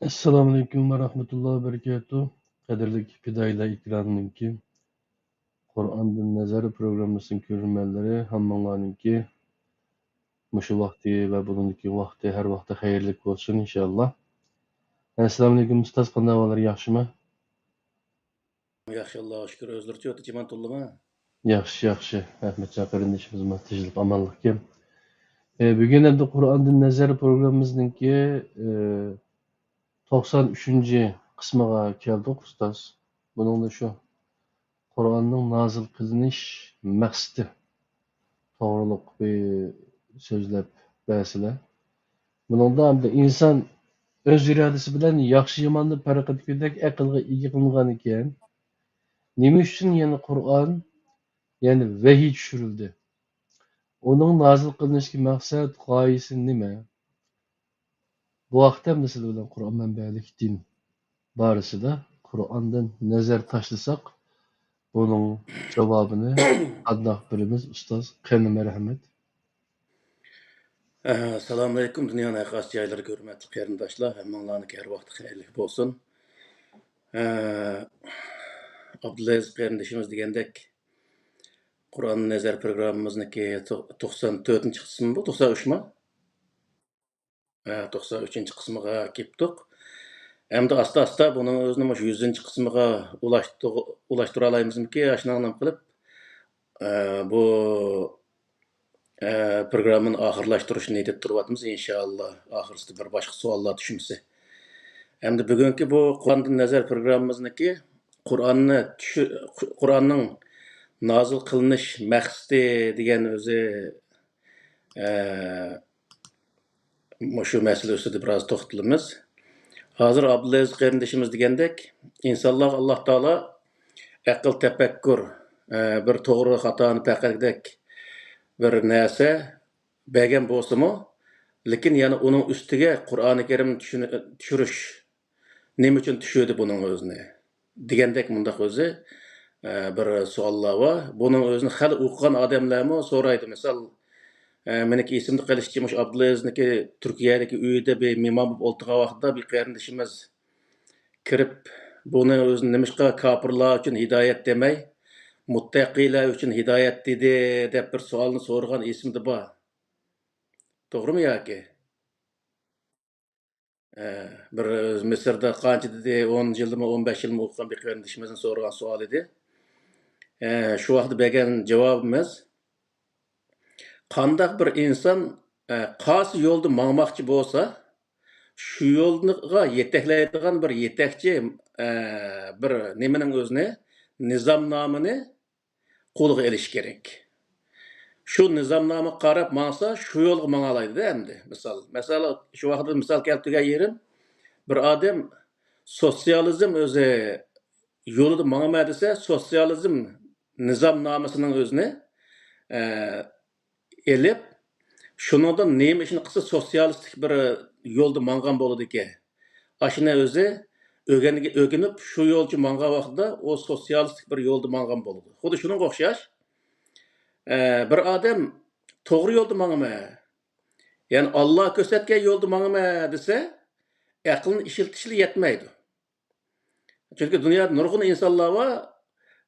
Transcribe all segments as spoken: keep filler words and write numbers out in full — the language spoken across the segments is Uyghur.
ئەسسالامۇئەلەيكۇم ۋە رەھمەتۇللاھى ۋە بەرىكاتۇھ. قەدىرلىك پىدائىيلار ئېكرانىنىڭكى قۇرئاندىن نەزەر پروگراممىسىنىڭ كۆرۈرمەنلىرى، ھەممىڭلارنىڭكى مۇشۇ ۋاقتى ۋە بۇنىڭدىكى ۋاقتى ھەر ۋاقتى خەيرلىك بولسۇن، ئىنشائاللا. ئەسسالامۇئەلەيكۇم ئۇستاز، قانداق ئەھۋاللار، ياخشىمۇ؟ ياخشى، ئاللاغا شۈكۈر. ئۆزلىرىچە ئۆتتى جىمەن تولىمۇ؟ ياخشى، ياخشى. ئەخمەتجان قېرىندىشىمىزمۇ تىنچلىق، ئامانلىقكەن. ئە، بۈگۈن ئەمدى قۇرئاندىن نەزەر پروگراممىمىزنىڭكى، ئە، توقسان ئۈچىنچى قىسمىغا كەلدۇق، ئۇستاز. بۇنىڭدا شۇ قۇرئاننىڭ نازىل قىلىنىش مەقسىتى توغرۇلۇق بىر سۆزلەپ بەرسىلە. بۇنىڭدا ئەمدى ئىنسان ئۆز ئىرادىسى بىلەن ياخشى-ياماننى پەرق ئېتىپ بىلىدىغان ئەقىلگە ئىگە قىلىنغان ئىكەن، نېمە ئۈچۈن يەنە قۇرئان، يەنى ۋەھىي چۈشۈرۈلدى؟ ئۇنىڭ نازىل قىلىنىشتىكى مەقسەت، غايىسى نېمە؟ بۇ ھەقتە ئەمدى سىلەر بىلەن قۇرئان مەنبەلىك دىن بارىسىدا قۇرئاندىن نەزەر تاشلىساق، بۇنىڭ جاۋابىنى قانداق بېرىمىز، ئۇستاز؟ قېنى، مەرھەمەت. ئەسسالامۇئەلەيكۇم، دۇنيانىڭ ھەر قايسى جايلىرىدىكى ھۆرمەتلىك قېرىنداشلار، ھەممىڭلارنىڭكى ھەر ۋاقتى خەيرلىك بولسۇن. ئە، ئابدۇلئەزىز قېرىندىشىمىز دېگەندەك، قۇرئان نەزەر پروگراممىمىزنىڭكى تو-، توقسان تۆتىنچى قىسمى بۇ، توقسان ئۈچمۇ؟ ئە، توقسان ئۈچىنچى قىسمىغا كېلىپتۇق. ئەمدى ئاستا-ئاستا بۇنىڭ ئۆزىنى مۇشۇ يۈزىنچى قىسمىغا ئۇلاشتۇ-، ئۇلاشتۇرالايمىزمىكى، ئاشۇنىڭ نېمە قىلىپ، ئە، بۇ، ئە، پروگراممىنى ئاخىرلاشتۇرۇشنى نىيەت تۇرۇۋاتىمىز، ئىنشائاللا. ئاخىرسىدا بىر باشقا سوئاللار چۈشمىسە. ئەمدى بۈگۈنكى بۇ قۇرئاندىن نەزەر پروگراممىمىزنىڭكى قۇرئاننى چۈشۈ-، قۇرئاننىڭ نازىل قىلىنىش مەقسىتى دېگەن ئۆزى، ئە، مۇشۇ مەسىلە ئۈستىدە بىراز توختىلىمىز. ھازىر ئابدۇلئەزىز قېرىندىشىمىز دېگەندەك، ئىنسانلارغا ئاللا تائالا ئەقىل، تەپەككۇر، ئە، بىر توغرا خاتانى پەرقلىگۈدەك بىر نەرسە بەرگەن بولسىمۇ، لېكىن يەنە ئۇنىڭ ئۈستىگە قۇرئانى كەرىمنى چۈشۈن-، چۈشۈرۈش نېمە ئۈچۈن چۈشۈردى بۇنىڭ ئۆزىنى؟ دېگەندەك مۇنداق ئۆزى، ئە، بىر سوئاللار بار. بۇنىڭ ئۆزىنى خېلى ئوقۇغان ئادەملەرمۇ سورايدۇ. مىسال، ئە، مېنىڭكى ئېسىمدە قېلىشىچە، مۇشۇ ئابدۇلئەزىزنىڭكى تۈركىيەدىكى ئۆيىدە بىر مېھمان بولۇپ ئولتۇرغان ۋاقتىدا بىر قېرىندىشىمىز كىرىپ، بۇنى ئۆزىنى نېمىشقا كاپىرلار ئۈچۈن ھىدايەت دېمەي، مۇتتەقىيلەر ئۈچۈن ھىدايەت دېدى، دەپ بىر سوئالنى سورىغان ئېسىمدە بار. توغرىمۇ ياكى؟ ئە، بىر مىسىردا قانچە دېدى، ئون يىلمۇ، ئون بەش يىلمۇ ئوقۇغان بىر قېرىندىشىمىزنىڭ سورىغان سوئالى ئىدى. ئە، شۇ ۋاقىتتا بەرگەن جاۋابىمىز، قانداق بىر ئىنسان، ئە، قايسى يولدا ماڭماقچى بولسا، شۇ يولغا يېتەكلەيدىغان بىر يېتەكچى، ئە، بىر نېمىنىڭ ئۆزىنى، نىزامنامىنى قولىغا ئېلىشى كېرەك. شۇ نىزامنامىغا قاراپ ماڭسا، شۇ يولغا ماڭالايدۇ-دە ئەمدى. مىسال، مەسىلەن، شۇ ۋاقىتتا مىسال كەلتۈرگەن يېرىم، بىر ئادەم سوتسىيالىزم ئۆزى يولىدا ماڭىمەن دېسە، سوتسىيالىزم نىزامنامىسىنىڭ ئۆزىنى، ئە، ئېلىپ، شۇنىڭدىن نېمە ئىشنى قىلسا سوتسىيالىستىك بىر يولدا ماڭغان بولىدىكەن. ئاشۇنى ئۆزى ئۆگەنگە-، ئۆگىنىپ، شۇ يولچە ماڭغان ۋاقتىدا ئۇ سوتسىيالىستىك بىر يولدا ماڭغان بولىدۇ. خۇددى شۇنىڭغا ئوخشاش، ئە، بىر ئادەم توغرا يولدا ماڭىمەن، يەنى ئاللا كۆرسەتكەن يولدا ماڭىمەن دېسە، ئەقلىنى ئىشلىتىشلا يەتمەيدۇ. چۈنكى دۇنيادا نۇرغۇن ئىنسانلار بار،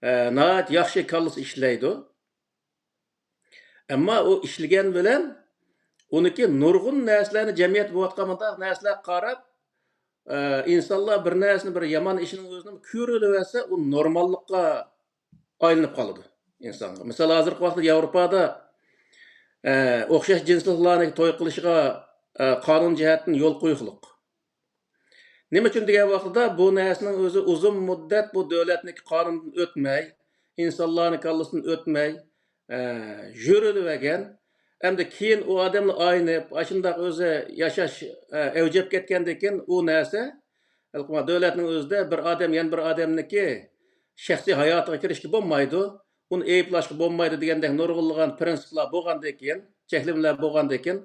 ئە، ناھايىتى ياخشى كاللىسى ئىشلەيدۇ. ئەمما ئۇ ئىشلىگەن بىلەن ئۇنىڭكى نۇرغۇن نەرسىلەرنى، جەمئىيەتتە بولۇۋاتقان مۇنداق نەرسىلەرگە قاراپ، ئە، ئىنسانلار بىر نەرسىنى، بىر يامان ئىشنىڭ ئۆزىنى كۆرۈلۈۋەرسە، ئۇ نورماللىققا ئايلىنىپ قالىدۇ ئىنسانغا. مىسال، ھازىرقى ۋاقىتتا ياۋروپادا، ئە، ئوخشاش جىنسلىكلارنى توي قىلىشىغا، ئە، قانۇن جەھەتتىن يول قويۇقلۇق. نېمە ئۈچۈن دېگەن ۋاقتىدا، بۇ نەرسىنىڭ ئۆزى ئۇزۇن مۇددەت بۇ دۆلەتنىڭكى قانۇنىدىن ئۆتمەي، ئىنسانلارنىڭ كاللىسىدىن ئۆتمەي، ئە، يۈرۈلۈۋەرگەن. ئەمدى كېيىن ئۇ ئادەملەر ئاينىپ، ئاشۇنداق ئۆزى ياشاش، ئە، ئەۋج ئېلىپ كەتكەندىن كېيىن، ئۇ نەرسە ھېلىقى دۆلەتنىڭ ئۆزىدە بىر ئادەم يەنە بىر ئادەمنىڭكى شەخسىي ھاياتىغا كىرىشكە بولمايدۇ، ئۇنى ئەيىبلاشقا بولمايدۇ دېگەندەك نۇرغۇنلىغان پىرىنسىپلار بولغاندىن كېيىن، چەكلىمىلەر بولغاندىن كېيىن،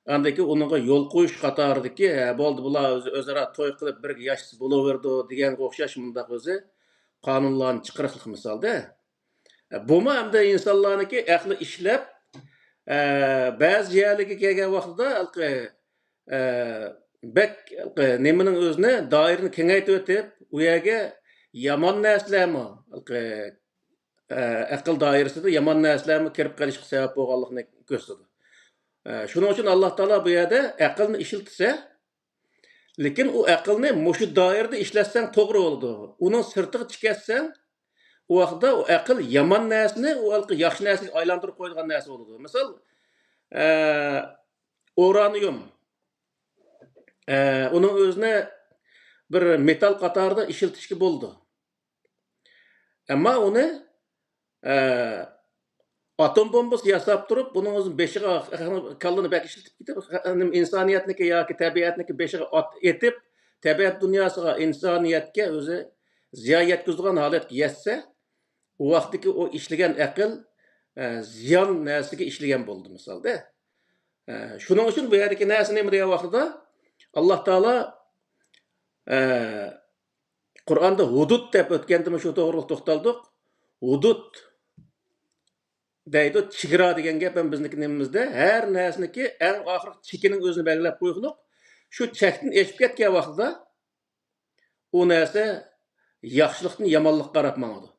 ئاندىن كېيىن ئۇنىڭغا يول قويۇش قاتارىدىكى، ھە، بولدى، بۇلار ئۆزى ئۆزئارا توي قىلىپ بىرگە ياشىسا بولۇۋېرىدۇ دېگەنگە ئوخشاش مۇنداق ئۆزى قانۇنلارنى چىقىرىقلىق مىسالدا. بۇمۇ ئەمدى ئىنسانلارنىڭكى ئەقلى ئىشلەپ، ئە، بەزى يەرلەرگە كەلگەن ۋاقتىدا ھېلىقى، ئە، بەك، نېمىنىڭ ئۆزىنى، دائىرىنى كېڭەيتىۋېتىپ، ئۇ يەرگە يامان نەرسىلەرمۇ، ئەقىل دائىرىسىدە يامان نەرسىلەرمۇ كىرىپ قېلىشقا سەۋەب بولغانلىقىنى كۆرسىتىدۇ. شۇنىڭ ئۈچۈن ئاللا تائالا بۇ يەردە ئەقىلنى ئىشلىتىسە، لېكىن ئۇ ئەقىلنى مۇشۇ دائىرىدە ئىشلەتسەڭ توغرا بولىدۇ. ئۇنىڭ سىرتىغا چىقىپ كەتسەڭ، ئۇ ۋاقىتتا ئۇ ئەقىل يامان نەرسىنى ئۇ ھېلىقى ياخشى نەرسىگە ئايلاندۇرۇپ قويىدىغان نەرسە بولىدۇ. مىسال، ئە، ئۇرانىيۇم. ئە، ئۇنىڭ ئۆزىنى بىر مېتال قاتارىدا ئىشلىتىشكە بولىدۇ. ئەمما ئۇنى، ئە، ئاتوم بومبىسى ياساپ تۇرۇپ، بۇنىڭ ئۆزىنى بېشىغا، كاللىنى بەك ئىشلىتىپ كېتىپ، ئىنسانىيەتنىكى ياكى تەبىئەتنىكى بېشىغا ئات-، ئېتىپ، تەبىئەت دۇنياسىغا، ئىنسانىيەتكە ئۆزى زىيان يەتكۈزىدىغان ھالەتكە يەتسە، ئۇ ۋاقىتتىكى ئۇ ئىشلىگەن ئەقىل، ئە، زىيان نەرسىگە ئىشلىگەن بولىدۇ، مىسالدا. ئە، شۇنىڭ ئۈچۈن بۇ يەردىكى نەرسە نېمە دېگەن ۋاقتىدا، ئاللا تائالا، ئە، قۇرئاندا ھۇدۇد دەپ ئۆتكەندىمۇ شۇ توغرىلىق توختالدۇق. ھۇدۇد دەيدۇ، چېگرا دېگەن گەپ ھەم بىزنىڭكى نېمىمىزدە، ھەر نەرسىنىڭكى ئەڭ ئاخىرقى چېكىنىڭ ئۆزىنى بەلگىلەپ قويغۇلۇق. شۇ چەكتىن ئېشىپ كەتكەن ۋاقتىدا ئۇ نەرسە ياخشىلىقتىن يامانلىققا قاراپ ماڭىدۇ.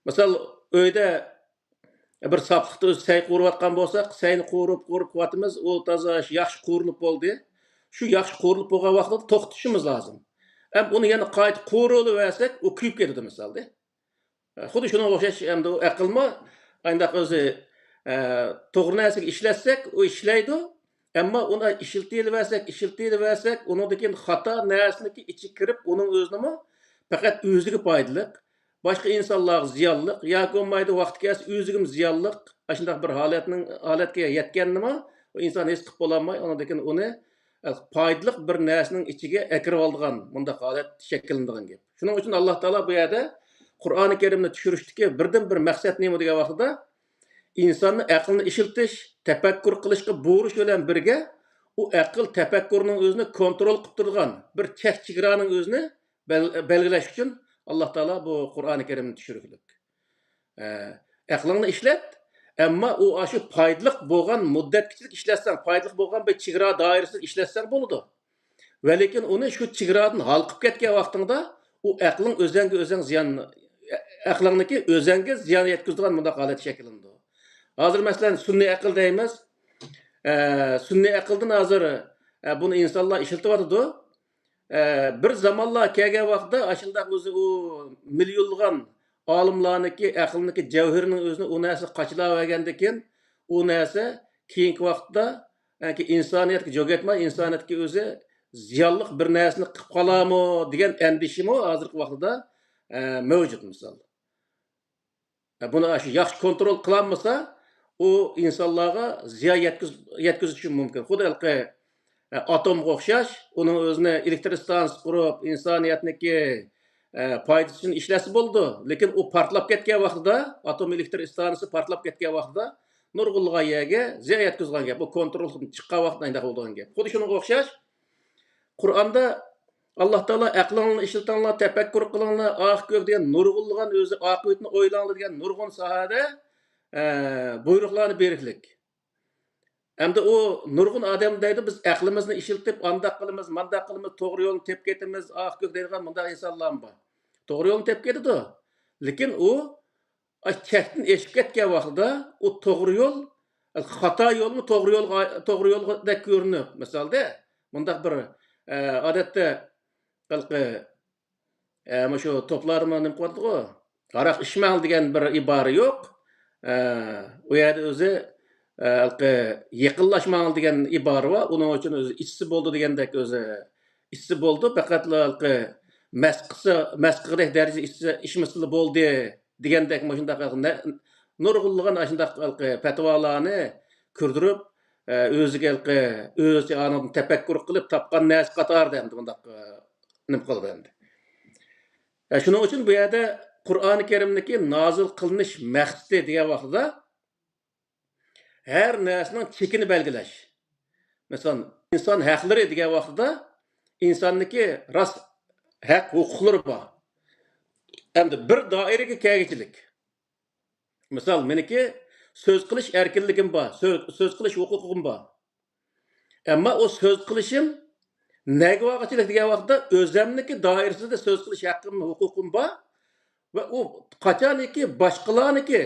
مىسال، ئۆيدە بىر ساپلىقتا ئۆزى سەي قورۇۋاتقان بولساق، سەينى قورۇپ، قورۇپ قويۇۋاتىمىز، ئۇ تازا ياخشى قورۇلۇپ بولدى. شۇ ياخشى قورۇلۇپ بولغان ۋاقتىدا توختىتىشىمىز لازىم. ئەمما ئۇنى يەنە قايتا قورۇلۇۋەرسەك، ئۇ كۆيۈپ كېتىدۇ، مىسالدا. خۇددى شۇنىڭغا ئوخشاش، ئەمدى ئۇ ئەقىلمۇ ئانداق ئۆزى، ئە، توغرا نەرسىگە ئىشلەتسەك، ئۇ ئىشلەيدۇ. ئەمما ئۇنى ئىشلىتىۋەرسەك، ئىشلىتىۋەرسەك، ئۇنىڭدىن كېيىن خاتا نەرسىنىڭكى ئىچىگە كىرىپ، ئۇنىڭ ئۆزىنىمۇ پەقەت ئۆزىگە پايدىلىق، باشقا ئىنسانلارغا زىيانلىق ياكى بولمايدۇ، ۋاقتى كەلسە ئۆزىگىمۇ زىيانلىق، ئاشۇنداق بىر ھالەتنىڭ، ھالەتكە يەتكەننىمۇ ئۇ ئىنسان ھېس قىلىپ بولالماي، ئۇنىڭدىن كېيىن ئۇنى پايدىلىق بىر نەرسىنىڭ ئىچىگە ئەكىرىۋالىدىغان مۇنداق ھالەت شەكىللىنىدىغان گەپ. شۇنىڭ ئۈچۈن ئاللا تائالا بۇ يەردە قۇرئانى كەرىمنى چۈشۈرۈشتىكى بىردىنبىر مەقسەت نېمە دېگەن ۋاقتىدا، ئىنساننى ئەقلىنى ئىشلىتىش، تەپەككۇر قىلىشقا بۇيرۇش بىلەن بىرگە، ئۇ ئەقىل تەپەككۇرنىڭ ئۆزىنى كونترول قىلىپ تۇرىدىغان بىر چەك چېگرانىڭ ئۆزىنى بەل-، بەلگىلەش ئۈچۈن ئاللا تائالا بۇ قۇرئانى كەرىمنى چۈشۈرگۈلۈك. ئە، ئەقلىڭنى ئىشلەت، ئەمما ئۇ ئاشۇ پايدىلىق بولغان مۇددەتكىچىلىك ئىشلەتسەڭ، پايدىلىق بولغان بىر چېگرا دائىرىسىدە ئىشلەتسەڭ بولىدۇ. ۋە لېكىن ئۇنى شۇ چېگرادىن ھالقىپ كەتكەن ۋاقتىڭدا، ئۇ ئەقلىڭ ئۆزەڭگە ئۆزەڭ زىيان، ئەقلىڭنىكى ئۆزەڭگە زىيان يەتكۈزىدىغان مۇنداق ھالەت شەكىللىنىدۇ. ھازىر مەسىلەن، سۈنئىي ئەقىل دەيمىز. ئە، سۈنئىي ئەقىلدىن ھازىر، ئە، بۇنى ئىنسانلار ئىشلىتىۋاتىدۇ. ئە، بىر زامانلار كەلگەن ۋاقىتتا ئاشۇنداق ئۆزى ئۇ مىليونلىغان ئالىملارنىڭكى ئەقلىنىڭكى جەۋھىرىنىڭ ئۆزىنى ئۇ نەرسە قاچىلاۋەرگەندىن كېيىن، ئۇ نەرسە كېيىنكى ۋاقىتتا، يەنى ئىنسانىيەتكە جوگەتماي، ئىنسانىيەتكە ئۆزى زىيانلىق بىر نەرسىنى قىلىپ قالارمۇ دېگەن ئەندىشىمۇ ھازىرقى ۋاقتىدا، ئە، مەۋجۇت، مىسال. ئە، بۇنى شۇ ياخشى كونترول قىلالمىسا، ئۇ ئىنسانلارغا زىيان يەتكۈز-، يەتكۈزۈشى مۇمكىن. خۇددى ھېلىقى، ئە، ئاتومغا ئوخشاش، ئۇنىڭ ئۆزىنى ئېلېكتر ئىستانسىسى قۇرۇپ، ئىنسانىيەتنىڭكى، ئە، پايدىسى ئۈچۈن ئىشلەتسە بولىدۇ. لېكىن ئۇ پارتلاپ كەتكەن ۋاقتىدا، ئاتوم ئېلېكتر ئىستانسىسى پارتلاپ كەتكەن ۋاقتىدا، نۇرغۇنلىغان يەرگە زىيان يەتكۈزىدىغان گەپ. ئۇ كونترولدىن چىققان ۋاقىتتا ئانداق بولىدىغان گەپ. خۇددى شۇنىڭغا ئوخشاش، قۇرئاندا ئاللا تائالا «ئەقلىڭلارنى ئىشلىتىڭلار، تەپەككۇر قىلىڭلار، ئاق كۆك» دېگەن نۇرغۇنلىغان، ئۆزى «ئاقىۋىتىنى ئويلاڭلار» دېگەن نۇرغۇن ساھەدە، ئە، بۇيرۇقلارنى بېرىكلىك. ئەمدى ئۇ نۇرغۇن ئادەم دەيدۇ، «بىز ئەقلىمىزنى ئىشلىتىپ، ئانداق قىلىمىز، مانداق قىلىمىز، توغرا يولنى تېپىپ كېتىمىز، ئاق كۆك» دەيدىغان مۇنداق ئىنسانلارمۇ بار. توغرا يولنى تېپىپ كېتىدۇ. لېكىن ئۇ ئاشۇ چەكتىن ئېشىپ كەتكەن ۋاقتىدا ئۇ توغرا يول، خاتا يولمۇ توغرا يولغا، توغرا يولدەك كۆرۈنۈپ، مىسالدا، مۇنداق بىر، ئە، ئادەتتە ھېلىقى، ئە، مۇشۇ توپلاردىمۇ نېمە قىلىۋاتىدىغۇ؟ «ھاراق ئىچمەڭ» دېگەن بىر ئىبارە يوق. ئە، ئۇ يەردە ئۆزى، ئە، ھېلىقى «يېقىنلاشماڭ» دېگەن ئىبارە بار. ئۇنىڭ ئۈچۈن ئۆزى ئىچسە بولىدۇ دېگەندەك ئۆزى ئىچسە بولىدۇ، پەقەتلا ھېلىقى مەس قىلسا، مەس قىلغۇدەك دەرىجىدە ئىچسە، ئىچمىسىلا بولدى دېگەندەك مۇشۇنداق نە-، نۇرغۇنلىغان ئاشۇنداق ھېلىقى پەتىۋالارنى كىردۈرۈپ، ئە، ئۆزىگە ھېلىقى ئۆزىچە ئانىڭدىن تەپەككۇر قىلىپ تاپقان نەرسە قاتارىدا ئەمدى مۇنداق، ئە، نېمە قىلىدۇ ئەمدى. ئە، شۇنىڭ ئۈچۈن بۇ يەردە قۇرئانى كەرىمنىكى نازىل قىلىنىش مەقسىتى دېگەن ۋاقتىدا، ھەر نەرسىنىڭ چېكىنى بەلگىلەش. مەسىلەن، ئىنسان ھەقلىرى دېگەن ۋاقتىدا ئىنساننىڭكى راست ھەق ھوقۇقلىرى بار. ئەمدى بىر دائىرىگە كەلگۈچىلىك. مىسال، مېنىڭكى سۆز قىلىش ئەركىنلىكىم بار، سۆز، سۆز قىلىش ھوقۇقۇم بار. ئەمما ئۇ سۆز قىلىشىم نەگە بارغۇچىلىك دېگەن ۋاقىتتا ئۆزەمنىكى دائىرىسىدە سۆز قىلىش ھەققىم، ھوقۇقۇم بار. ۋە ئۇ قاچانكى باشقىلارنىڭكى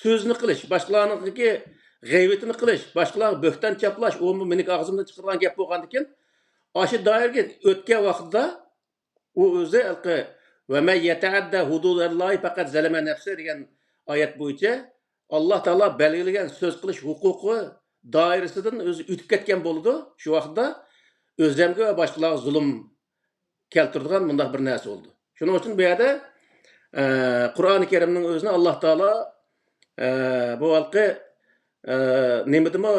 سۆزىنى قىلىش، باشقىلارنىڭكى غەيۋىتىنى قىلىش، باشقىلارغا بۆھتان چاپلاش، ئۇمۇ مېنىڭ ئاغزىمدىن چىقىدىغان گەپ بولغاندىكىن، ئاشۇ دائىرىگە ئۆتكەن ۋاقتىدا ئۇ ئۆزى ھېلىقى «ۋە مەن يەتەئەددە ھۇدۇدەللاھى پەقەت زەلەمە نەفسە» دېگەن ئايەت بويىچە، ئاللا تائالا بەلگىلىگەن سۆز قىلىش ھوقۇقى دائىرىسىدىن ئۆزى ئۆتۈپ كەتكەن بولىدۇ. شۇ ۋاقىتتا ئۆزەمگە ۋە باشقىلارغا زۇلۇم كەلتۈرىدىغان مۇنداق بىر نەرسە بولىدۇ. شۇنىڭ ئۈچۈن بۇ يەردە، ئە، قۇرئانى كەرىمنىڭ ئۆزىنى ئاللا تائالا، ئە، بۇ ھالقى، ئە، نېمىدىمۇ،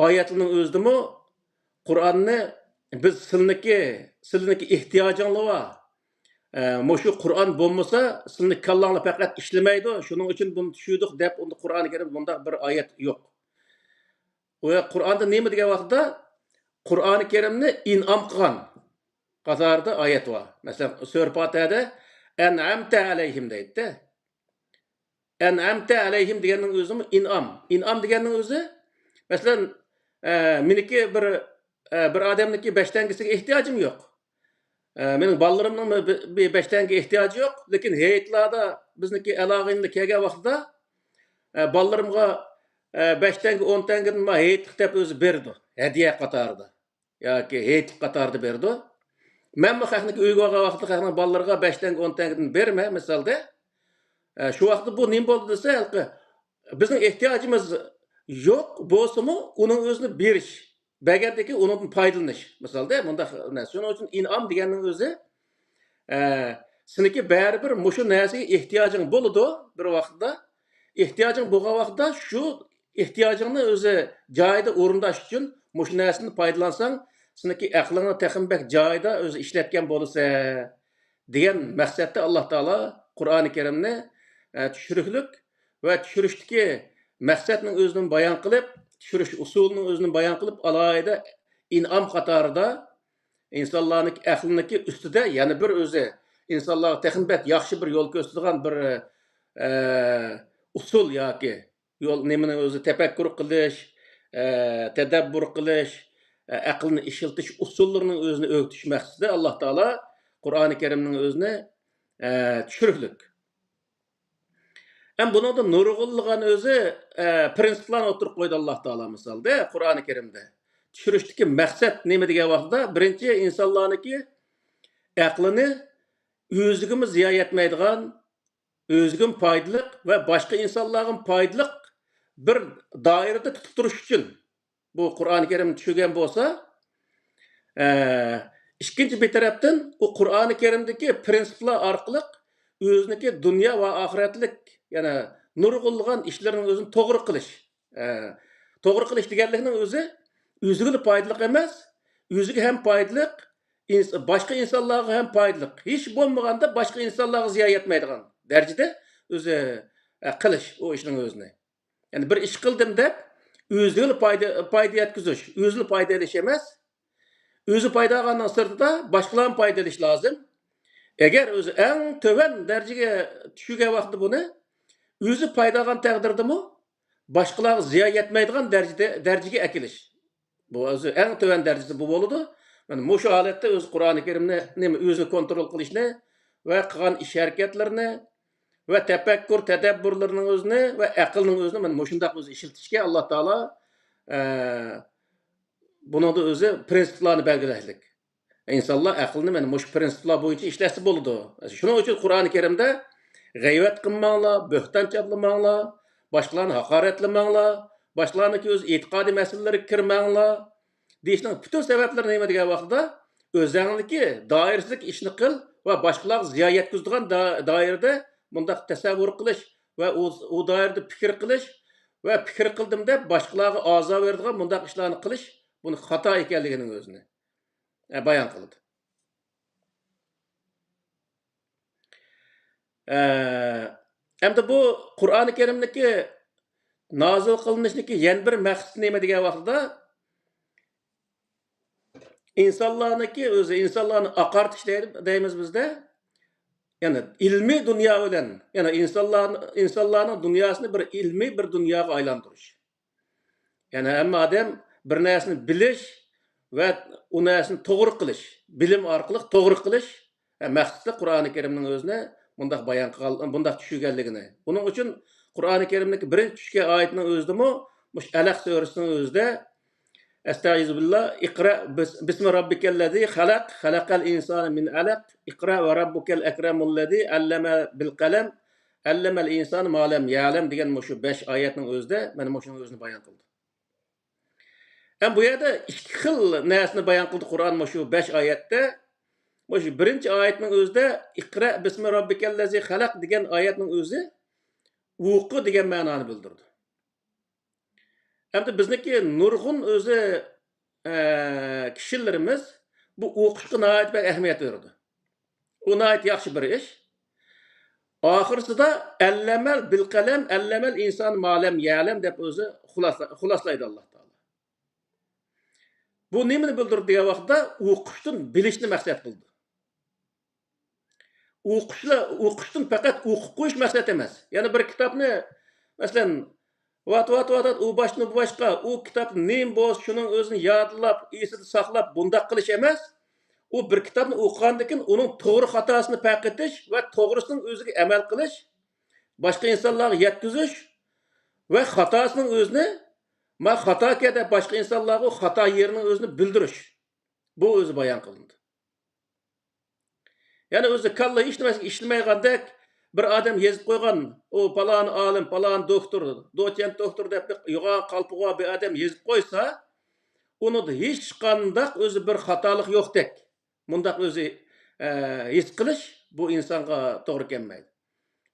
ئايەتلىرىنىڭ ئۆزىدىمۇ قۇرئاننى بىز سىلنىكى، سىلنىكى ئېھتىياجىڭلار بار. ئە، مۇشۇ قۇرئان بولمىسا، سىلنىڭ كاللاڭلار پەقەت ئىشلىمەيدۇ، شۇنىڭ ئۈچۈن بۇنى چۈشۈردۇق دەپ، ئۇندا قۇرئانى كەرىمدە بۇنداق بىر ئايەت يوق. ۋە قۇرئاندا نېمە دېگەن ۋاقىتتا، قۇرئانى كەرىمنى ئىنئام قىلغان قاتارىدا ئايەت بار. مەسىلەن، سۈرە پاتىھەدە «ئەنئەمتە ئەلەيھىم» دەيدىدە. «ئەنئەمتە ئەلەيھىم» دېگەننىڭ ئۆزىمۇ ئىنئام. ئىنئام دېگەننىڭ ئۆزى، مەسىلەن، ئە، مېنىڭكى بىر، ئە، بىر ئادەمنىڭكى بەش تەڭگىسىگە ئېھتىياجىم يوق. ئە، مېنىڭ بالىلىرىمنىڭمۇ بى-، بى-، بەش تەڭگە ئېھتىياجى يوق. لېكىن ھېيتلاردا بىزنىڭكى ئالاغىنىلەر كەلگەن ۋاقتىدا، ئە، بالىلىرىمغا، ئە، بەش تەڭگە، ئون تەڭگىدىن ما ھېيتلىق دەپ ئۆزى بېرىدۇ، ھەدىيە قاتارىدا. ياكى ھېيتلىق قاتارىدا بېرىدۇ. مەنمۇ خەقنىڭكى ئۆيىگە بارغان ۋاقىتتا خەقنىڭ بالىلىرىغا بەش تەڭگە، ئون تەڭگىدىن بېرىمەن، مىسالدا. ئە، شۇ ۋاقىتتا بۇ نېمە بولدى دېسە، ھېلىقى بىزنىڭ ئېھتىياجىمىز يوق بولسىمۇ، ئۇنىڭ ئۆزىنى بېرىش، بەرگەندىن كېيىن ئۇنىڭدىن پايدىلىنىش. مىسالدا، مۇنداق نەرسە. شۇنىڭ ئۈچۈن ئىنئام دېگەننىڭ ئۆزى، ئە، سېنىڭكى بەرىبىر مۇشۇ نەرسىگە ئېھتىياجىڭ بولىدۇ بىر ۋاقىتتا. ئېھتىياجىڭ بولغان ۋاقىتتا شۇ ئېھتىياجىڭنى ئۆزى جايىدا ئورۇنداش ئۈچۈن مۇشۇ نەرسىدىن پايدىلانساڭ، سېنىڭكى ئەقلىڭنى تېخىمۇ بەك جايىدا ئۆزى ئىشلەتكەن بولىسەن، دېگەن مەقسەتتە ئاللا تائالا قۇرئانى كەرىمنى، ئە، چۈشۈرۈكلۈك ۋە چۈشۈرۈشتىكى مەقسەتنىڭ ئۆزىنى بايان قىلىپ، چۈشۈرۈش ئۇسۇلىنىڭ ئۆزىنى بايان قىلىپ، ئالاھىدە ئىنئام قاتارىدا ئىنسانلارنىڭكى ئەقلىنىڭكى ئۈستىدە يەنە بىر ئۆزى ئىنسانلارغا تېخىمۇ بەك ياخشى بىر يول كۆرسىتىدىغان بىر، ئە، ئۇسۇل ياكى يول، نېمىنى ئۆزى تەپەككۇر قىلىش، ئە، تەدەببۇر قىلىش، ئە، ئەقىلنى ئىشلىتىش ئۇسۇللىرىنىڭ ئۆزىنى ئۆگىتىش مەقسىتىدە ئاللا تائالا قۇرئانى كەرىمنىڭ ئۆزىنى، ئە، چۈشۈرۈكلۈك. ھەم بۇنىڭدا نۇرغۇنلىغان ئۆزى، ئە، پرىنسىپلارنى ئوتتۇرىغا قويدى ئاللا تائالا مىسالدا قۇرئانى كەرىمدە. چۈشۈرۈشتىكى مەقسەت نېمە دېگەن ۋاقتىدا، بىرىنچى، ئىنسانلارنىڭكى ئەقلىنى ئۆزىگىمۇ زىيان يەتمەيدىغان، ئۆزىگىمۇ پايدىلىق ۋە باشقا ئىنسانلارغىمۇ پايدىلىق بىر دائىرىدە تۇتۇپ تۇرۇش ئۈچۈن بۇ قۇرئانى كەرىمنى چۈشۈرگەن بولسا، ئە، ئىككىنچى بىر تەرەپتىن، ئۇ قۇرئانى كەرىمدىكى پرىنسىپلار ئارقىلىق ئۆزىنىڭكى دۇنيا ۋە ئاخىرەتلىك، يەنى نۇرغۇنلىغان ئىشلىرىنىڭ ئۆزىنى توغرا قىلىش. ئە، توغرا قىلىش دېگەنلىكنىڭ ئۆزى ئۆزىگىلا پايدىلىق ئەمەس، ئۆزىگە ھەم پايدىلىق، ئىنس-، باشقا ئىنسانلارغا ھەم پايدىلىق. ھېچ بولمىغاندا باشقا ئىنسانلارغا زىيان يەتمەيدىغان دەرىجىدە ئۆزى، ئە، قىلىش ئۇ ئىشنىڭ ئۆزىنى. يەنى بىر ئىش قىلدىم دەپ، ئۆزىگىلا پايدا، پايدا يەتكۈزۈش، ئۆزىلا پايدا ئېلىش ئەمەس، ئۆزى پايدا ئالغاننىڭ سىرتىدا باشقىلارمۇ پايدا ئېلىش لازىم. ئەگەر ئۆزى ئەڭ تۆۋەن دەرىجىگە چۈشۈرگەن ۋاقتىدا بۇنى، ئۆزى پايدا ئالغان تەقدىردىمۇ باشقىلارغا زىيان يەتمەيدىغان دەرىجىدە، دەرىجىگە ئەكېلىش. بۇ ئۆزى ئەڭ تۆۋەن دەرىجىسى بۇ بولىدۇ. مانا مۇشۇ ھالەتتە ئۆزى قۇرئانى كەرىمنى، نېمە، ئۆزىنى كونترول قىلىشنى ۋە قىلغان ئىش ھەرىكەتلىرىنى ۋە تەپەككۇر، تەدەببۇرلىرىنىڭ ئۆزىنى ۋە ئەقىلنىڭ ئۆزىنى مانا مۇشۇنداق ئۆزى ئىشلىتىشكە ئاللا تائالا، ئە، بۇنىڭدا ئۆزى پرىنسىپلارنى بەلگىلەشلىك. ئىنسانلار ئەقلىنى مانا مۇشۇ پرىنسىپلار بويىچە ئىشلەتسە بولىدۇ. شۇنىڭ ئۈچۈن قۇرئانى كەرىمدە «غەيۋەت قىلماڭلار، بۆھتان چاپلىماڭلار، باشقىلارنى ھاقارەتلىمەڭلار، باشقىلارنىڭكى ئۆز ئېتىقادىي مەسىلىلىرىگە كىرمەڭلار» دېيىشنىڭ پۈتۈن سەۋەبلىرى نېمە دېگەن ۋاقتىدا، ئۆزەڭنىڭكى دائىرىسىدىكى ئىشنى قىل ۋە باشقىلارغا زىيان يەتكۈزىدىغان دا-، دائىرىدە مۇنداق تەسەۋۋۇر قىلىش ۋە ئۇ، ئۇ دائىرىدە پىكىر قىلىش ۋە پىكىر قىلدىم دەپ باشقىلارغا ئازار بېرىدىغان مۇنداق ئىشلارنى قىلىش، بۇنى خاتا ئىكەنلىكىنىڭ ئۆزىنى، ئە، بايان قىلىدۇ. ئە، ئەمدى بۇ قۇرئانى كەرىمنىڭكى نازىل قىلىنىشنىڭكى يەنە بىر مەقسىتى نېمە دېگەن ۋاقتىدا، ئىنسانلارنىڭكى ئۆزى، ئىنسانلارنى ئاقارتىش دەي-، دەيمىز بىزدە. يەنى ئىلمىي دۇنيا بىلەن، يەنى ئىنسانلارنى، ئىنسانلارنىڭ دۇنياسىنى بىر ئىلمىي بىر دۇنياغا ئايلاندۇرۇش. يەنى ھەممە ئادەم بىر نەرسىنى بىلىش، ۋە ئۇ نەرسىنى توغرا قىلىش، بىلىم ئارقىلىق توغرا قىلىش، ھە، مەقسىتى قۇرئانى كەرىمنىڭ ئۆزىنى بۇنداق بايان قىلغان، بۇنداق چۈشۈرگەنلىكىنى. ئۇنىڭ ئۈچۈن قۇرئانى كەرىمنىڭكى بىرىنچى چۈشكەن ئايىتىنىڭ ئۆزىدىمۇ، مۇشۇ ئەلەق سۈرىسىنىڭ ئۆزىدە، ئەستەئىزۇ بىللا، ئىقرا بىس-، بىسمى رەببىكەللەزى خەلەق، خەلەقەل ئىنسانە مىن ئەلەق، ئىقرا ۋە رەببۇكەل ئەكرەمۇللەزى ئەللەمە بىل قەلەم، ئەللەمەل ئىنسانە ما لەم يەلەم دېگەن مۇشۇ بەش ئايەتنىڭ ئۆزىدە مانا مۇشۇنىڭ ئۆزىنى بايان قىلدى. ھەم بۇ يەردە ئىككى خىل نەرسىنى بايان قىلدى قۇرئان مۇشۇ بەش ئايەتتە. مۇشۇ بىرىنچى ئايەتنىڭ ئۆزىدە «ئىقرا بىسمى رەببىكەللەزى خەلەق» دېگەن ئايەتنىڭ ئۆزى ئوقۇ دېگەن مەنانى بىلدۈرىدۇ. ئەمدى بىزنىڭكى نۇرغۇن ئۆزى، ئە، كىشىلىرىمىز بۇ ئوقۇشقا ناھايىتى بەك ئەھمىيەت بېرىدۇ. ئۇ ناھايىتى ياخشى بىر ئىش. ئاخىرسىدا «ئەللەمەل بىل قەلەم، ئەللەمەل ئىنسان ما لەم يەلەم» دەپ ئۆزى خۇلاسلا-، خۇلاسلايدۇ ئاللا تائالا. بۇ نېمىنى بىلدۈرىدۇ دېگەن ۋاقىتتا، ئوقۇشتىن بىلىشنى مەقسەت قىلىدۇ. ئوقۇشلا-، ئوقۇشتىن پەقەت ئوقۇپ قويۇش مەقسەت ئەمەس. يەنە بىر كىتابنى، مەسىلەن، ۋات، ۋات، ۋات، ۋات، ئۇ باشتىن بۇ باشقا، ئۇ كىتاب نېمە بولسا، شۇنىڭ ئۆزىنى يادلاپ، ئېسىدە ساقلاپ، بۇنداق قىلىش ئەمەس. ئۇ بىر كىتابنى ئوقۇغاندىن كېيىن، ئۇنىڭ توغرا خاتاسىنى پەرق ئېتىش ۋە توغرىسىنىڭ ئۆزىگە ئەمەل قىلىش، باشقا ئىنسانلارغا يەتكۈزۈش ۋە خاتاسىنىڭ ئۆزىنى، ما خاتاكەن دەپ باشقا ئىنسانلارغا خاتا يېرىنىڭ ئۆزىنى بىلدۈرۈش. بۇ ئۆزى بايان قىلىندى. يەنى ئۆزى كاللا ھېچ نېمىسىگە ئىشلىمەيدىغاندەك بىر ئادەم يېزىپ قويغان، ئۇ پالان ئالىم، پالان دوكتور، دوچېنت دوكتور دەپ بىر يوغان قالپىغا بىر ئادەم يېزىپ قويسا، ئۇنىڭدا ھېچقانداق ئۆزى بىر خاتالىق يوقتەك، مۇنداق ئۆزى، ئە، ھېس قىلىش بۇ ئىنسانغا توغرا كەلمەيدۇ.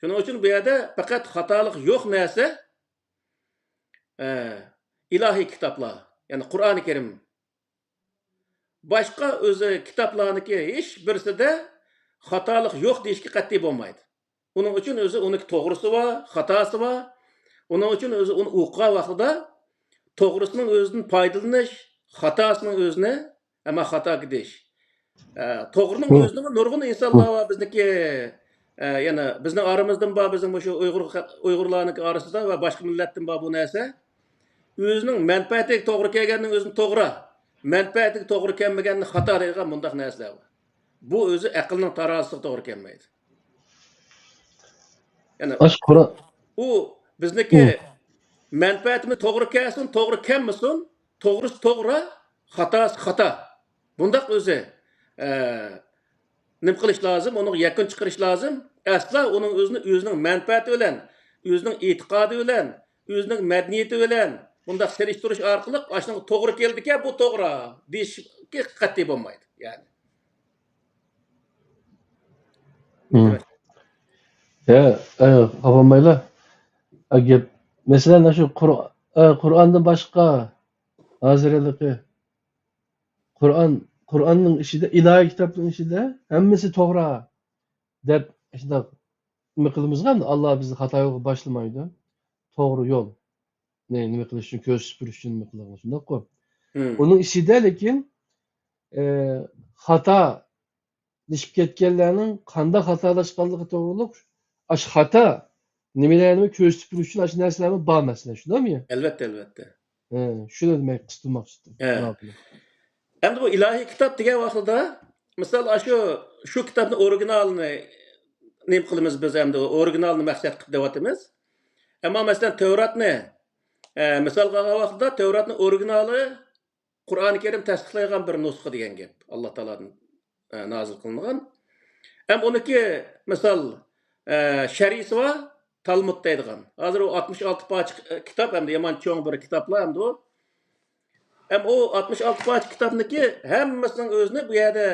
شۇنىڭ ئۈچۈن بۇ يەردە پەقەت خاتالىق يوق نەرسە، ئە، ئىلاھىي كىتابلار، يەنى قۇرئانى كەرىم. باشقا ئۆزى كىتابلارنىڭكى ھېچ بىرسىدە خاتالىق يوق دېيىشكە قەتئىي بولمايدۇ. ئۇنىڭ ئۈچۈن ئۆزى ئۇنىڭكى توغرىسى بار، خاتاسى بار. ئۇنىڭ ئۈچۈن ئۆزى ئۇنى ئوقۇغان ۋاقتىدا توغرىسىنىڭ ئۆزىدىن پايدىلىنىش، خاتاسىنىڭ ئۆزىنى، ئەمما خاتا دېيىش. ئە، توغرىنىڭ ئۆزىنىڭ نۇرغۇن ئىنسانلار بار بىزنىڭكى، ئە، يەنە بىزنىڭ ئارىمىزدىن بار، بىزنىڭ مۇشۇ ئۇيغۇر، ئۇيغۇرلارنىڭكى ئارىسىدا ۋە باشقا مىللەتتىن بار بۇ نەرسە. ئۆزىنىڭ مەنپەئەتىگە توغرا كەلگەننىڭ ئۆزىنى توغرا، مەنپەئەتىگە توغرا كەلمىگەننى خاتا دەيدىغان مۇنداق نەرسىلەر بار. بۇ ئۆزى ئەقىلنىڭ تارازىسىغا توغرا كەلمەيدۇ. يەنى ئاشۇ قۇرئان ئۇ بىزنىكى مەنپەئەتىمىز توغرا كەلسۇن، توغرا كەلمىسۇن، توغرىسى توغرا، خاتاسى خاتا. بۇنداق ئۆزى، ئە، نېمە قىلىش لازىم؟ ئۇنىڭغا يەكۈن چىقىرىش لازىم. ئەسلا ئۇنىڭ ئۆزىنى ئۆزىنىڭ مەنپەئەتى بىلەن، ئۆزىنىڭ ئېتىقادى بىلەن، ئۆزىنىڭ مەدەنىيىتى بىلەن بۇنداق سېلىشتۇرۇش ئارقىلىق، «ئاشۇنىڭغا توغرا كېلىدىكەن، بۇ توغرا» دېيىشكە قەتئىي بولمايدۇ، يەنى. مم. يا، ئە، خاپا بولمايلا. ئە، گەپ، مەسىلەن، شۇ قۇر-، ئە، قۇرئاندىن باشقا ھازىر ھېلىقى قۇرئان، قۇرئاننىڭ ئىچىدە، ئىلاھىي كىتابنىڭ ئىچىدە ھەممىسى توغرا دەپ شۇنداق نېمە قىلىمىزغان، ئاللا بىزنى خاتا يولغا باشلىمايدۇ. توغرا يول. نېمە قىلىش ئۈچۈن، كۆز سۈپۈرۈش ئۈچۈن نېمە قىلىدىغان، شۇنداققۇ؟ مم. ئۇنىڭ ئىچىدە لېكىن، ئە، خاتالىشىپ كەتكەنلەرنىڭ قانداق خاتالاشقانلىقى توغرۇلۇق، ئاشۇ خاتا نېمىلەرنى كۆرسىتىپ بېرىش ئۈچۈن ئاشۇ نەرسىلەرمۇ بار مەسىلەن، شۇنداقمۇ؟ ئەلۋەتتە، ئەلۋەتتە. ھە، شۇنى دېمەكچى، قىستۇرماقچى ئىدىم. ھە. ئەمدى بۇ ئىلاھىي كىتاب دېگەن ۋاقتىدا، مىسال، ئاشۇ، شۇ كىتابنى ئورىگىنالىنى نېمە قىلىمىز بىز، ئەمدى ئورىگىنالنى مەقسەت قىلىپ دەۋاتىمىز. ئەمما، مەسىلەن، تەۋراتنى، ئە، مىسالغا ئالغان ۋاقتىدا، تەۋراتنى ئورىگىنالى قۇرئانى كەرىم تەستىقلايدىغان بىر نۇسخا دېگەن گەپ. ئاللا تائالادىن، ئە، نازىل قىلىنغان. ھەم ئۇنىڭكى، مىسال، ئە، شەرھىسى بار، تالمۇد دەيدىغان. ھازىر ئۇ ئاتمىش ئالتە پارچە، ئە، كىتاب، ھەمدە يامان چوڭ بىر كىتابلار ھەمدە ئۇ. ھەم ئۇ ئاتمىش ئالتە پارچە كىتابنىڭكى ھەممىسىنىڭ ئۆزىنى بۇ يەردە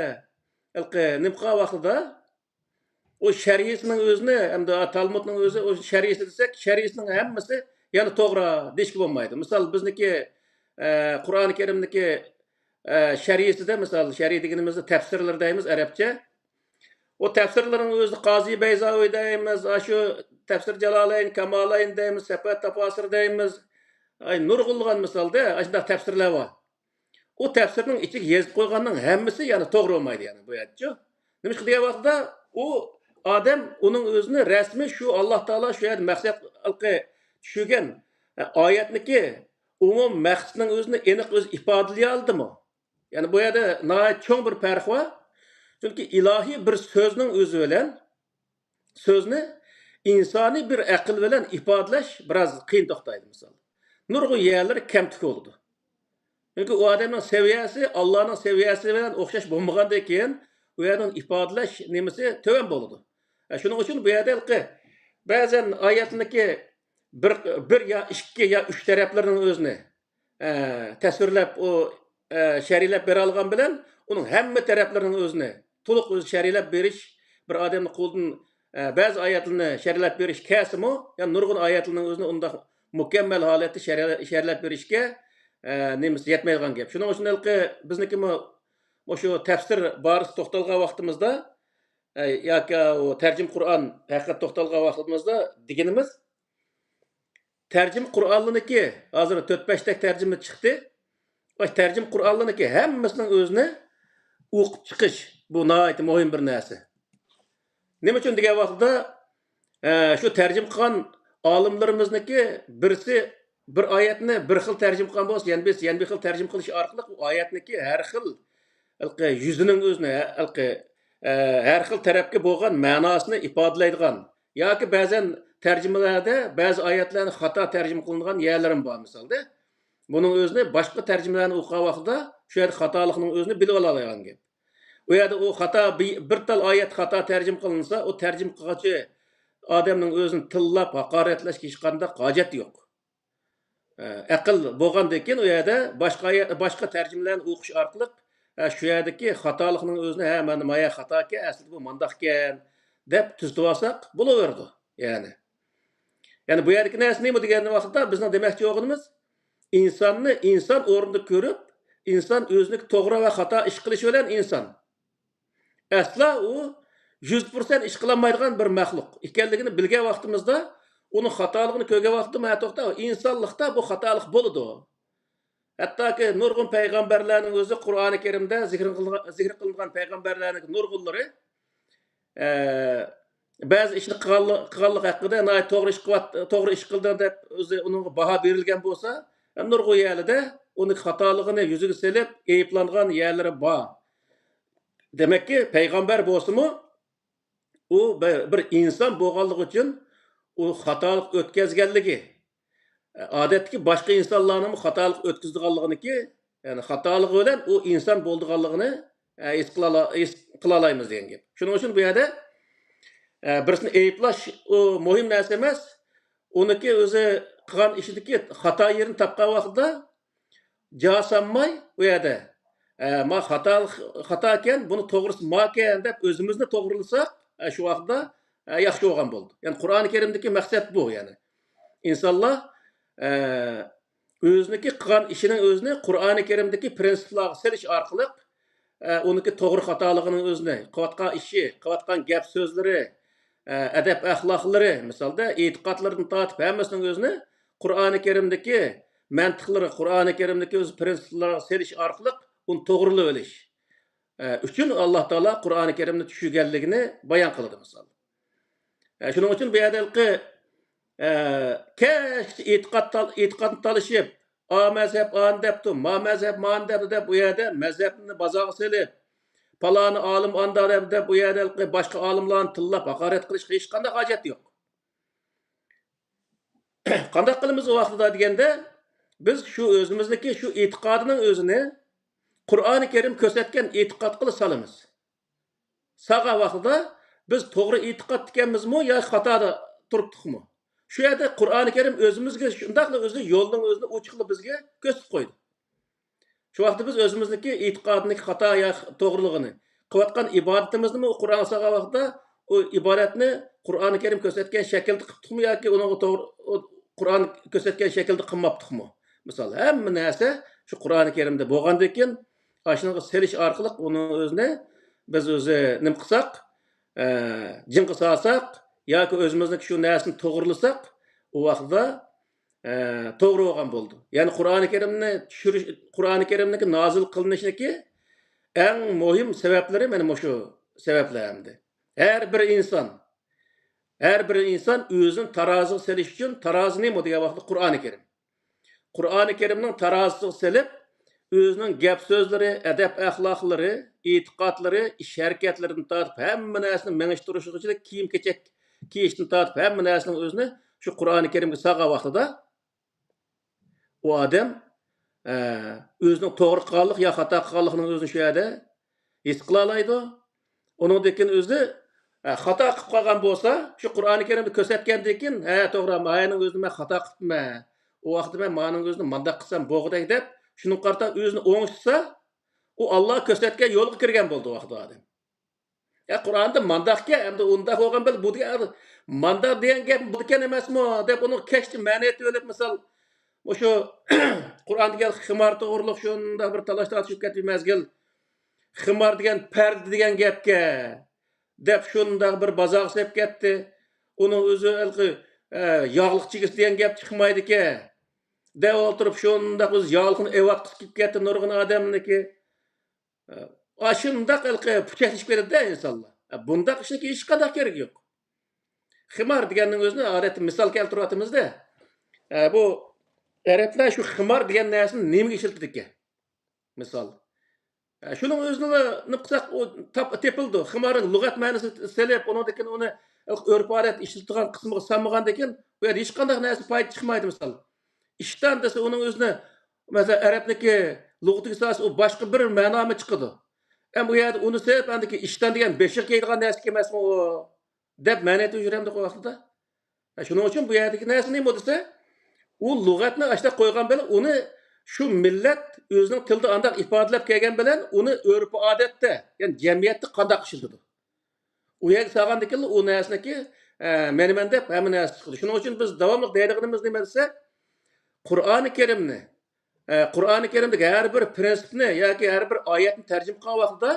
ھېلىقى نېمە قىلغان ۋاقتىدا، ئۇ شەرھىسىنىڭ ئۆزىنى، ھەمدە تالمۇدنىڭ ئۆزى، ئۇ شەرھىسى دېسەك، شەرھىسىنىڭ ھەممىسى يەنە توغرا دېيىشكە بولمايدۇ. مىسال، بىزنىڭكى، ئە، قۇرئانى كەرىمنىكى، ئە، شەرھىسىدە، مىسال، شەرھى دېگىنىمىزدە تەپسىرلىرى دەيمىز ئەرەبچە. ئۇ تەپسىرلىرىنىڭ ئۆزى قازى بەيزاۋى دەيمىز، ئاشۇ تەپسىر جالالەين، كامالەين دەيمىز، سەفەت تاپاسىر دەيمىز. ئاي، نۇرغۇنلىغان مىسالدا ئاشۇنداق تەپسىرلەر بار. ئۇ تەپسىرنىڭ ئىچىگە يېزىپ قويغاننىڭ ھەممىسى يەنە توغرا بولمايدۇ، يەنى بۇ يەردىچۇ. نېمىشقا دېگەن ۋاقىتتا، ئۇ ئادەم ئۇنىڭ ئۆزىنى رەسمىي شۇ ئاللا تائالا شۇ يەردە مەقسەت قىلىپ چۈشۈرگەن، ئە، ئايەتنىكى ئومۇم مەقسىتىنىڭ ئۆزىنى ئېنىق ئۆزى ئىپادىلىيالىدىمۇ؟ يەنى بۇ يەردە ناھايىتى چوڭ بىر پەرق بار. چۈنكى ئىلاھىي بىر سۆزنىڭ ئۆزى بىلەن سۆزنى ئىنسانىي بىر ئەقىل بىلەن ئىپادىلەش بىراز قىيىن توختايدۇ، مىسال. نۇرغۇن يەرلىرى كەمتۈك بولىدۇ. چۈنكى ئۇ ئادەمنىڭ سەۋىيەسى ئاللانىڭ سەۋىيەسى بىلەن ئوخشاش بولمىغاندىن كېيىن، ئۇ يەردىن ئىپادىلەش نېمىسى تۆۋەن بولىدۇ. ئە، شۇنىڭ ئۈچۈن بۇ يەردە ھېلىقى بەزەن ئايەتنىڭكى بىر، بىر يا ئىككى يا ئۈچ تەرەپلىرىنىڭ ئۆزىنى، ئە، تەسۋىرلەپ، ئۇ، ئە، شەرھلەپ بېرەلىگەن بىلەن ئۇنىڭ ھەممە تەرەپلىرىنىڭ ئۆزىنى تولۇق ئۆزى شەرھلەپ بېرىش، بىر ئادەمنىڭ قولىدىن، ئە، بەزى ئايەتلەرنى شەرھلەپ بېرىش كەلسىمۇ، يا نۇرغۇن ئايەتلەرنىڭ ئۆزىنى ئۇنداق مۇكەممەل ھالەتتە شەرھلە-، شەرھلەپ بېرىشكە، ئە، نېمىسى يەتمەيدىغان گەپ. شۇنىڭ ئۈچۈن ھېلىقى بىزنىڭكىمۇ مۇشۇ تەپسىر بارىسىدا توختالغان ۋاقتىمىزدا، ئە، ياكى ئۇ تەرجىمە قۇرئان ھەققىدە توختالغان ۋاقتىمىزدا دېگىنىمىز، تەرجىمە قۇرئانلىرىنىڭكى ھازىر تۆت بەشتەك تەرجىمە چىقتى. ئاشۇ تەرجىمە قۇرئانلىرىنىڭكى ھەممىسىنىڭ ئۆزىنى ئوقۇپ چىقىش، بۇ ناھايىتى مۇھىم بىر نەرسە. نېمە ئۈچۈن دېگەن ۋاقىتتا، ئە، شۇ تەرجىمە قىلغان ئالىملىرىمىزنىڭكى بىرسى بىر ئايەتنى بىر خىل تەرجىمە قىلغان بولسا، يەنە بىرسى يەنە بىر خىل تەرجىمە قىلىش ئارقىلىق ئۇ ئايەتنىڭكى ھەر خىل ھېلىقى يۈزىنىڭ ئۆزىنى، ھە-، ھېلىقى، ئە، ھەر خىل تەرەپكە بولغان مەناسىنى ئىپادىلەيدىغان ياكى بەزەن تەرجىمىلەردە بەزى ئايەتلەرنى خاتا تەرجىمە قىلىنغان يەرلىرىمۇ بار مىسالدا. بۇنىڭ ئۆزىنى باشقا تەرجىمىلەرنى ئوقۇغان ۋاقتىدا شۇ يەردە خاتالىقنىڭ ئۆزىنى بىلىپ ئالالايدىغان گەپ. ئۇ يەردە ئۇ خاتا بى-، بىر تال ئايەت خاتا تەرجىمە قىلىنسا، ئۇ تەرجىمە قىلغۇچى ئادەمنىڭ ئۆزىنى تىللاپ، ھاقارەتلەشكە ھېچقانداق ھاجەت يوق. ئە، ئەقىل بولغاندىن كېيىن ئۇ يەردە باشقا، باشقا تەرجىمىلەرنى ئوقۇش ئارقىلىق، ئە، شۇ يەردىكى خاتالىقنىڭ ئۆزىنى، ھە، مانا ما يەر خاتاكەن، ئەسلىدە بۇ مانداقكەن، دەپ تۈزىتىۋالساق بولۇۋېرىدۇ، يەنى. يەنى بۇ يەردىكى نەرسە نېمە دېگەن ۋاقىتتا بىزنىڭ دېمەكچى بولغىنىمىز، ئىنساننى ئىنسان ئورنىدا كۆرۈپ، ئىنسان ئۆزىنىڭكى توغرا ۋە خاتا ئىش قىلىشى بىلەن ئىنسان. ئەسلا ئۇ يۈز پىرسەنت ئىش قىلالمايدىغان بىر مەخلۇق ئىكەنلىكىنى بىلگەن ۋاقتىمىزدا، ئۇنىڭ خاتالىقىنى كۆرگەن ۋاقتىدا، مانا توختا، ئىنسانلىقتا بۇ خاتالىق بولىدۇ. ھەتتاكى نۇرغۇن پەيغەمبەرلەرنىڭ ئۆزى قۇرئانى كەرىمدە زىكرى قىلغان، زىكرى قىلىنغان پەيغەمبەرلەرنىڭ نۇرغۇنلىرى، ئە، بەزى ئىشنى قىلغانلىق، قىلغانلىق ھەققىدە ناھايىتى توغرا ئىش قىلىۋات-، توغرا ئىش قىلدى دەپ ئۆزى ئۇنىڭغا باھا بېرىلگەن بولسا، نۇرغۇن يەرلىدە ئۇنى خاتالىقىنى يۈزىگە سېلىپ، ئەيىبلەنگەن يەرلىرى بار. دېمەككى، پەيغەمبەر بولسىمۇ، ئۇ بىر، بىر ئىنسان بولغانلىقى ئۈچۈن ئۇ خاتالىق ئۆتكەزگەنلىكى، ئادەتتىكى باشقا ئىنسانلارنىمۇ خاتالىق ئۆتكۈزىدىغانلىقىنىكى، يەنى خاتالىقى بىلەن ئۇ ئىنسان بولىدىغانلىقىنى، ئە، ھېس قىلالا-، ھېس قىلالايمىز دېگەن گەپ. شۇنىڭ ئۈچۈن بۇ يەردە، ئە، بىرسىنى ئەيىبلەش ئۇ مۇھىم نەرسە ئەمەس. ئۇنىڭكى ئۆزى قىلغان ئىشىدىكى خاتا يېرىنى تاپقان ۋاقتىدا جا سالماي ئۇ يەردە، ئە، ما خاتا، خاتاكەن، بۇنى توغرىسى ماكەن دەپ ئۆزىمىزنى توغرىلىساق، ئە، شۇ ۋاقىتتا، ئە، ياخشى بولغان بولىدۇ. يەنى قۇرئانى كەرىمدىكى مەقسەت بۇ، يەنى. ئىنسانلار، ئە، ئۆزىنىڭكى قىلغان ئىشىنىڭ ئۆزىنى قۇرئانى كەرىمدىكى پرىنسىپلارغا سېلىش ئارقىلىق، ئە، ئۇنىڭكى توغرا خاتالىقىنىڭ ئۆزىنى، قىلىۋاتقان ئىشى، قىلىۋاتقان گەپ سۆزلىرى، ئە، ئەدەپ ئەخلاقلىرى، مىسالدا ئېتىقادلىرىدىن تارتىپ ھەممىسىنىڭ ئۆزىنى قۇرئانى كەرىمدىكى مەنتىقلىرى، قۇرئانى كەرىمدىكى ئۆز پرىنسىپلىرىغا سېلىش ئارقىلىق ئۇنى توغرىلىۋېلىش، ئە، ئۈچۈن ئاللا تائالا قۇرئانى كەرىمنى چۈشۈرگەنلىكىنى بايان قىلىدۇ، مىسال. ئە، شۇنىڭ ئۈچۈن بۇ يەردە ھېلىقى، ئە، كەچكىچە ئېتىقاد تال-، ئېتىقادنى تالىشىپ، ئا مەزھەپ ئانى دەپتۇ، ما مەزھەپ مانى دەپتۇ دەپ، بۇ يەردە مەزھەپنى بازارغا سېلىپ، پالانى ئالىم ئاندا دەپ، دەپ، بۇ يەردە ھېلىقى باشقا ئالىملارنى تىللاپ ھاقارەت قىلىشقا ھېچقانداق ھاجەت يوق. قانداق قىلىمىز ئۇ ۋاقتىدا دېگەندە، بىز شۇ ئۆزىمىزنىڭكى شۇ ئېتىقادىنىڭ ئۆزىنى قۇرئانى كەرىم كۆرسەتكەن ئېتىقادقىلا سالىمىز. سالغان ۋاقتىدا بىز توغرا ئېتىقادتىكەنمىزمۇ ياكى خاتادا تۇرۇپتۇقمۇ؟ شۇ يەردە قۇرئانى كەرىم ئۆزىمىزگە شۇنداقلا ئۆزى يولنىڭ ئۆزىنى ئوچۇقلا بىزگە كۆرسىتىپ قويدى. شۇ ۋاقىتتا بىز ئۆزىمىزنىڭكى ئېتىقادىنىڭكى خاتا يا توغرىلىقىنى، قىلىۋاتقان ئىبادىتىمىزنىمۇ قۇرئان سالغان ۋاقىتتا ئۇ ئىبادەتنى قۇرئانى كەرىم كۆرسەتكەن شەكىلدە قىپتۇقمۇ ياكى ئۇنىڭغا توغرا، ئۇ قۇرئان كۆرسەتكەن شەكىلدە قىلماپتۇقمۇ؟ مىسال، ھەممە نەرسە شۇ قۇرئانى كەرىمدە بولغاندىن كېيىن، ئاشۇنىڭغا سېلىش ئارقىلىق ئۇنىڭ ئۆزىنى بىز ئۆزى نېمە قىلساق، ئە، جىڭغا سالساق ياكى ئۆزىمىزنىڭ شۇ نەرسىنى توغرىلىساق، ئۇ ۋاقىتتا، ئە، توغرا بولغان بولىدۇ. يەنى قۇرئانى كەرىمنى چۈشۈرۈش، قۇرئانى كەرىمنىڭكى نازىل قىلىنىشىنىڭكى ئەڭ مۇھىم سەۋەبلىرى مانا مۇشۇ سەۋەبلەر ئەمدى. ھەر بىر ئىنسان، ھەر بىر ئىنسان ئۆزىنى تارازىغا سېلىش ئۈچۈن، تارازى نېمە دېگەن ۋاقىتتا قۇرئانى كەرىم. قۇرئانى كەرىمنىڭ تارازىسىغا سېلىپ، ئۆزىنىڭ گەپ سۆزلىرى، ئەدەپ ئەخلاقلىرى، ئېتىقادلىرى، ئىش ھەرىكەتلىرىدىن تارتىپ ھەممە نەرسىنى، مېڭىش تۇرۇشىغىچە، كىيىم كېچەك كىيىشتىن تارتىپ ھەممە نەرسىنىڭ ئۆزىنى شۇ قۇرئانى كەرىمگە سالغان ۋاقتىدا، ئۇ ئادەم، ئە، ئۆزىنىڭ توغرا قىلغانلىق يا خاتا قىلغانلىقىنىڭ ئۆزىنى شۇ يەردە ھېس قىلالايدۇ. ئۇنىڭدىن كېيىن ئۆزى، ئە، خاتا قىلىپ قالغان بولسا، شۇ قۇرئانى كەرىمدە كۆرسەتكەندىن كېيىن، ھە، توغرا، ماينىڭ ئۆزىنى مەن خاتا قىپتىمەن. ئۇ ۋاقىتتا مەن مانىڭ ئۆزىنى مانداق قىلسام بوغۇدەك دەپ، شۇنىڭغا قارىتا ئۆزىنى ئوڭشىتسا، ئۇ ئاللا كۆرسەتكەن يولغا كىرگەن بولىدۇ ئۇ ۋاقىتتا ئادەم. يا، قۇرئاندا مانداقكەن، ئەمدى ئۇنداق بولغان بىلەن بۇ دېگەن، مانداق دېگەن گەپ بۇدىكەن ئەمەسمۇ دەپ، ئۇنىڭ كەشتە مەنە ئېتىۋېلىپ، مىسال، مۇشۇ قۇرئاندا كەلگەن خىمار توغرۇلۇق شۇنداق بىر تالاش تارتىشىپ كەتتى مەزگىل. خىمار دېگەن پەردە دېگەن گەپكە دەپ شۇنداق بىر بازارغا سېلىپ كەتتى. ئۇنىڭ ئۆزى ھېلىقى، ئە، ياغلىق چىگىسى دېگەن گەپ چىقمايدىكەن دەپ ئولتۇرۇپ، شۇنداق ئۆزى ياغلىقنى ئېۋاتقۇسى كېلىپ كەتتى نۇرغۇن ئادەمنىڭكى. ئاشۇنداق ھېلىقى پۇچەكلىشىپ كېتىدۇ-دە ئىنسانلار. بۇنداق ئىشنىڭكى ھېچقانداق كېرىكى يوق. خىمار دېگەننىڭ ئۆزىنى ئادەتتە مىسال كەلتۈرۈۋاتىمىز-دە. بۇ ئەرەبلەر شۇ خىمار دېگەن نەرسىنى نېمىگە ئىشلىتىدىكەن؟ مىسال. شۇنىڭ ئۆزىنى نېمە قىلساق، ئۇ تاپ-، تېپىلىدۇ. خىمارنىڭ لۇغەت مەنىسىنى سېلىپ، ئۇنىڭدىن كېيىن ئۇنى ئۆرپ-ئادەت ئىشلىتىدىغان قىسمىغا سالمىغاندىن كېيىن، ئۇ يەردە ھېچقانداق نەرسە پايدا چىقمايدۇ، مىسال. ئىشتان دېسە، ئۇنىڭ ئۆزىنى، مەسىلەن، ئەرەبنىكى لۇغىتىگە سالسا، ئۇ باشقا بىر مەنامۇ چىقىدۇ. ئەمما ئۇ يەردە ئۇنى سېلىپ، ئاندىكى ئىشتان دېگەن بېشىغا كىيىدىغان نەرسىكەن ئەمەسمۇ ئۇ، دەپ مەنە ئېيتىپ يۈرەمدۇق ئۇ ۋاقتىدا. شۇنىڭ ئۈچۈن بۇ يەردىكى نەرسە نېمە دېسە، ئۇ لۇغەتنى ئاشۇنداق قويغان بىلەن، ئۇنى شۇ مىللەت ئۆزىنىڭ تىلىدا ئانداق ئىپادىلەپ كەلگەن بىلەن، ئۇنى ئۆرپ-ئادەتتە، يەنى جەمئىيەتتە قانداق ئىشلىتىدۇ؟ ئۇ يەرگە سالغاندىكىنلا ئۇ نەرسىنىڭكى، ئە، مەنىمەن دەپ ھەممە نەرسە چىقىدۇ. شۇنىڭ ئۈچۈن بىز داۋاملىق دەيدىغىنىمىز نېمە دېسە، قۇرئانى كەرىمنى، ئە، قۇرئانى كەرىمدىكى ھەر بىر پىرىنسىپنى ياكى ھەر بىر ئايەتنى تەرجىمە قىلغان ۋاقتىدا،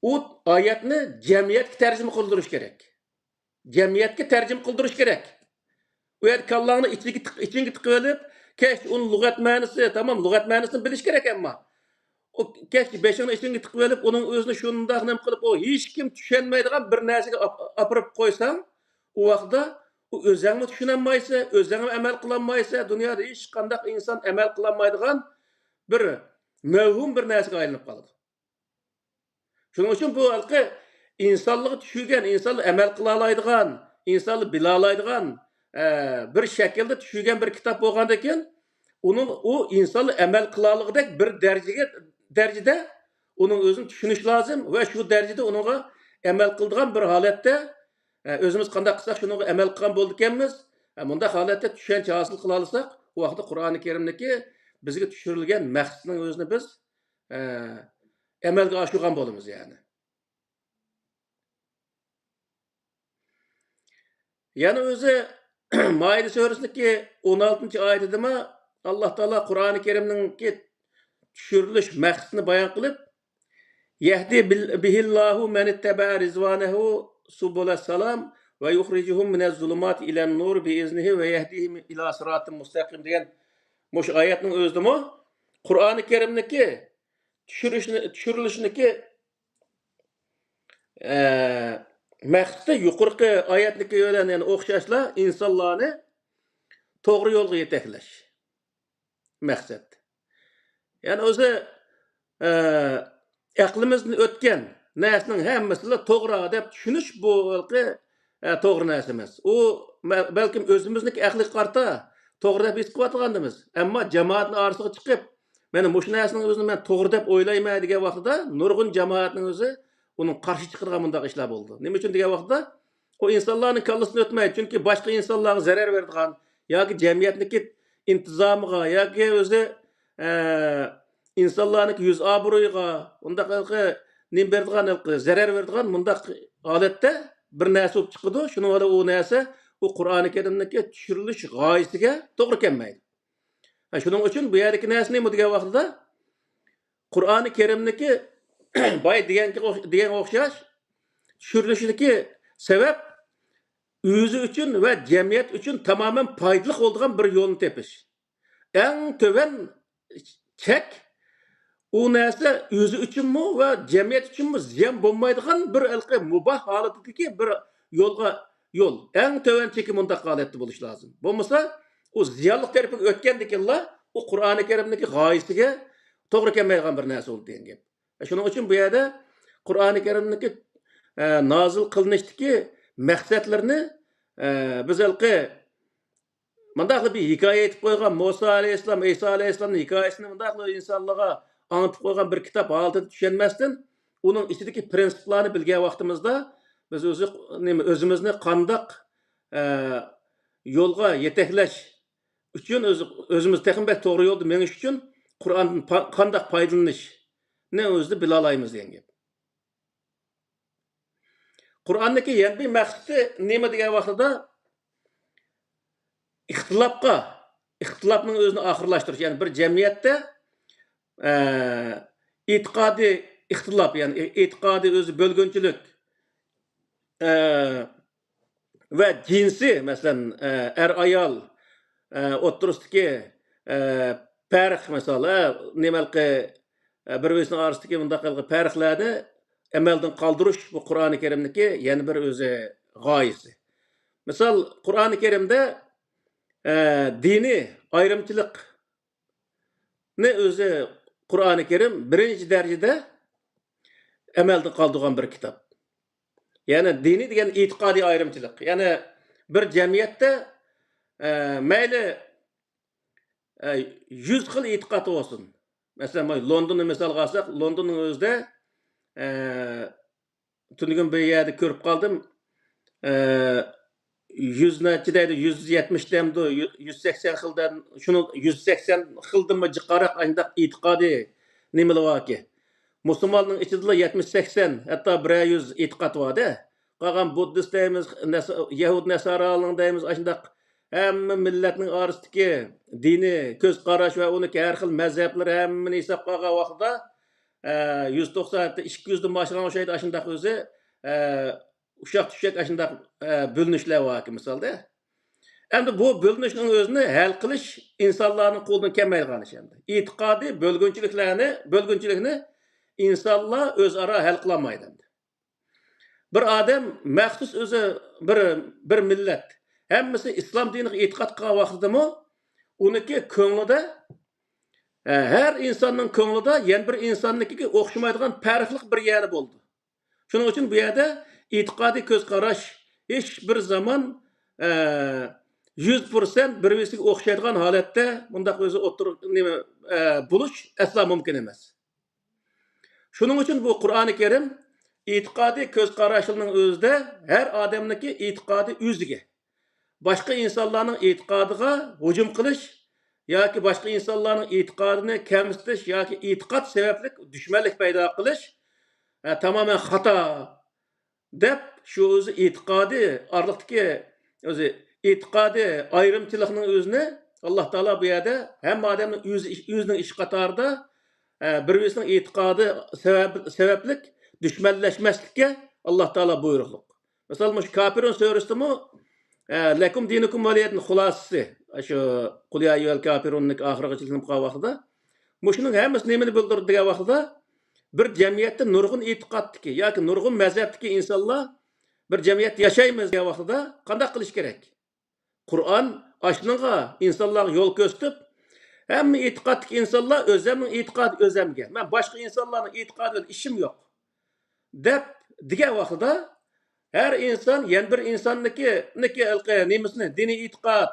ئۇ ئايەتنى جەمئىيەتكە تەرجىمە قىلدۇرۇش كېرەك. جەمئىيەتكە تەرجىمە قىلدۇرۇش كېرەك. ئۇ يەردە كاللاڭنى ئىچىگە تىق-، ئىچىڭگە تىقىۋېلىپ، كەچتە ئۇنىڭ لۇغەت مەنىسى، تامام، لۇغەت مەنىسىنى بىلىش كېرەك، ئەمما ئۇ كەچتە بېشىڭنى ئىچىڭگە تىقىۋېلىپ، ئۇنىڭ ئۆزىنى شۇنداق نېمە قىلىپ، ئۇ ھېچكىم چۈشەنمەيدىغان بىر نەرسىگە ئاپ-، ئاپىرىپ قويساڭ، ئۇ ۋاقىتتا ئۇ ئۆزەڭمۇ چۈشىنەلمەيسەن، ئۆزەڭمۇ ئەمەل قىلالمايسەن، دۇنيادا ھېچقانداق ئىنسان ئەمەل قىلالمايدىغان بىر مەۋھۇم بىر نەرسىگە ئايلىنىپ قالىدۇ. شۇنىڭ ئۈچۈن بۇ ھېلىقى ئىنسانلىققا چۈشۈرگەن، ئىنسانلار ئەمەل قىلالايدىغان، ئىنسانلار بىلالايدىغان، ئە، بىر شەكىلدە چۈشۈرگەن بىر كىتاب بولغاندىكىن، ئۇنىڭ، ئۇ ئىنسانلار ئەمەل قىلالىغۇدەك بىر دەرىجىگە، دەرىجىدە ئۇنىڭ ئۆزىنى چۈشىنىش لازىم ۋە شۇ دەرىجىدە ئۇنىڭغا ئەمەل قىلىدىغان بىر ھالەتتە، ئە، ئۆزىمىز قانداق قىلساق، شۇنىڭغا ئەمەل قىلغان بولىدىكەنمىز. ئە، مۇنداق ھالەتتە چۈشەنچە ھاسىل قىلالىساق، ئۇ ۋاقىتتا قۇرئانى كەرىمدىكى بىزگە چۈشۈرۈلگەن مەقسەتنىڭ ئۆزىنى بىز ئە، ئەمەلگە ئاشۇرغان بولىمىز، يەنى. يەنە ئۆزى مائىدە سۈرىسىنىڭكى ئون ئالتىنچى ئايىتىدىمۇ ئاللا تائالا قۇرئانى كەرىمنىڭكى چۈشۈرۈلۈش مەقسىتىنى بايان قىلىپ، يەھدى بىل-، بىھىللاھۇ مەنىتتەبەئە رىزۋانەھۇ سۇبۇلەسسالام ۋە يۇخرىجۇھۇم مىنەززۇلۇماتى ئىلەننۇر بىئىزنىھى ۋە يەھدىھىم ئىلا سىراتىن مۇستەقىم دېگەن مۇشۇ ئايەتنىڭ ئۆزىدىمۇ قۇرئانى كەرىمنىكى چۈشۈرۈشنى، چۈشۈرۈلۈشنىكى، ئە، مەقسىتى يۇقىرىقى ئايەتنىكى بىلەن يەنە ئوخشاشلا ئىنسانلارنى توغرا يولغا يېتەكلەش مەقسەت. يەنى ئۆزى، ئە، ئەقلىمىزدىن ئۆتكەن نەرسىنىڭ ھەممىسىلا توغرا دەپ چۈشىنىش بۇ ھېلىقى ئە، توغرا نەرسە ئەمەس. ئۇ مە-، بەلكىم ئۆزىمىزنىڭكى ئەقلىگە قارىتا توغرا دەپ ھېس قىلىۋاتقاندىمىز. ئەمما جامائەتنىڭ ئارىسىغا چىقىپ، مانا مۇشۇ نەرسىنىڭ ئۆزىنى مەن توغرا دەپ ئويلايمەن دېگەن ۋاقتىدا، نۇرغۇن جامائەتنىڭ ئۆزى ئۇنىڭ قارشى چىقىدىغان مۇنداق ئىشلار بولىدۇ. نېمە ئۈچۈن دېگەن ۋاقتىدا، ئۇ ئىنسانلارنىڭ كاللىسىدىن ئۆتمەيدۇ. چۈنكى باشقا ئىنسانلارغا زەرەر بېرىدىغان ياكى جەمئىيەتنىڭكى ئىنتىزامىغا ياكى ئۆزى ئە، ئىنسانلارنىڭكى يۈز ئابرۇيىغا، ئۇنداق ھېلىقى نېمە بېرىدىغان، ھېلىقى زەرەر بېرىدىغان مۇنداق ھالەتتە بىر نەرسە بولۇپ چىقىدۇ. شۇنىڭ بىلەن ئۇ نەرسە ئۇ قۇرئانى كەرىمنىڭكى چۈشۈرۈلۈش غايىسىگە توغرا كەلمەيدۇ. ھە، شۇنىڭ ئۈچۈن بۇ يەردىكى نەرسە نېمە دېگەن ۋاقتىدا، قۇرئانى كەرىمنىڭكى بايا دېگەنگە ئوخ-، دېگەنگە ئوخشاش چۈشۈرۈلۈشىدىكى سەۋەب ئۆزى ئۈچۈن ۋە جەمئىيەت ئۈچۈن تامامەن پايدىلىق بولىدىغان بىر يولنى تېپىش. ئەڭ تۆۋەن چەك، ئۇ نەرسە ئۆزى ئۈچۈنمۇ ۋە جەمئىيەت ئۈچۈنمۇ زىيان بولمايدىغان بىر ھېلىقى مۇباھ ھالىتىدىكى بىر يولغا يول. ئەڭ تۆۋەن چېكى مۇنداق ھالەتتە بولۇشى لازىم. بولمىسا، ئۇ زىيانلىق تەرىپىگە ئۆتكەندىكىنلا، ئۇ قۇرئانى كەرىمدىكى غايىسىگە، توغرا كەلمەيدىغان بىر نەرسە بولدى دېگەن گەپ. شۇنىڭ ئۈچۈن بۇ يەردە قۇرئانى كەرىمنىڭكى، ئە، نازىل قىلىنىشتىكى مەقسەتلىرىنى، ئە، بىز ھېلىقى مۇنداقلا بىر ھېكايە ئېيتىپ قويغان، مۇسا ئەلەيھىسسالام، ئەيسا ئەلەيھىسسالامنىڭ ھېكايىسىنى مۇنداقلا ئىنسانلارغا ئاڭلىتىپ قويغان بىر كىتاب ھالىتىدە چۈشەنمەستىن، ئۇنىڭ ئىچىدىكى پرىنسىپلارنى بىلگەن ۋاقتىمىزدا، بىز ئۆزى، نېمە، ئۆزىمىزنى قانداق، ئە، يولغا يېتەكلەش ئۈچۈن، ئۆز-، ئۆزىمىز تېخىمۇ بەك توغرا يولدا مېڭىش ئۈچۈن قۇرئاندىن پا-، قانداق پايدىلىنىشنى ئۆزىدە بىلالايمىز دېگەن گەپ. قۇرئاننىڭكى يەنە بىر مەقسىتى نېمە دېگەن ۋاقتىدا، ئىختىلاپقا، ئىختىلاپنىڭ ئۆزىنى ئاخىرلاشتۇرۇش. يەنى بىر جەمئىيەتتە، ئە، ئېتىقادىي ئىختىلاپ، يەنى ئېتىقادىي ئۆزى بۆلگۈنچىلىك، ئە، ۋە جىنسىي، مەسىلەن، ئە، ئەر-ئايال، ئە، ئوتتۇرىسىدىكى، ئە، پەرق، مىسال، ئە، نېمە ھېلىقى، ئە، بىر-بىرسىنىڭ ئارىسىدىكى مۇنداق ھېلىقى پەرقلەرنى ئەمەلدىن قالدۇرۇش، بۇ قۇرئانى كەرىمنىڭكى يەنە بىر ئۆزى غايىسى. مىسال، قۇرئانى كەرىمدە، ئە، دىنىي ئايرىمچىلىقنى ئۆزى قۇرئانى كەرىم بىرىنچى دەرىجىدە ئەمەلدىن قالدۇرغان بىر كىتاب. يەنى دىنىي دېگەن ئېتىقادىي ئايرىمچىلىق. يەنى بىر جەمئىيەتتە، ئە، مەيلى، ئە، يۈز خىل ئېتىقاد بولسۇن. مەسىلەن، مانا لوندوننى مىسالغا ئالساق، لوندوننىڭ ئۆزىدە، ئە، تۈنۈگۈن بىر يەردە كۆرۈپ قالدىم. ئە، يۈز نەچچە دەيدۇ، يۈز يەتمىش دەمدۇ، يۈ-، يۈز سەكسەن خىلدىن، شۇنىڭ يۈز سەكسەن خىلدىنمۇ جىقراق ئانداق ئېتىقادى نېمىلەر باركى. مۇسۇلماننىڭ ئىچىدىلا يەتمىش سەكسەن، ھەتتا بىرەر يۈز ئېتىقاد بار-دە. قالغان بۇددىست دەيمىز، نەس-، يەھۇد نەسارانىڭ دەيمىز، ئاشۇنداق ھەممە مىللەتنىڭ ئارىسىدىكى دىنىي كۆز قاراش ۋە ئۇنىڭ ھەر خىل مەزھەپلىرى ھەممىنى ھېسابقا ئالغان ۋاقتىدا، ئە، يۈز توقسان، ھەتتا ئىككى يۈزدىن ئاشىدىغان ئوخشايدۇ، ئاشۇنداق ئۆزى، ئە، ئۇششاق-چۈششەك ئاشۇنداق، ئە، بۆلۈنۈشلەر باركى مىسالدا. ئەمدى بۇ بۆلۈنۈشنىڭ ئۆزىنى ھەل قىلىش ئىنسانلارنىڭ قولىدىن كەلمەيدىغان ئىش ئەمدى. ئېتىقادىي بۆلگۈنچىلىكلەرنى، بۆلگۈنچىلىكنى ئىنسانلار ئۆزئارا ھەل قىلالمايدۇ ئەمدى. بىر ئادەم مەخسۇس ئۆزى بىر، بىر مىللەت، ھەممىسى ئىسلام دىنىغا ئېتىقاد قىلغان ۋاقتىدىمۇ ئۇنىڭكى كۆڭلىدە، ئە، ھەر ئىنساننىڭ كۆڭلىدە يەنە بىر ئىنساننىڭكىگە ئوخشىمايدىغان پەرقلىق بىر يەرى بولىدۇ. شۇنىڭ ئۈچۈن بۇ يەردە ئېتىقادىي كۆز قاراش ھېچ بىر زامان، ئە، يۈز پىرسەنت بىر-بىرسىگە ئوخشايدىغان ھالەتتە مۇنداق ئۆزى ئوتتۇرا، نېمە، ئە، بولۇش ئەسلا مۇمكىن ئەمەس. شۇنىڭ ئۈچۈن بۇ قۇرئانى كەرىم ئېتىقادىي كۆز قاراشلىرىنىڭ ئۆزىدە ھەر ئادەمنىڭكى ئېتىقادى ئۆزىگە، باشقا ئىنسانلارنىڭ ئېتىقادىغا ھۇجۇم قىلىش ياكى باشقا ئىنسانلارنىڭ ئېتىقادىنى كەمسىتىش ياكى ئېتىقاد سەۋەبلىك دۈشمەنلىك پەيدا قىلىش، ئە، تامامەن خاتا دەپ، شۇ ئۆزى ئېتىقادى ئارىلىقتىكى ئۆزى ئېتىقادى ئايرىمچىلىقنىڭ ئۆزىنى ئاللا تائالا بۇ يەردە ھەممە ئادەمنى ئۆزى، ئۆزىنىڭ ئىشى قاتارىدا، ئە، بىر-بىرسىنىڭ ئېتىقادى سەۋەب-، سەۋەبلىك دۈشمەنلەشمەسلىككە ئاللا تائالا بۇيرۇقلۇق. مىسال، مۇشۇ كاپىرۇن سۈرىسىدىمۇ، ئە، لەكۇم دىنۇكۇم ۋەلىيەدىن خۇلاسىسى، شۇ قۇل يا ئەييۇھەل كاپىرۇننىڭ ئاخىرىغىچە كېلىپ قالغان ۋاقتىدا، مۇشۇنىڭ ھەممىسى نېمىنى بىلدۈرىدۇ دېگەن ۋاقتىدا، بىر جەمئىيەتتە نۇرغۇن ئېتىقادتىكى ياكى نۇرغۇن مەزھەپتىكى ئىنسانلار بىر جەمئىيەتتە ياشايمىز دېگەن ۋاقتىدا قانداق قىلىش كېرەك؟ قۇرئان ئاشۇنىڭغا ئىنسانلارغا يول كۆرسىتىپ، ھەممە ئېتىقادتىكى ئىنسانلار ئۆزەمنىڭ ئېتىقادى ئۆزەمگە، مەن باشقا ئىنسانلارنىڭ ئېتىقادى بىلەن ئىشىم يوق دەپ دېگەن ۋاقتىدا، ھەر ئىنسان يەنە بىر ئىنساننىڭكى، نىكى، ھېلىقى نېمىسىنى، دىنىي ئېتىقاد،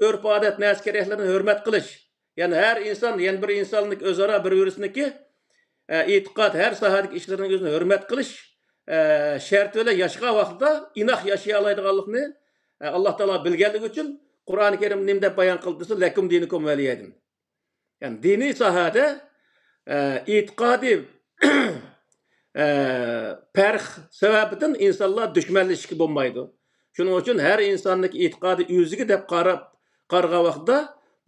ئۆرپ-ئادەت، نەرسە-كېرەكلىرىنى ھۆرمەت قىلىش، يەنى ھەر ئىنسان يەنە بىر ئىنساننىڭ ئۆزئارا بىر-بىرسىنىڭكى، ئە، ئېتىقاد، ھەر ساھەدىكى ئىشلىرىنىڭ ئۆزىنى ھۆرمەت قىلىش، ئە، شەرتى بىلەن ياشىغان ۋاقتىدا ئىناق ياشىيالايدىغانلىقىنى، ئە، ئاللا تائالا بىلگەنلىكى ئۈچۈن قۇرئانى كەرىم نېمە دەپ بايان قىلدى دېسە، لەكۇم دىنۇكۇم ۋەلىيەدىن. يەنى دىنىي ساھەدە، ئە، ئېتىقادىي، ئە، پەرق سەۋەبىدىن ئىنسانلار دۈشمەنلىشىشكە بولمايدۇ. شۇنىڭ ئۈچۈن ھەر ئىنساننىڭكى ئېتىقادى ئۆزىگە دەپ قاراپ، قارىغان ۋاقتىدا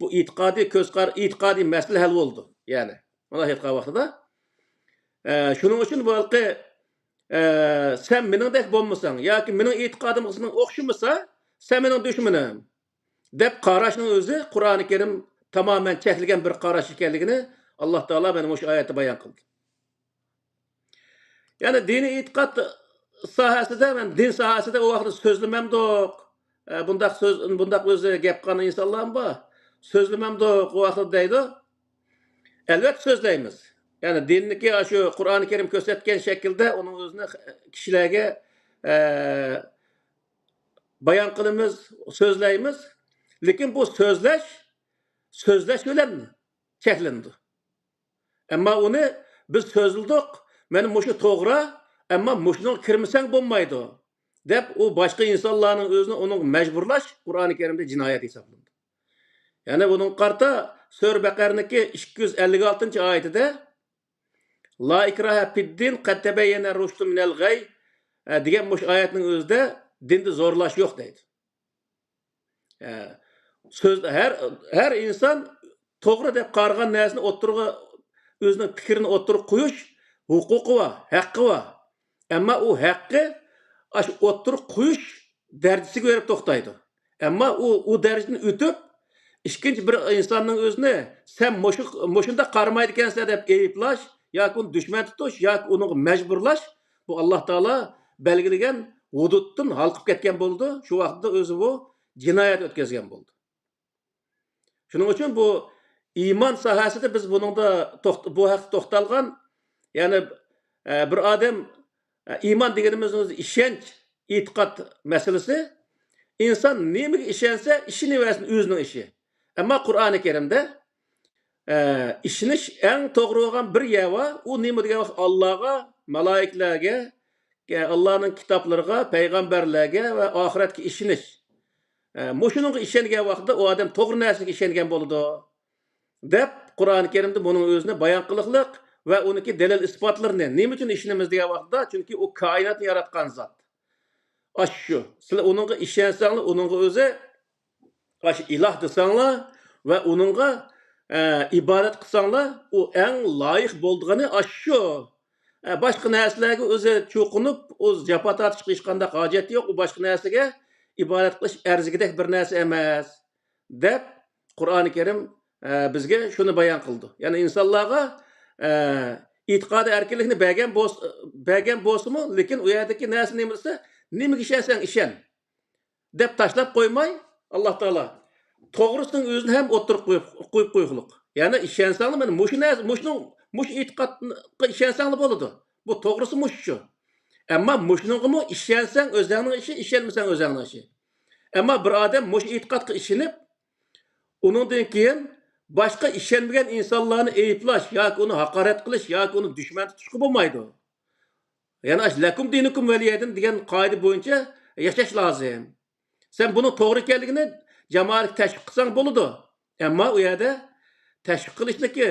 بۇ ئېتىقادىي كۆز قار-، ئېتىقادىي مەسىلە ھەل بولىدۇ. يەنى، مۇنداق ئېيتقان ۋاقتىدا، ئە، شۇنىڭ ئۈچۈن بۇ ھېلىقى، ئە، سەن مېنىڭدەك بولمىساڭ ياكى مېنىڭ ئېتىقادىمغا سېنىڭ ئوخشىمىسا، سەن مېنىڭ دۈشمىنىم. دەپ قاراشنىڭ ئۆزى قۇرئانى كەرىم تامامەن چەكلىگەن بىر قاراش ئىكەنلىكىنى ئاللا تائالا مانا مۇشۇ ئايەتتە بايان قىلدى. يەنى دىنىي ئېتىقاد ساھەسىدە، مەن دىن ساھەسىدە ئۇ ۋاقىتتا سۆزلىمەمدۇق. ئە، بۇنداق سۆز، بۇنداق ئۆزى گەپ قىلغان ئىنسانلارمۇ بار. سۆزلىمەمدۇق ئۇ ۋاقىتتا دەيدۇ. ئەلۋەتتە سۆزلەيمىز. يەنى دىننىكى شۇ قۇرئانى كەرىم كۆرسەتكەن شەكىلدە ئۇنىڭ ئۆزىنى كىشىلەرگە، ئە، بايان قىلىمىز، سۆزلەيمىز. لېكىن بۇ سۆزلەش، سۆزلەش بىلەن چەكلىنىدۇ. ئەمما ئۇنى بىز سۆزلىدۇق، مانا مۇشۇ توغرا، ئەمما مۇشۇنىڭغا كىرمىسەڭ بولمايدۇ، دەپ ئۇ باشقا ئىنسانلارنىڭ ئۆزىنى ئۇنىڭغا مەجبۇرلاش قۇرئانى كەرىمدە جىنايەت ھېسابلىنىدۇ. يەنى بۇنىڭغا قارىتا سۈرە بەقەرىنىڭكى ئىككى يۈز ئەللىك ئالتىنچى ئايىتىدە، «لا ئىكراھە فىددىن، قەد تەبەييەنە رۇشدۇ مىنەل غەي»، ئە، دېگەن مۇشۇ ئايەتنىڭ ئۆزىدە دىندا زورلاش يوق دەيدۇ. ئە، سۆز، ھەر، ھەر ئىنسان توغرا دەپ قارىغان نەرسىنى ئوتتۇرىغا، ئۆزىنىڭ پىكرىنى ئوتتۇرىغا قويۇش ھوقۇقى بار، ھەققى بار. ئەمما ئۇ ھەققى ئاشۇ ئوتتۇرىغا قويۇش دەرىجىسىگە بېرىپ توختايدۇ. ئەمما ئۇ، ئۇ دەرىجىدىن ئۆتۈپ، ئىككىنچى بىر ئىنساننىڭ ئۆزىنى، «سەن مۇشۇ، مۇشۇنداق قارىمايدىكەنسەن» دەپ ئەيىبلەش ياكى ئۇنى دۈشمەن تۇتۇش ياكى ئۇنىڭغا مەجبۇرلاش، بۇ ئاللا تائالا بەلگىلىگەن ھۇدۇدتىن ھالقىپ كەتكەن بولىدۇ. شۇ ۋاقىتتا ئۆزى بۇ جىنايەت ئۆتكۈزگەن بولىدۇ. شۇنىڭ ئۈچۈن بۇ ئىمان ساھەسىدە بىز بۇنىڭدا توخت-، بۇ ھەقتە توختالغان، يەنى، ئە، بىر ئادەم، ئە، ئىمان دېگىنىمىز ئۆزى ئىشەنچ، ئېتىقاد مەسىلىسى. ئىنسان نېمىگە ئىشەنسە، ئىشىنىۋەرسۇن، ئۆزىنىڭ ئىشى. ئەمما قۇرئانى كەرىمدە، ئە، ئىشىنىش ئەڭ توغرا بولغان بىر يەر بار. ئۇ نېمە دېگەن ۋاقىت، ئاللاغا، مالايىكىلەرگە، ئە، ئاللانىڭ كىتابلىرىغا، پەيغەمبەرلەرگە ۋە ئاخىرەتكە ئىشىنىش. ئە، مۇشۇنىڭغا ئىشەنگەن ۋاقتىدا ئۇ ئادەم توغرا نەرسىگە ئىشەنگەن بولىدۇ، دەپ قۇرئانى كەرىمدە بۇنىڭ ئۆزىنى بايان قىلىقلىق ۋە ئۇنىڭكى دەلىل ئىسپاتلىرىنى، نېمە ئۈچۈن ئىشىنىمىز دېگەن ۋاقتىدا، چۈنكى ئۇ كائىناتنى ياراتقان زات. ئاشۇ، سىلەر ئۇنىڭغا ئىشەنسەڭلار، ئۇنىڭغا ئۆزى ئاشۇ ئىلاھ دېسەڭلار ۋە ئۇنىڭغا، ئە، ئىبادەت قىلساڭلار، ئۇ ئەڭ لايىق بولىدىغىنى ئاشۇ. ئە، باشقا نەرسىلەرگە ئۆزى چوقۇنۇپ، ئۇ جاپا تارتىشقا ھېچقانداق ھاجەت يوق، ئۇ باشقا نەرسىگە ئىبادەت قىلىش ئەرزىگۈدەك بىر نەرسە ئەمەس، دەپ قۇرئانى كەرىم، ئە، بىزگە شۇنى بايان قىلىدۇ. يەنى ئىنسانلارغا، ئە، ئېتىقادىي ئەركىنلىكنى بەرگەن بولس-، بەرگەن بولسىمۇ، لېكىن ئۇ يەردىكى نەرسە نېمە دېسە، نېمىگە ئىشەنسەڭ ئىشەن، دەپ تاشلاپ قويماي، ئاللا تائالا توغرىسىنىڭ ئۆزىنى ھەم ئوتتۇرىغا قويۇپ، قويۇپ قويغۇلۇق. يەنى ئىشەنسەڭلار، مانا مۇشۇ نەرسە، مۇشۇنىڭ، مۇشۇ ئېتىقادقا ئىشەنسەڭلار بولىدۇ. بۇ توغرىسى مۇشۇ. ئەمما مۇشۇنىڭغىمۇ ئىشەنسەڭ ئۆزەڭنىڭ ئىشى، ئىشەنمىسەڭ ئۆزەڭنىڭ ئىشى. ئەمما بىر ئادەم مۇشۇ ئېتىقادقا ئىشىنىپ، ئۇنىڭدىن كېيىن باشقا ئىشەنمىگەن ئىنسانلارنى ئەيىبلەش ياكى ئۇنى ھاقارەت قىلىش ياكى ئۇنى دۈشمەن تۇتۇشقا بولمايدۇ. يەنى ئاشۇ «لەكۇم دىنۇكۇم ۋەلىيەدىن» دېگەن قائىدە بويىچە ياشاش لازىم. سەن بۇنىڭ توغرا ئىكەنلىكىنى جامائەتكە تەشۋىق قىلساڭ بولىدۇ. ئەمما ئۇ يەردە تەشۋىق قىلىشنىكى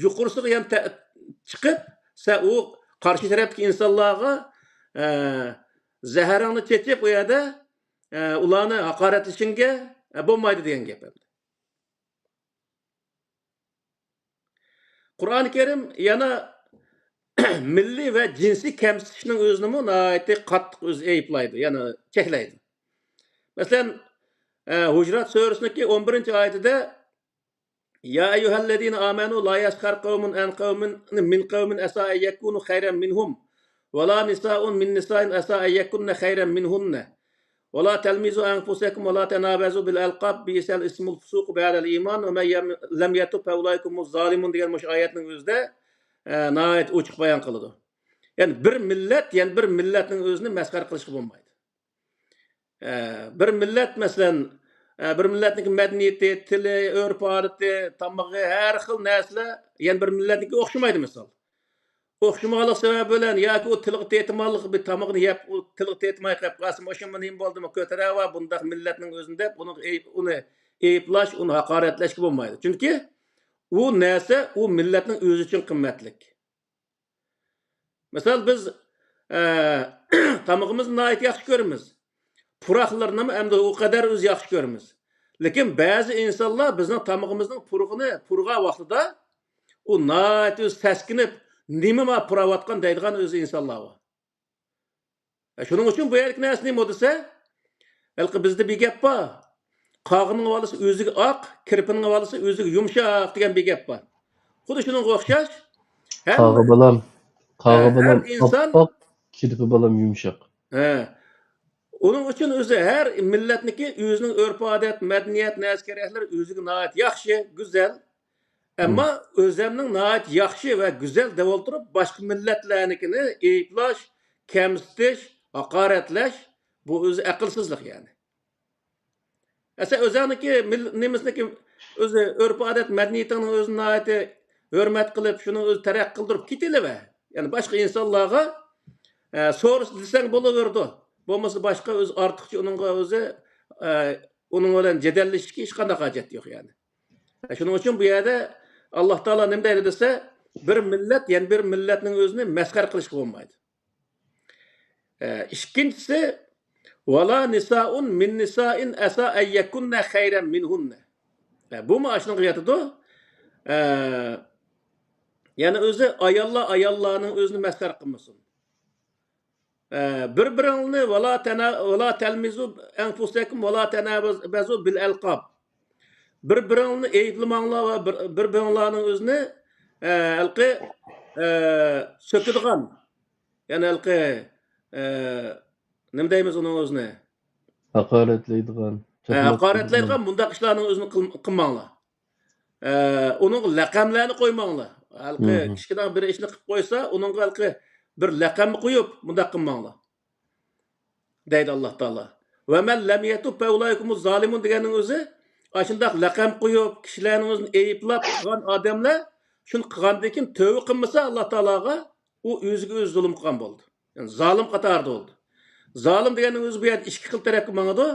يۇقىرىسىغا يەنە تە-، چىقىپ، سەن ئۇ قارشى تەرەپتىكى ئىنسانلارغا، ئە، زەھىرىڭنى چېچىپ، ئۇ يەردە، ئە، ئۇلارنى ھاقارەتلىشىڭگە، ئە، بولمايدۇ دېگەن گەپ ئەمدى. قۇرئانى كەرىم يەنە مىللىي ۋە جىنسىي كەمسىتىشنىڭ ئۆزىنىمۇ ناھايىتى قاتتىق ئۆزى ئەيىبلەيدۇ، يەنى چەكلەيدۇ. مەسىلەن، ئە، ھۇجرات سۈرىسىنىڭكى ئون بىرىنچى ئايىتىدە، يا أيها الذين آمنوا لا يسخر قوم من قوم عسى أن يكونوا خيرا منهم ولا نساء من نساء عسى أن يكن خيرا منهن ولا تلمزوا أنفسكم ولا تنابزوا بالألقاب بئس الاسم الفسوق بعد الإيمان ومن يم-، لم يتب فأولئك هم الظالمون دېگەن مۇشۇ ئايەتنىڭ ئۆزىدە، ئە، ناھايىتى ئوچۇق بايان قىلىدۇ. يەنى بىر مىللەت يەنە بىر مىللەتنىڭ ئۆزىنى مەسخەرە قىلىشقا بولمايدۇ. ئە، بىر مىللەت، مەسىلەن، ئە، بىر مىللەتنىڭكى مەدەنىيىتى، تىلى، ئۆرپ-ئادىتى، تامىقى، ھەر خىل نەرسىلەر يەنە بىر مىللەتنىڭكى ئوخشىمايدۇ، مىسال. ئوخشىمىغانلىق سەۋەبى بىلەن ياكى ئۇ تىلغا تېتىمانلىق بىر تامىقنى يەپ، ئۇ تىلغا تېتىماي قېلىپ قالسا، مۇشۇمۇ نېمە بولدىمۇ، كۆتۈرەۋا بۇنداق مىللەتنىڭ ئۆزىنى دەپ، ئۇنىڭغا ئەيىب-، ئۇنى ئەيىبلەش، ئۇنى ھاقارەتلەشكە بولمايدۇ. چۈنكى ئۇ نەرسە ئۇ مىللەتنىڭ ئۆزى ئۈچۈن قىممەتلىك. مىسال، بىز، ئە، تامىقىمىزنى ناھايىتى ياخشى كۆرىمىز. پۇراقلىرىنىمۇ ئەمدى ئۇ قەدەر ئۆزى ياخشى كۆرىمىز. لېكىن بەزى ئىنسانلار بىزنىڭ تامىقىمىزنىڭ پۇرىقىنى پۇرىغان ۋاقتىدا، ئۇ ناھايىتى ئۆزى سەسكىنىپ، «نېمە ما پۇراۋاتقان؟» دەيدىغان ئۆزى ئىنسانلار بار. ئە، شۇنىڭ ئۈچۈن بۇ يەردىكى نەرسە نېمە دېسە، ھېلىقى بىزدە بىر گەپ بار. «قاغىنىڭ بالىسى ئۆزىگە ئاق، كىرپىنىڭ بالىسى ئۆزىگە يۇمشاق» دېگەن بىر گەپ بار. خۇددى شۇنىڭغا ئوخشاش. ھەم، قاغا بالام، قاغا ئە، ھەر بالام ئىنسان ئاپئاق، كىرپى بالام يۇمشاق. ھە. ئۇنىڭ ئۈچۈن ئۆزى ھەر مىللەتنىكى ئۆزىنىڭ ئۆرپ-ئادەت، مەدەنىيەت، نەرسە-كېرەكلىرى ئۆزىگە ناھايىتى ياخشى، گۈزەل. ئەمما ئۆزەمنىڭ ناھايىتى ياخشى ۋە گۈزەل دەپ ئولتۇرۇپ، باشقا مىللەتلەرنىڭكىنى ئەيىبلەش، كەمسىتىش، ھاقارەتلەش، بۇ ئۆزى ئەقىلسىزلىق، يەنى. ئە، سەن ئۆزۈڭنىڭكى مىل-، نېمىسىنىڭكى ئۆزى، ئۆرپ-ئادەت، مەدەنىيىتىڭنى ئۆزىنى ناھايىتى ھۆرمەت قىلىپ، شۇنى ئۆزى تەرەققىي قىلدۇرۇپ كېتىۋەر. يەنى باشقا ئىنسانلارغا، ئە، سورىسا دېسەڭ بولۇۋېرىدۇ. بولمىسا باشقا ئۆزى ئارتۇقچە ئۇنىڭغا ئۆزى، ئە، ئۇنىڭ بىلەن جېدەللىشىشكە ھېچقانداق ھاجەت يوق، يەنى. شۇنىڭ ئۈچۈن بۇ يەردە ئاللا تائالا نېمە دەيدۇ دېسە، بىر مىللەت يەنە بىر مىللەتنىڭ ئۆزىنى مەسخەرە قىلىشقا بولمايدۇ. ئە، ئىككىنچىسى، ۋالا نىسائۇن مىن نىسائىن ئەسا ئەن يەكۇننە خەيرەن مىنھۇننە. ئە، بۇمۇ ئاشۇنىڭغا ياتىدۇ. ئە، يەنى ئۆزى ئاياللار ئاياللارنىڭ ئۆزىنى مەسخەرە قىلمىسۇن. ئە، بىر-بىرىڭلارنى ۋالا تەنا-، ۋالا تەلمىزۇ ئەنفۇسەكۇم ۋالا تەنابەزۇ بىل ئەلقاب. بىر-بىرىڭلارنى ئەيىبلىمەڭلار ۋە بىر-، بىر-بىرىڭلارنىڭ ئۆزىنى، ئە، ھېلىقى، ئە، سۆكىدىغان، يەنى ھېلىقى، ئە، نېمە دەيمىز ئۇنىڭ ئۆزىنى؟ ھاقارەتلەيدىغان، ئە، ھاقارەتلەيدىغان مۇنداق ئىشلارنىڭ ئۆزىنى قىل-، قىلماڭلار. ئە، ئۇنىڭغا لەقەملەرنى قويماڭلار. ھېلىقى كىشىنىڭ بىر ئىشنى قىلىپ قويسا، ئۇنىڭغا ھېلىقى بىر لەقەمنى قويۇپ، مۇنداق قىلماڭلار، دەيدۇ ئاللا تائالا. ۋە مەن لەم يەتۇب فەئۇلائىكۇمۇز زالىمۇن دېگەننىڭ ئۆزى، ئاشۇنداق لەقەم قويۇپ، كىشىلەرنىڭ ئۆزىنى ئەيىبلاپ قىلغان ئادەملەر شۇنى قىلغاندىن كېيىن تۆۋە قىلمىسا ئاللا تائالاغا، ئۇ ئۆزىگە ئۆزى زۇلۇم قىلغان بولىدۇ. يەنى زالىم قاتارىدا بولىدۇ. زالىم دېگەننىڭ ئۆزى بۇ يەردە ئىككى خىل تەرەپكە ماڭىدۇ.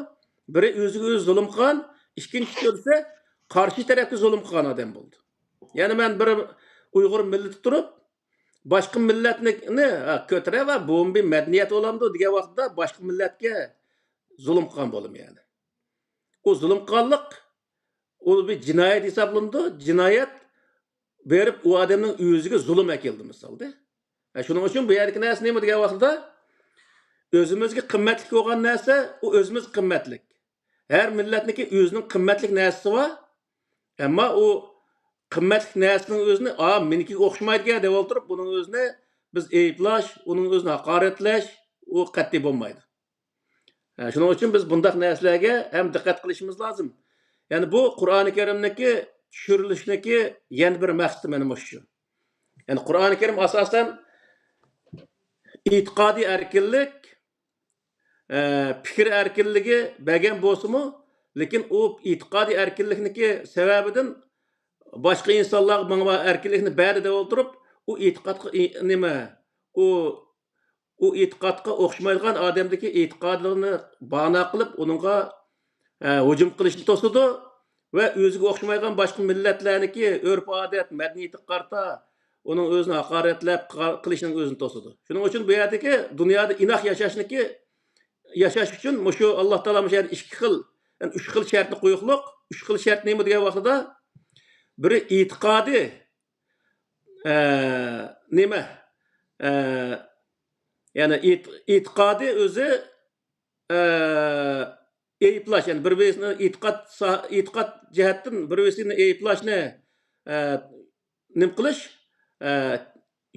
بىرى ئۆزىگە ئۆزى زۇلۇم قىلغان، ئىككىنچى تۈرسى قارشى تەرەپكە زۇلۇم قىلغان ئادەم بولىدۇ. يەنى مەن بىر ئۇيغۇر مىللىتى تۇرۇپ، باشقا مىللەتنىڭكىنى، ھە، كۆتۈرەۋە، بۇمۇ بىر مەدەنىيەت بولامدۇ دېگەن ۋاقىتتا باشقا مىللەتكە زۇلۇم قىلغان بولىمەن، يەنى. ئۇ زۇلۇم قىلغانلىق، ئۇ بىر جىنايەت ھېسابلىنىدۇ. جىنايەت بېرىپ ئۇ ئادەمنىڭ ئۆزىگە زۇلۇم ئەكەلدى، مىسالدا. ھە، شۇنىڭ ئۈچۈن بۇ يەردىكى نەرسە نېمە دېگەن ۋاقتىدا، ئۆزىمىزگە قىممەتلىك بولغان نەرسە، ئۇ ئۆزىمىزگە قىممەتلىك. ھەر مىللەتنىڭكى ئۆزىنىڭ قىممەتلىك نەرسىسى بار. ئەمما ئۇ قىممەتلىك نەرسىنىڭ ئۆزىنى، «ئا، مېنىڭكىگە ئوخشىمايدىكەن» دەپ ئولتۇرۇپ، بۇنىڭ ئۆزىنى بىز ئەيىبلاش، ئۇنىڭ ئۆزىنى ھاقارەتلەش، ئۇ قەتئىي بولمايدۇ. ھە، شۇنىڭ ئۈچۈن بىز بۇنداق نەرسىلەرگە ھەم دىققەت قىلىشىمىز لازىم. يەنى بۇ قۇرئانى كەرىمنىڭكى چۈشۈرۈلۈشىنىڭكى يەنە بىر مەقسىتى مانا مۇشۇ. يەنى قۇرئانى كەرىم ئاساسەن ئېتىقادىي ئەركىنلىك، ئە، پىكىر ئەركىنلىكى بەرگەن بولسىمۇ، لېكىن ئۇ ئېتىقادىي ئەركىنلىكنىڭكى سەۋەبىدىن باشقا ئىنسانلارغا ماڭا ئەركىنلىكنى بەردى دەپ ئولتۇرۇپ، ئۇ ئېتىقادقا ئى-، نېمە، ئۇ، ئۇ ئېتىقادقا ئوخشىمايدىغان ئادەمدىكى ئېتىقادىنى بانا قىلىپ، ئۇنىڭغا، ئە، ھۇجۇم قىلىشنى توسىدۇ ۋە ئۆزىگە ئوخشىمايدىغان باشقا مىللەتلەرنىڭكى ئۆرپ-ئادەت، مەدەنىيىتىگە قارىتا ئۇنىڭ ئۆزىنى ھاقارەتلەپ قىلىشنىڭ ئۆزىنى توسىدۇ. شۇنىڭ ئۈچۈن بۇ يەردىكى دۇنيادا ئىناق ياشاشنىڭكى، ياشاش ئۈچۈن مۇشۇ ئاللا تائالا مۇشۇ يەردە ئىككى خىل، يەنى ئۈچ خىل شەرتنى قويۇقلۇق. ئۈچ خىل شەرت نېمە دېگەن ۋاقتىدا، بىرى ئېتىقادى، ئە، نېمە، ئە، يەنى ئېت-، ئېتىقادى ئۆزى، ئە، ئەيىبلەش، يەنى بىر-بىرسىنى ئېتىقاد سا-، ئېتىقاد جەھەتتىن بىر-بىرسىنى ئەيىبلەشنى، ئە، نېمە قىلىش، ئە،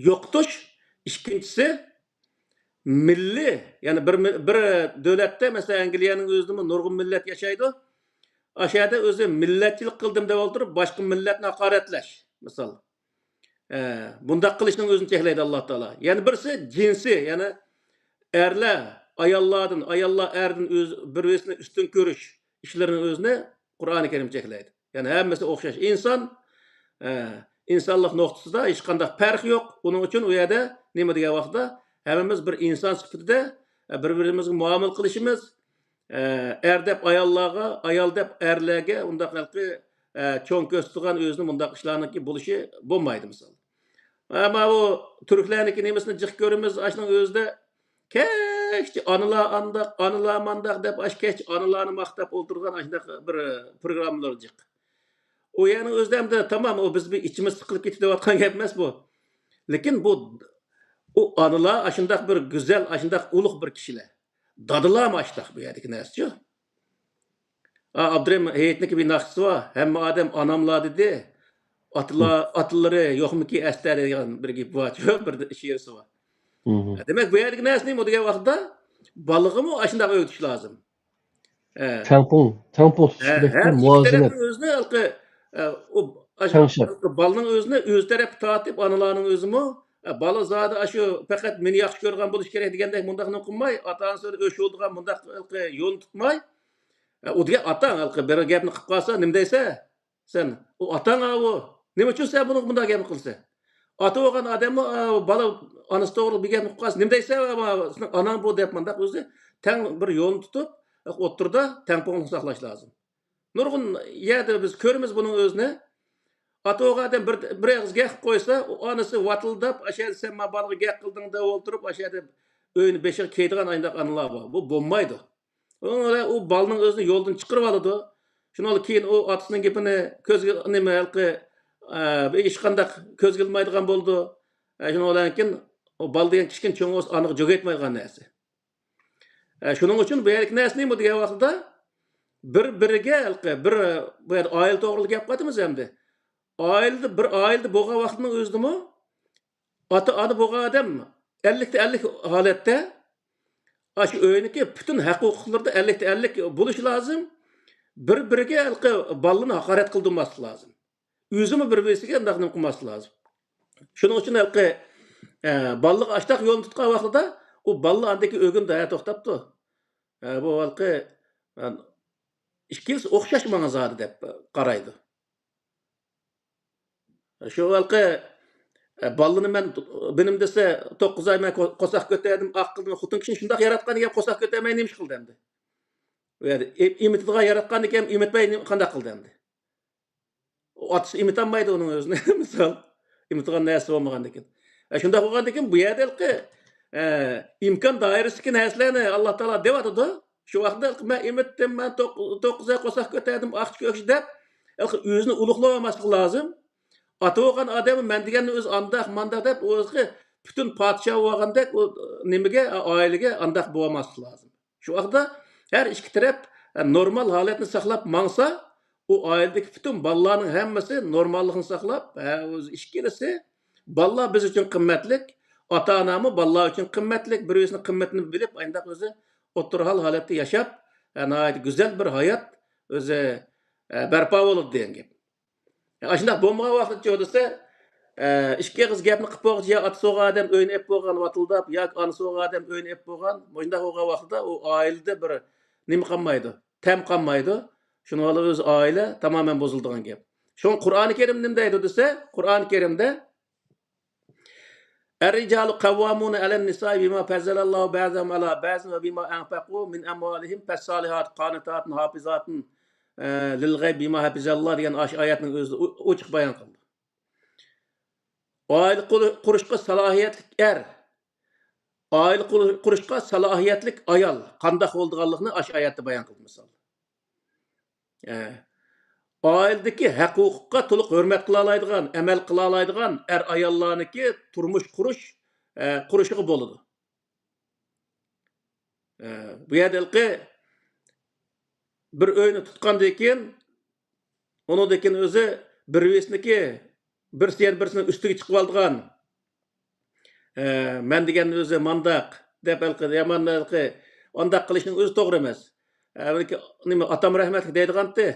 يوقىتىش. ئىككىنچىسى، مىللىي، يەنى بىر مىل-، بىر دۆلەتتە، مەسىلەن، ئەنگلىيەنىڭ ئۆزىدىمۇ نۇرغۇن مىللەت ياشايدۇ. ئاشۇ يەردە ئۆزى مىللەتچىلىك قىلدىم دەپ ئولتۇرۇپ، باشقا مىللەتنى ھاقارەتلەش، مىسال. ئە، بۇنداق قىلىشنىڭ ئۆزىنى چەكلەيدۇ ئاللا تائالا. يەنە بىرسى جىنسىي، يەنى ئەرلەر ئاياللاردىن، ئاياللار ئەردىن ئۆز، بىر-بىرسىنى ئۈستۈن كۆرۈش ئىشلىرىنىڭ ئۆزىنى قۇرئانى كەرىم چەكلەيدۇ. يەنى ھەممىسى ئوخشاش ئىنسان، ئە، ئىنسانلىق نۇقتىسىدا ھېچقانداق پەرق يوق. ئۇنىڭ ئۈچۈن ئۇ يەردە نېمە دېگەن ۋاقىتتا ھەممىمىز بىر ئىنسان سۈپىتىدە، ئە، بىر-بىرىمىزگە مۇئامىلە قىلىشىمىز، ئە، ئەر دەپ ئاياللارغا، ئايال دەپ ئەرلەرگە ئۇنداق ھېلىقى، ئە، چوڭ كۆرسىتىدىغان ئۆزىنى مۇنداق ئىشلارنىڭكى بولۇشى بولمايدۇ، مىسال. ئەمما ئۇ تۈركلەرنىڭكى نېمىسىنى جىق كۆرىمىز، ئاشۇنىڭ ئۆزىدە كەچتە ئانىلار ئانداق، ئانىلار مانداق دەپ، ئاشۇ كەچتە ئانىلارنى ماختاپ ئولتۇرغان ئاشۇنداق بىر پروگراممىلار جىق. ئۇ يەرنىڭ ئۆزىدە ئەمدى تامام، ئۇ بىز بىر ئىچىمىز سىقىلىپ كېتىپ دەۋاتقان گەپ ئەمەس بۇ. لېكىن بۇ، ئۇ ئانىلار ئاشۇنداق بىر گۈزەل، ئاشۇنداق ئۇلۇغ بىر كىشىلەر. دادىلارمۇ ئاشۇنداق بۇ يەردىكى نەرسىچۇ. ئا، ئابدۇرېھىم ھېيتنىڭكى بىر ناخشىسى بار. «ھەممە ئادەم ئاناملا» دېدى. «ئاتىلار، ئاتىلىرى يوقمىكى ئەستە» دېگەن بىر گېپى بارچۇ، بىر شېئىرسى بار. دېمەك، بۇ يەردىكى نەرسە نېمە دېگەن ۋاقىتتا، بالىغىمۇ ئاشۇنداق ئۆگىتىش لازىم. ئە. تەڭپۇڭ، تەڭپۇڭ تۇتۇش ھە، كېرەك، ھەر ئىككى مۇۋازىنەت. تەرەپنىڭ ئۆزىنى ھېلىقى، ئە، ئۇ ئاشۇ تەڭشەپ. بالىنىڭ ئۆزىنى ئۆز تەرەپكە تارتىپ، ئانىلارنىڭ ئۆزىمۇ، ئە، بالا زادى ئاشۇ پەقەت مېنى ياخشى كۆرىدىغان بولۇش كېرەك دېگەندەك مۇنداقنى قىلماي، ئاتا-ئانىسى بىلەن ئۆچ بولىدىغان مۇنداق يولنى تۇتماي، ئە، ئۇ دېگەن ئاتاڭ ھېلىقى بىر گەپنى قىلىپ قالسا، نېمە دەيسەن؟ سەن، ئۇ ئاتاڭ ئاۋۇ. نېمە ئۈچۈن سەن بۇنىڭغا بۇنداق گەپنى قىلىسەن؟ ئاتا بولغان ئادەممۇ، ئە، بالا ئانىسى توغرىلىق بىر گەپنى قىلىپ قالسا، نېمە دەيسەن، ئە، سېنىڭ ئاناڭ بۇ دەپ مۇنداق ئۆزى تەڭ بىر يولنى تۇتۇپ، ئوتتۇرىدا تەڭپۇڭلۇقنى ساقلاش لازىم. نۇرغۇن يەردە بىز كۆرىمىز بۇنىڭ ئۆزىنى. ئاتا بولغان ئادەم بىر، بىر ئېغىز گەپ قىلىپ قويسا، ئۇ ئانىسى ۋاتىلداپ، ئاشۇ يەردە سەن ما بالىغا گەپ قىلدىڭ دەپ ئولتۇرۇپ، ئاشۇ يەردە ئۆينى بېشىغا كىيىدىغان ئانداق ئانىلار بار. بۇ بولمايدۇ. ئۇنىڭ بىلەن ئۇ بالىنىڭ ئۆزىنى يولدىن چىقىرىۋالىدۇ. شۇنىڭ بىلەن كېيىن ئۇ ئاتىسىنىڭ گېپىنى كۆزگە، نېمە، ھېلىقى، ئە، ھېچقانداق كۆزگە ئىلمايدىغان بولىدۇ. ئە، شۇنىڭ بىلەن كېيىن ئۇ بالا دېگەن كىچىككىنە چوڭ بولسا ئانىغا جوگا ئېيتمايدىغان نەرسە. ئە، شۇنىڭ ئۈچۈن بۇ يەردىكى نەرسە نېمە دېگەن ۋاقتىدا، بىر-بىرىگە ھېلىقى بىر، بۇ يەردە ئائىلە توغرىلىق گەپ قىلىۋاتىمىز ئەمدى. ئائىلىدە، بىر ئائىلىدە بولغان ۋاقىتنىڭ ئۆزىدىمۇ ئاتا-ئانا بولغان ئادەم ئەللىكتە ئەللىك ھالەتتە ئاشۇ ئۆينىڭكى پۈتۈن ھەق-ھوقۇقلىرىدا ئەللىكتە ئەللىك بولۇشى لازىم. بىر-بىرىگە ھېلىقى بالىلىرىنى ھاقارەت قىلدۇرماسلىقى لازىم. ئۆزىمۇ بىر-بىرسىگە ئۇنداق نېمە قىلماسلىقى لازىم. شۇنىڭ ئۈچۈن ھېلىقى، ئە، بالىلىرىغا ئاشتاق يولنى تۇتقان ۋاقتىدا ئۇ بالىلار ئاندىكى ئۆگىنىدۇ، ھە، توختاپتۇ. ئە، بۇ ھېلىقى، ئە، ئىككىلىسى ئوخشاش ماڭا زادى دەپ قارايدۇ. شۇ ھېلىقى، ئە، بالىنى مەن بىنىم دېسە، توققۇز ئاي مەن قو-، قورساق كۆتەردىم، ئاق قىلدىم. خوتۇن كىشىنى شۇنداق ياراتقان ئىكەن، قورساق كۆتەرمەي نېمە ئىش قىلدى ئەمدى؟ ئۇ يەردە ئېم-، ئېمىتىدىغان ياراتقان ئىكەن، ئېمىتمەي نېمە، قانداق قىلدى ئەمدى؟ ئۇ ئاتىسى ئېمىتالمايدۇ ئۇنىڭ ئۆزىنى، مىسال. ئېمىتىدىغان نەرسىسى بولمىغاندىكىن. ئە، شۇنداق بولغاندىكىن، بۇ يەردە ھېلىقى، ئە، ئىمكان دائىرىسىدىكى نەرسىلەرنى ئاللا تائالا دەۋاتىدۇ. شۇ ۋاقىتتا ھېلىقى مەن ئېمىتتىم، مەن توق-، توققۇز ئاي قورساق كۆتەردىم، ئاقچى كۆكچى دەپ، ھېلىقى ئۆزىنى ئۇلۇغلىۋالماسلىقى لازىم. ئاتا بولغان ئادەم مەن دېگەننى ئۆزى ئانداق، مانداق دەپ، ئۆزى پۈتۈن پادىشاھ بولغاندەك ئۇ نېمىگە، ئائىلىگە ئانداق بولماسلىقى لازىم. شۇ ۋاقىتتا ھەر ئىككى تەرەپ، ئە، نورمال ھالەتنى ساقلاپ ماڭسا، ئۇ ئائىلىدىكى پۈتۈن بالىلارنىڭ ھەممىسى نورماللىقنى ساقلاپ، ھە، ئۆزى ئىككىلىسى، بالىلار بىز ئۈچۈن قىممەتلىك، ئاتا-ئانامۇ بالىلار ئۈچۈن قىممەتلىك، بىر-بىرسىنىڭ قىممىتىنى بىلىپ، ئانداق ئۆزى ئوتتۇرا ھال ھالەتتە ياشاپ، ھە، ناھايىتى گۈزەل بىر ھايات ئۆزى، ھە، بەرپا بولىدۇ دېگەن گەپ. ئاشۇنداق بولمىغان ۋاقىتچۇ دېسە، ئە، ئىككى ئېغىز گەپنى قىلىپ بولغۇچە يا ئاتىسى بولغان ئادەم ئۆينى ئېلىپ بولغان ۋاتىلداپ، ياكى ئانىسى بولغان ئادەم ئۆينى ئېلىپ بولغان، مۇشۇنداق بولغان ۋاقىتتا ئۇ ئائىلىدە بىر نېمە قالمايدۇ، تەم قالمايدۇ. شۇنىڭ بىلەن ئۆز ئائىلە تامامەن بۇزۇلىدىغان گەپ. شۇڭا قۇرئانى كەرىم نېمە دەيدۇ دېسە، قۇرئانى كەرىمدە الرجال قوامون على النساء بما فضل الله بعضهم على بعض وبما أنفقوا من أموالهم فالصالحات قانتات حافظات، ئە، للغيب بما حفظ الله دېگەن ئاشۇ ئايەتنىڭ ئۆزىدە ئو-، ئوچۇق بايان قىلدى. ئائىلە قۇر-، قۇرۇشقا سالاھىيەتلىك ئەر، ئائىلە قۇر-، قۇرۇشقا سالاھىيەتلىك ئايال قانداق بولىدىغانلىقىنى ئاشۇ ئايەتتە بايان قىلدى، مىسال. ئە، ئائىلىدىكى ھەق-ھوقۇققا تولۇق ھۆرمەت قىلالايدىغان، ئەمەل قىلالايدىغان ئەر-ئاياللارنىڭكى تۇرمۇش قۇرۇش، ئە، قۇرۇشىغا بولىدۇ. ئە، بۇ يەردە ھېلىقى بىر ئۆينى تۇتقاندىن كېيىن، ئۇنىڭدىن كېيىن ئۆزى بىر بىرسىنىڭكى، بىرسى يەنە بىرسىنىڭ ئۈستىگە چىقىۋالىدىغان، ئە، مەن دېگەن ئۆزى مانداق دەپ ھېلىقى يامان ھېلىقى ئانداق قىلىشنىڭ ئۆزى توغرا ئەمەس. ئە، بەلكى نېمە، ئاتام رەھمەتلىك دەيدىغانتى،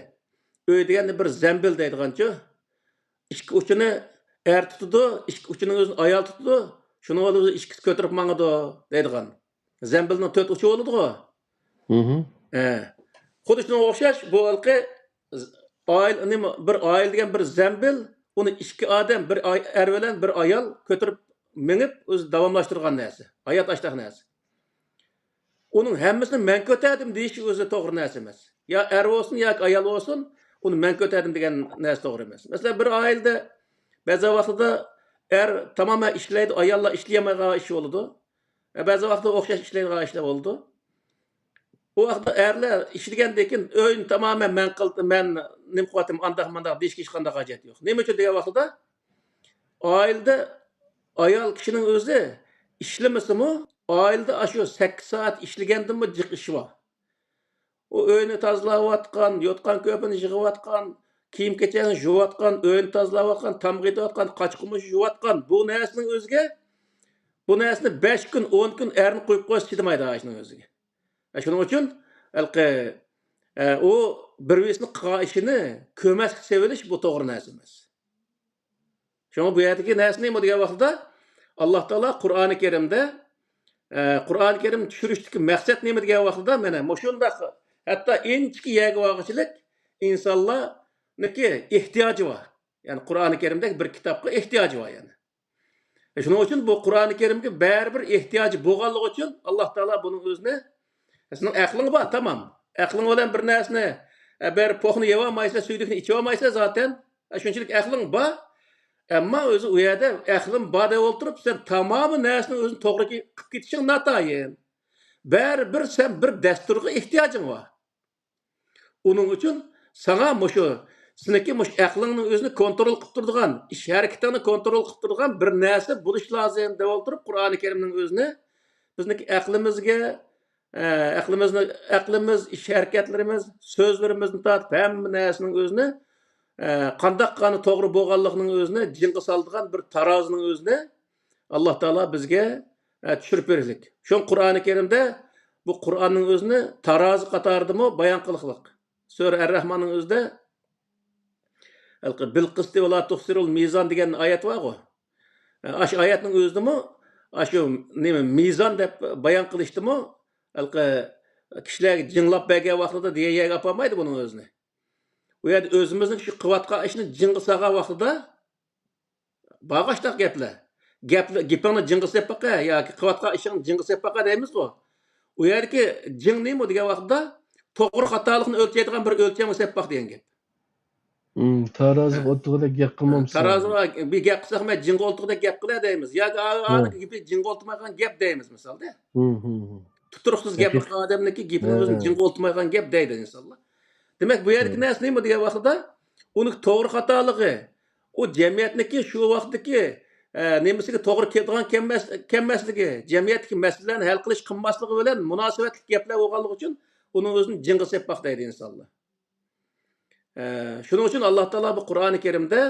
ئۆي دېگەننى بىر زەمبىل دەيدىغانچۇ. ئىككى ئۇچىنى ئەر تۇتىدۇ، ئىككى ئۇچىنىڭ ئۆزىنى ئايال تۇتىدۇ. شۇنىڭ بىلەن ئىككىسى كۆتۈرۈپ ماڭىدۇ دەيدىغان. زەمبىلنىڭ تۆت ئۇچى بولىدىغۇ. مھم. ئە. خۇددى شۇنىڭغا ئوخشاش، بۇ ھېلىقى ئائىلە، نېمە، بىر ئائىلە دېگەن بىر زەمبىل، ئۇنى ئىككى ئادەم، بىر ئاي-، ئەر بىلەن بىر ئايال كۆتۈرۈپ مېڭىپ، ئۆزى داۋاملاشتۇرغان نەرسە. ھايات ئاشتاق نەرسە. ئۇنىڭ ھەممىسىنى مەن كۆتەردىم دېيىش ئۆزى توغرا نەرسە ئەمەس. يا ئەر بولسۇن، ياكى ئايال بولسۇن، ئۇنى مەن كۆتەردىم دېگەن نەرسە توغرا ئەمەس. مەسىلەن، بىر ئائىلىدە بەزى ۋاقتىدا ئەر تامامەن ئىشلەيدۇ، ئاياللار ئىشلىيەلمەيدىغان ئىش بولىدۇ. بەزى ۋاقىتتا ئوخشاش ئىشلەيدىغان ئىشلار بولىدۇ. ئۇ ۋاقىتتا ئەرلەر ئىشلىگەندىن كېيىن، ئۆينى تامامەن مەن قىلدىم، مەن نېمە قىلىۋاتىمەن، ئانداق مانداق دېيىشكە ھېچقانداق ھاجەت يوق. نېمە ئۈچۈن دېگەن ۋاقتىدا، ئائىلىدە ئايال كىشىنىڭ ئۆزى ئىشلىمىسىمۇ، ئائىلىدە ئاشۇ سەككىز سائەت ئىشلىگەندىنمۇ جىق ئىشى بار. ئۇ ئۆينى تازىلاۋاتقان، يوتقان-كۆرپىنى يىغىۋاتقان، كىيىم-كېچەكنى يۇۋاتقان، ئۆينى تازىلاۋاتقان، تامغا ئېتىۋاتقان، قاچا-قۇمۇچ يۇۋاتقان. بۇ نەرسىنىڭ ئۆزىگە، بۇ نەرسىنى بەش كۈن، ئون كۈن ئەرنى قويۇپ قويسا چىدىمايدۇ ئاشۇنىڭ ئۆزىگە. ئە، شۇنىڭ ئۈچۈن ھېلىقى، ئە، ئۇ بىر-بىرسىنىڭ قىلغان ئىشىنى كۆرمەسكە سېلىۋېلىش، بۇ توغرا نەرسە ئەمەس. شۇڭا بۇ يەردىكى نەرسە نېمە دېگەن ۋاقتىدا، ئاللا تائالا قۇرئانى كەرىمدە، ئە، قۇرئانى كەرىم چۈشۈرۈشتىكى مەقسەت نېمە دېگەن ۋاقتىدا، مانا مۇشۇنداق ھەتتا ئىنچىكە يەرگە بارغۇچىلىك ئىنسانلارنىڭكى ئېھتىياجى بار. يەنى قۇرئانى كەرىمدەك بىر كىتابقا ئېھتىياجى بار يەنى. شۇنىڭ ئۈچۈن بۇ قۇرئانى كەرىمگە بەرىبىر ئېھتىياجى بولغانلىقى ئۈچۈن ئاللا تائالا بۇنىڭ ئۆزىنى، سېنىڭ ئەقلىڭ بار، تامام. ئەقلىڭ بىلەن بىر نەرسىنى، ئە، بىر پوخنى يەۋالمايسەن، سۈيدۈكنى ئىچىۋالمايسەن زاتەن. ئە، شۇنچىلىك ئەقلىڭ بار. ئەمما ئۆزى ئۇ يەردە ئەقلىم بار دەپ ئولتۇرۇپ، سەن تامامى نەرسىنىڭ ئۆزىنى توغرا كى-، قىلىپ كېتىشىڭ ناتايىن. بەرىبىر سەن بىر دەستۇرغا ئېھتىياجىڭ بار. ئۇنىڭ ئۈچۈن ساڭا مۇشۇ، سېنىڭكى مۇشۇ ئەقلىڭنىڭ ئۆزىنى كونترول قىلىپ تۇرىدىغان، ئىش ھەرىكىتىڭنى كونترول قىلىپ تۇرىدىغان بىر نەرسە بولۇش لازىم دەپ ئولتۇرۇپ، قۇرئانى كەرىمنىڭ ئۆزىنى بىزنىڭكى ئەقلىمىزگە، ئە، ئەقلىمىزنى، ئەقلىمىز، ئىش ھەرىكەتلىرىمىز، سۆزلىرىمىزنى تارتىپ ھەممە نەرسىنىڭ ئۆزىنى، ئە، قانداق قانى توغرا بولغانلىقىنىڭ ئۆزىنى جىڭغا سالىدىغان بىر تارازىنىڭ ئۆزىنى ئاللا تائالا بىزگە، ئە، چۈشۈرۈپ بېرىشلىك. شۇڭا قۇرئانى كەرىمدە بۇ قۇرئاننىڭ ئۆزىنى تارازا قاتارىدىمۇ بايان قىلىقلىق. سۈرە ئەر-رەھماننىڭ ئۆزىدە ھېلىقى «بىل قىستى ۋە لا تۇخسىرۇل مىزان» دېگەن ئايەت بارغۇ. ئاشۇ ئايەتنىڭ ئۆزىدىمۇ ئاشۇ نېمە، مىزان دەپ بايان قىلىشتىمۇ ھېلىقى كىشىلەرگە جىڭلاپ بەرگەن ۋاقتىدا دېگەن يەرگە ئاپارمايدۇ بۇنىڭ ئۆزىنى. ئۇ يەردە ئۆزىمىزنىڭ شۇ قىلىۋاتقان ئىشنى جىڭغا سالغان ۋاقتىدا، بارغاچتاق گەپلەر. گەپلە-، گېپىڭنى جىڭغا سېلىپ باقە ياكى قىلىۋاتقان ئىشىڭنى جىڭغا سېلىپ باقە دەيمىزغۇ. ئۇ يەردىكى جىڭ نېمە دېگەن ۋاقىتتا، توغرا خاتالىقنى ئۆلچەيدىغان بىر ئۆلچەمگە سېلىپ باق دېگەن گەپ. مم، تارازىغا ھە. ئولتۇرغۇدەك گەپ قىلمامسەن. تارازىغا بىر گەپ قىلساق، مەن جىڭغا ئولتۇرغۇدەك گەپ قىلە دەيمىز. ياكى ئا-، ھە. ئانىڭ گېپى جىڭغا ئولتۇرمايدىغان گەپ دەيمىز، مىسالدا. ھم، ھم، ھم. تۇتۇرۇقسىز گەپ قىلغان ئادەمنىڭكى گېپىنىڭ ئۆزىنى جىڭغا ئولتۇرمايدىغان گەپ دەيدۇ ئىنسانلار. دېمەك، بۇ يەردىكى نەرسە نېمە دېگەن ۋاقتىدا، ئۇنىڭ توغرا خاتالىقى، ئۇ جەمئىيەتنىڭكى شۇ ۋاقىتتىكى، ئە، نېمىسىگە توغرا كېلىدىغان كەلمەس-، كەلمەسلىكى، جەمئىيەتتىكى مەسىلىلەرنى ھەل قىلىش قىلماسلىقى بىلەن مۇناسىۋەتلىك گەپلەر بولغانلىقى ئۈچۈن ئۇنىڭ ئۆزىنى جىڭغا سېلىپ باق دەيدۇ ئىنسانلار. ئە، شۇنىڭ ئۈچۈن ئاللا تائالا بۇ قۇرئانى كەرىمدە،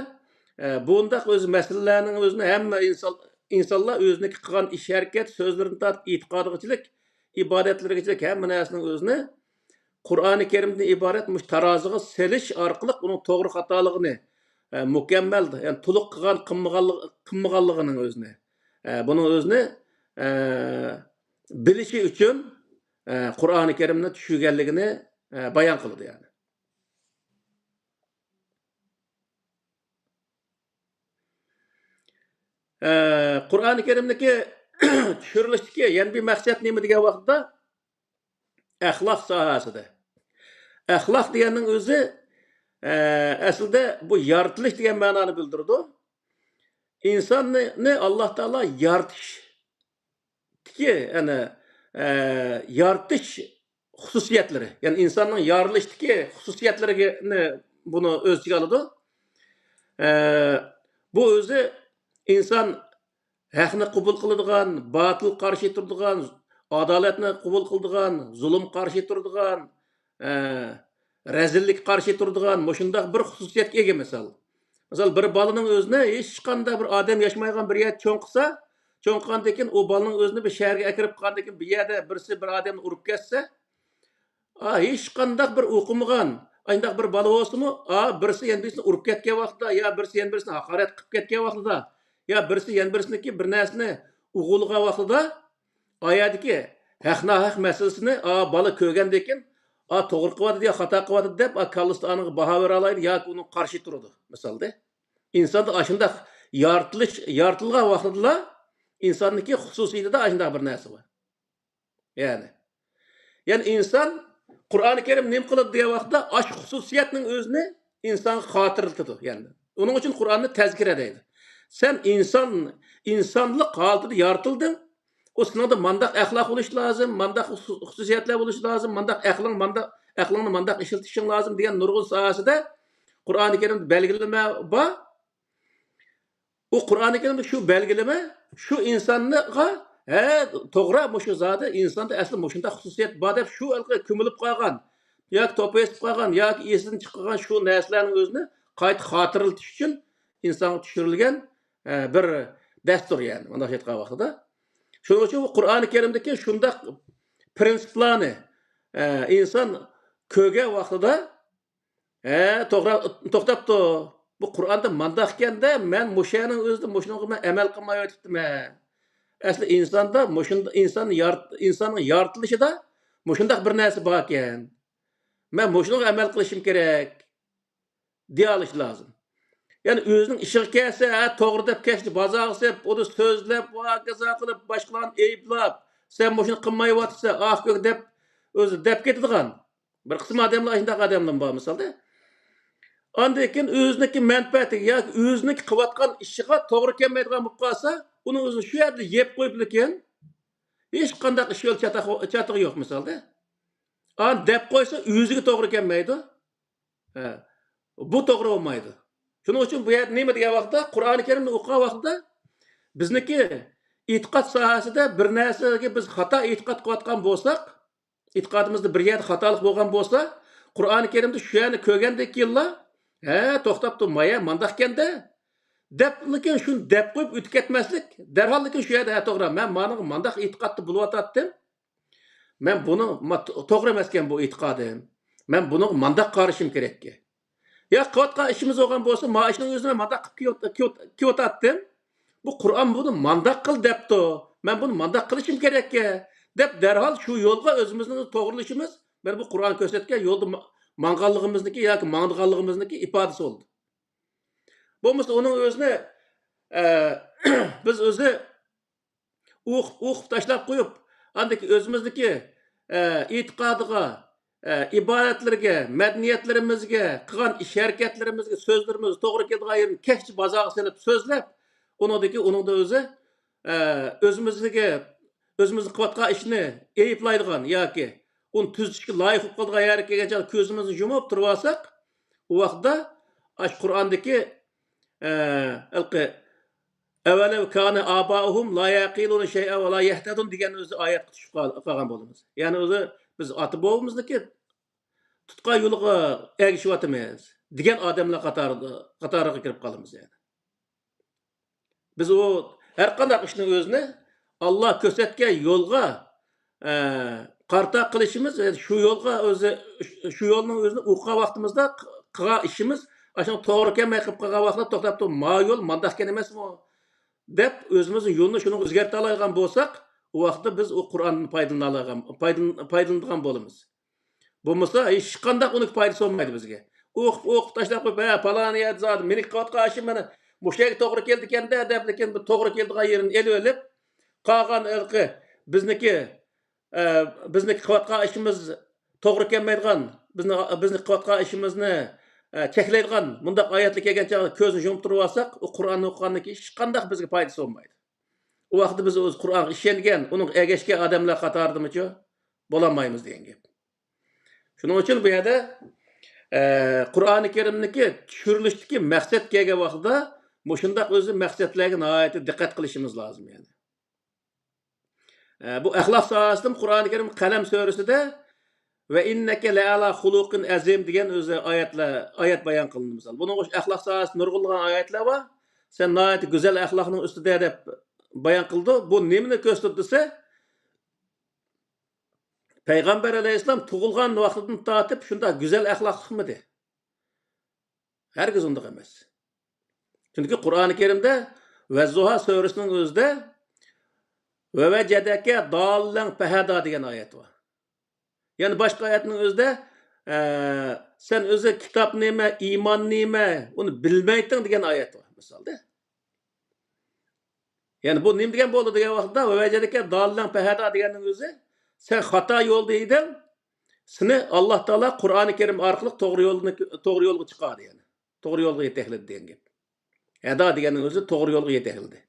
ئە، بۇنداق ئۆزى مەسىلىلەرنىڭ ئۆزىنى ھەممە ئىنسان، ئىنسانلار ئۆزىنىڭكى قىلغان ئىش ھەرىكەت، سۆزلىرىدىن تارتىپ ئېتىقادىغىچىلىك، ئىبادەتلىرىگىچىلىك ھەممە نەرسىنىڭ ئۆزىنى قۇرئانى كەرىمدىن ئىبارەت مۇشۇ تارازىغا سېلىش ئارقىلىق ئۇنىڭ توغرا خاتالىقىنى، ئە، مۇكەممەل، يەنى تولۇق قىلغان، قىلمىغانلىق-، قىلمىغانلىقىنىڭ ئۆزىنى، ئە، بۇنىڭ ئۆزىنى، ئە، بىلىشى ئۈچۈن، ئە، قۇرئانى كەرىمنى چۈشۈرگەنلىكىنى، ئە، بايان قىلىدۇ يەنى. ئە، قۇرئانى كەرىمدىكى چۈشۈرۈلۈشتىكى يەنە بىر مەقسەت نېمە دېگەن ۋاقىتتا، ئەخلاق ساھەسىدە. ئەخلاق دېگەننىڭ ئۆزى، ئە، ئەسلىدە بۇ يارىتىلىش دېگەن مەنانى بىلدۈرىدۇ. ئىنساننى، نى ئاللا تائالا يارىتىشتىكى، يەنى، ئە، يارىتىش خۇسۇسىيەتلىرى، يەنى ئىنساننىڭ يارىلىشتىكى خۇسۇسىيەتلىرىنى بۇنى ئۆز ئىچىگە ئالىدۇ. ئە، بۇ ئۆزى ئىنسان ھەقنى قوبۇل قىلىدىغان، باتىلغا قارشى تۇرىدىغان، ئادالەتنى قوبۇل قىلىدىغان، زۇلۇمغا قارشى تۇرىدىغان، ئە، رەزىللىككە قارشى تۇرىدىغان مۇشۇنداق بىر خۇسۇسىيەتكە ئىگە مىسال. مىسال، بىر بالىنىڭ ئۆزىنى ھېچقانداق بىر ئادەم ياشىمايدىغان بىر يەردە چوڭ قىلسا، چوڭ قىلغاندىن كېيىن ئۇ بالىنىڭ ئۆزىنى بىر شەھەرگە ئەكىرىپ قىلغاندىن كېيىن، بىر يەردە بىرسى بىر ئادەمنى ئۇرۇپ كەتسە، ئا، ھېچقانداق بىر ئوقۇمىغان، ئانداق بىر بالا بولسىمۇ، ئا، بىرسى يەنە بىرسىنى ئۇرۇپ كەتكەن ۋاقتىدا، يا بىرسى يەنە بىرسىنى ھاقارەت قىلىپ كەتكەن ۋاقتىدا، يا بىرسى يەنە بىرسىنىڭكى بىر نەرسىنى ئوغرىلىغان ۋاقتىدا، ئا يەردىكى ھەق-ناھەق مەسىلىسىنى، ئا، بالا كۆرگەندىن كېيىن، ئا، توغرا قىلىۋاتىدۇ يا خاتا قىلىۋاتىدۇ دەپ، ئا، كاللىسىدا ئانىڭغا باھا بېرەلايدۇ ياكى ئۇنىڭغا قارشى تۇرىدۇ، مىسالدا. ئىنساندا ئاشۇنداق يارىتىلىش، يارىتىلغان ۋاقتىدىلا ئىنساننىڭكى خۇسۇسىيىتىدە ئاشۇنداق بىر نەرسە بار. يەنى، يەنى ئىنسان، قۇرئانى كەرىم نېمە قىلىدۇ دېگەن ۋاقىتتا، ئاشۇ خۇسۇسىيەتنىڭ ئۆزىنى ئىنسانغا خاتىرىلىتىدۇ، يەنى. ئۇنىڭ ئۈچۈن قۇرئاندا تەزكىرە دەيدۇ. سەن ئىنسان، ئىنسانلىق ھالىتىدە يارىتىلدىڭ. ئۇ سېنىڭدە مانداق ئەخلاق بولۇشى لازىم، مانداق خۇسۇ-، خۇسۇسىيەتلەر بولۇشى لازىم، مانداق ئەقلىڭ، مانداق، ئەقلىڭنى مانداق ئىشلىتىشىڭ لازىم دېگەن نۇرغۇن ساھەسىدە قۇرئانى كەرىمدە بەلگىلىمە بار. ئۇ قۇرئانى كەرىمدە شۇ بەلگىلىمە شۇ ئىنسانغا، ھە، توغرا، مۇشۇ زادى ئىنساندا ئەسلى مۇشۇنداق خۇسۇسىيەت بار دەپ شۇ ھېلىقى كۆمۈلۈپ قالغان ياكى توپا ئېسىپ قالغان ياكى ئېسىدىن چىقىپ قالغان شۇ نەرسىلەرنىڭ ئۆزىنى قايتا خاتىرىلىتىش ئۈچۈن ئىنسانغا چۈشۈرۈلگەن، ئە، بىر دەستۇر، يەنى، مۇنداق ئېيتقان ۋاقتىدا. شۇنىڭ ئۈچۈن بۇ قۇرئانى كەرىمدىكى شۇنداق پىرىنسىپلارنى، ئە، ئىنسان كۆرگەن ۋاقتىدا، ھە، توغرا، توختاپتۇ. بۇ قۇرئاندا مانداق ئىكەن-دە، مەن مۇشۇنىڭ ئۆزىدە مۇشۇنىڭغا مەن ئەمەل قىلمايۋېتىپتىمەن. ئەسلى ئىنساندا مۇشۇنداق، ئىنسان يارىت-، ئىنساننىڭ يارىتىلىشىدا مۇشۇنداق بىر نەرسە باركەن. مەن مۇشۇنىڭغا ئەمەل قىلىشىم كېرەك دېيەلىشى لازىم. يەنى ئۆزىنىڭ ئىشىغا كەلسە، ھە، توغرا دەپ كەچتە بازارغا سېلىپ، ئۇنى سۆزلەپ، ۋاكىزا قىلىپ، باشقىلارنى ئەيىبلەپ، سەن مۇشۇنى قىلمايۋاتىسەن، ئاھ كۆك دەپ، ئۆزى دەپ كېتىدىغان. بىر قىسىم ئادەملەر ئاشۇنداق ئادەملەر بار مىسالدا. ئاندىن كېيىن ئۆزىنىڭكى مەنپەئەتىگە ياكى ئۆزىنىڭكى قىلىۋاتقان ئىشىغا توغرا كەلمەيدىغان بولۇپ قالسا، ئۇنى ئۆزىنى شۇ يەردە يەپ قويۇپ لېكىن، ھېچقانداق ئىش يول چاتاق-، چاتىقى يوق مىسالدا. ئاندىن دەپ قويسا ئۆزىگە توغرا كەلمەيدۇ. ھە. بۇ توغرا بولمايدۇ. شۇنىڭ ئۈچۈن بۇ يەردە نېمە دېگەن ۋاقىتتا، قۇرئانى كەرىمنى ئوقۇغان ۋاقتىدا بىزنىڭكى ئېتىقاد ساھەسىدە بىر نەرسىگە بىز خاتا ئېتىقاد قىلىۋاتقان بولساق، ئېتىقادىمىزدا بىر يەردە خاتالىق بولغان بولسا، قۇرئانى كەرىمدە شۇ يەرنى كۆرگەندىن كېيىنلا، ھە، توختاپ تۇر، مايا مانداق ئىكەن-دە، دەپ، لېكىن شۇنى دەپ قويۇپ ئۆتۈپ كەتمەسلىك، دەرھال لېكىن شۇ يەردە، ھە، توغرا، مەن مانىغا مانداق ئېتىقادتا بولۇۋاتاتتىم. مەن بۇنى، ما-، تو-، توغرا ئەمەسكەن بۇ ئېتىقادىم. مەن بۇنىڭغا مانداق قارىشىم كېرەككەن. يا قىلىۋاتقان ئىشىمىز بولغان بولسا، ما ئىشنىڭ ئۆزىنى مانداق قىلىپ كېلىۋات-، كېلىۋات-، كېلىۋاتاتتىم. بۇ قۇرئان بۇنى مانداق قىل دەپتۇ. مەن بۇنى مانداق قىلىشىم كېرەككەن، دەپ دەرھال شۇ يولغا ئۆزىمىزنى توغرىلىشىمىز، مانا بۇ قۇرئان كۆرسەتكەن يولدا ما-، ماڭغانلىقىمىزنىكى ياكى ماڭىدىغانلىقىمىزنىكى ئىپادىسى بولىدۇ. بولمىسا ئۇنىڭ ئۆزىنى، ئە، بىز ئۆزى ئوقۇپ، ئوقۇپ تاشلاپ قويۇپ، ئاندىكى ئۆزىمىزنىكى، ئە، ئېتىقادىغا، ئە، ئىبادەتلىرىگە، مەدەنىيەتلىرىمىزگە، قىلغان ئىش ھەرىكەتلىرىمىزگە، سۆزلىرىمىزگە توغرا كېلىدىغان يېرىنى كەچتە بازارغا سېلىپ سۆزلەپ، ئۇنىڭدىكى، ئۇنىڭدا ئۆزى، ئە، ئۆزىمىزگە، ئۆزىمىز قىلىۋاتقان ئىشنى ئەيىبلەيدىغان ياكى ئۇنى تۈزىتىشكە لايىق بولۇپ قالىدىغان يەرگە كەلگەن چاغدا كۆزىمىزنى يۇمۇپ تۇرۇۋالساق، ئۇ ۋاقىتتا ئاشۇ قۇرئاندىكى، ئە، ھېلىقى «ئەۋەلەۋ كانە ئاباؤھۇم لا يەقىلۇنە شەيئەن ۋە لا يەھتەدۇن» دېگەن ئۆزى ئايەتكە چۈشۈپ قال-، قالغان بولىمىز. يەنى ئۆزى بىز ئاتا بوۋىمىزنىڭكى تۇتقان يولىغا ئەگىشىۋاتىمىز دېگەن ئادەملەر قاتارىدا، قاتارىغا كىرىپ قالىمىز يەنى. بىز ئۇ ھەر قانداق ئىشنىڭ ئۆزىنى ئاللا كۆرسەتكەن يولغا، ئە، قارىتا قىلىشىمىز، شۇ يولغا ئۆزى، شۇ يولنىڭ ئۆزىنى ئوقۇغان ۋاقتىمىزدا قىلغان ئىشىمىز، ئاشۇنىڭ توغرا كەلمەي قېلىپ قالغان ۋاقتىدا توختاپ تۇرۇپ، «ما يول مانداق ئىكەن ئەمەسمۇ؟» دەپ، ئۆزىمىزنىڭ يولىنى شۇنىڭغا ئۆزگەرتەلەيدىغان بولساق، ئۇ ۋاقىتتا بىز ئۇ قۇرئاندىن پايدىلىنالايدىغان، پايدىلىن-، پايدىلىنىدىغان بولىمىز. بولمىسا، ھېچقانداق ئۇنىڭ پايدىسى بولمايدۇ بىزگە. ئوقۇپ، ئوقۇپ تاشلاپ قويۇپ، «ھە، پالان يەردە زادى مېنىڭ قىلىۋاتقان ئىشىم مانا مۇشۇ يەرگە توغرا كېلىدىكەن-دە» دەپ، لېكىن بىر توغرا كېلىدىغان يېرىنى ئېلىۋېلىپ، قالغان ھېلىقى بىزنىڭكى، ئە، بىزنىڭكى قىلىۋاتقان ئىشىمىز توغرا كەلمەيدىغان، بىزنى، بىزنى قىلىۋاتقان ئىشىمىزنى، ئە، چەكلەيدىغان مۇنداق ئايەتلەر كەلگەن چاغدا كۆزنى يۇمۇپ تۇرۇۋالساق، ئۇ قۇرئاننى ئوقۇغاندىن كېيىن ھېچقانداق بىزگە پايدىسى بولمايدۇ. ئۇ ۋاقىتتا بىز ئۆزى قۇرئانغا ئىشەنگەن، ئۇنىڭغا ئەگەشكەن ئادەملەر قاتارىدىمۇچۇ بولالمايمىز دېگەن گەپ. شۇنىڭ ئۈچۈن بۇ يەردە، ئە، قۇرئانى كەرىمنىڭكى چۈشۈرۈلۈشتىكى مەقسەت كەلگەن ۋاقتىدا مۇشۇنداق ئۆزى مەقسەتلەرگە ناھايىتى دىققەت قىلىشىمىز لازىم يەنى. ئە، بۇ ئەخلاق ساھەسىدىمۇ قۇرئانى كەرىم قەلەم سۈرىسىدە «ۋە ئىننەكە لەئەلا خۇلۇقىن ئەزىم» دېگەن ئۆزى ئايەتلەر، ئايەت بايان قىلىندى مىسال. بۇنىڭغا ئەخلاق ساھەسىدە نۇرغۇنلىغان ئايەتلەر بار. «سەن ناھايىتى گۈزەل ئەخلاقنىڭ ئۈستىدە» دەپ بايان قىلىدۇ. بۇ نېمىنى كۆرسىتىدۇ دېسە، پەيغەمبەر ئەلەيھىسسالام تۇغۇلغان ۋاقتىدىن تارتىپ شۇنداق گۈزەل ئەخلاقلىقمىدى؟ ھەرگىز ئۇنداق ئەمەس. چۈنكى قۇرئانى كەرىمدە ۋەززۇھا سۈرىسىنىڭ ئۆزىدە «ۋە ۋەجەدەكە داللەن فەھەدا» دېگەن ئايەت بار. يەنە باشقا ئايەتنىڭ ئۆزىدە، ئە، «سەن ئۆزى كىتاب نېمە، ئىمان نېمە، ئۇنى بىلمەيتتىڭ» دېگەن ئايەت بار، مىسالدا. يەنى بۇ نېمە دېگەن بولدى دېگەن ۋاقىتتا، «ۋە ۋەجەدەكە داللەن فەھەدا» دېگەننىڭ ئۆزى، سەن خاتا يولدا ئىدىڭ، سېنى ئاللا تائالا قۇرئانى كەرىم ئارقىلىق توغرا يولنى، توغرا يولغا چىقاردى، يەنى توغرا يولغا يېتەكلىدى دېگەن گەپ. ھەدا دېگەننىڭ ئۆزى توغرا يولغا يېتەكلىدى.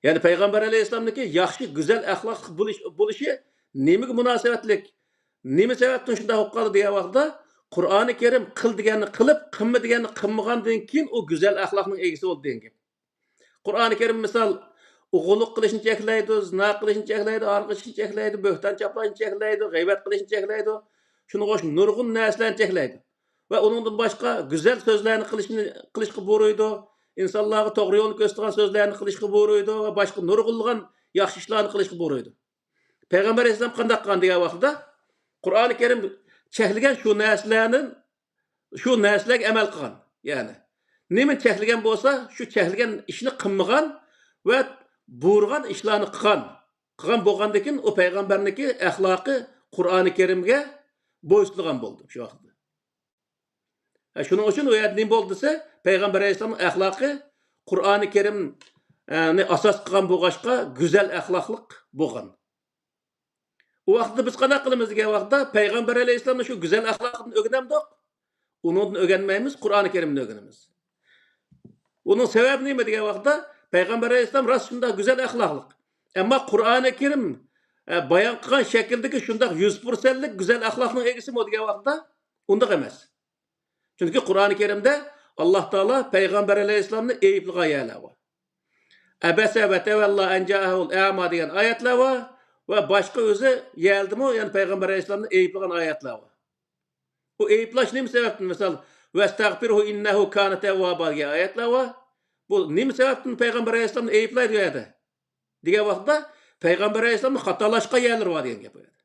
يەنى پەيغەمبەر ئەلەيھىسسالامنىڭكى ياخشى، گۈزەل ئەخلاقلىق بولۇش، بولۇشى نېمىگە مۇناسىۋەتلىك؟ نېمە سەۋەبتىن شۇنداق بولۇپ قالدى دېگەن ۋاقىتتا، قۇرئانى كەرىم قىل دېگەننى قىلىپ، قىلما دېگەننى قىلمىغاندىن كېيىن ئۇ گۈزەل ئەخلاقنىڭ ئىگىسى بولدى دېگەن گەپ. قۇرئانى كەرىم مىسال، ئوغرىلىق قىلىشنى چەكلەيدۇ، زىنا قىلىشنى چەكلەيدۇ، ئارىق ئىچىشنى چەكلەيدۇ، بۆھتان چاپلاشنى چەكلەيدۇ، غەيۋەت قىلىشنى چەكلەيدۇ. شۇنىڭغا ئوخشاش نۇرغۇن نەرسىلەرنى چەكلەيدۇ. ۋە ئۇنىڭدىن باشقا گۈزەل سۆزلەرنى قىلىشنى، قىلىشقا بۇيرۇيدۇ. ئىنسانلارغا توغرا يولنى كۆرسىتىدىغان سۆزلەرنى قىلىشقا بۇيرۇيدۇ ۋە باشقا نۇرغۇنلىغان ياخشى ئىشلارنى قىلىشقا بۇيرۇيدۇ. پەيغەمبەر ئەلەيھىسسالام قانداق قىلغان دېگەن ۋاقتىدا، قۇرئانى كەرىم چەكلىگەن شۇ نەرسىلەرنى، شۇ نەرسىلەرگە ئەمەل قىلغان. يەنى، نېمىنى چەكلىگەن بولسا، شۇ چەكلىگەن ئىشنى قىلمىغان ۋە بۇيرۇغان ئىشلارنى قىلغان. قىلغان بولغاندىكىن، ئۇ پەيغەمبەرنىڭكى ئەخلاقى قۇرئانى كەرىمگە بويسۇنغان بولدى شۇ ۋاقىتتا. ھە، شۇنىڭ ئۈچۈن ئۇ يەردە نېمە بولدى دېسە، پەيغەمبەر ئەلەيھىسسالامنىڭ ئەخلاقى قۇرئانى كەرىمنى ئاساس قىلغان بولغاچقا، گۈزەل ئەخلاقلىق بولغان. ئۇ ۋاقىتتا بىز قانداق قىلىمىز دېگەن ۋاقىتتا، پەيغەمبەر ئەلەيھىسسالامنى شۇ گۈزەل ئەخلاقىدىن ئۆگىنەمدۇق؟ ئۇنىڭدىن ئۆگەنمەيمىز، قۇرئانى كەرىمدىن ئۆگىنىمىز. ئۇنىڭ سەۋەبى نېمە دېگەن ۋاقىتتا، پەيغەمبەر ئەلەيھىسسالام راست شۇنداق گۈزەل ئەخلاقلىق. ئەمما قۇرئانى كەرىم، ئە، بايان قىلغان شەكىلدىكى شۇنداق يۈز پىرسەنتلىك گۈزەل ئەخلاقنىڭ ئىگىسىمۇ دېگەن ۋاقىتتا، ئۇنداق ئەمەس. چۈنكى قۇرئانى كەرىمدە ئاللاھ تائالا پەيغەمبەر ئەلەيھىسسالامنى ئەيىبلىگەن يەرلەر بار. ئەبەسە ۋە تەۋەللا ئەن جائەھۇل ئەما دېگەن ئايەتلەر بار ۋە باشقا ئۆزى يەردىمۇ، يەنى پەيغەمبەر ئەلەيھىسسالامنى ئەيىبلىگەن ئايەتلەر بار. بۇ ئەيىبلەش نېمە سەۋەبتىن؟ مىسال، ۋەستەغفىرھۇ ئىننەھۇ كانە تەۋۋابا دېگەن ئايەتلەر بار. بۇ نېمە سەۋەبتىن پەيغەمبەر ئەلەيھىسسالامنى ئەيىبلەيدۇ ئۇ يەردە؟ دېگەن ۋاقىتتا، پەيغەمبەر ئەلەيھىسسالامنىڭ خاتالاشقان يەرلىرى بار دېگەن گەپ ئۇ يەردە.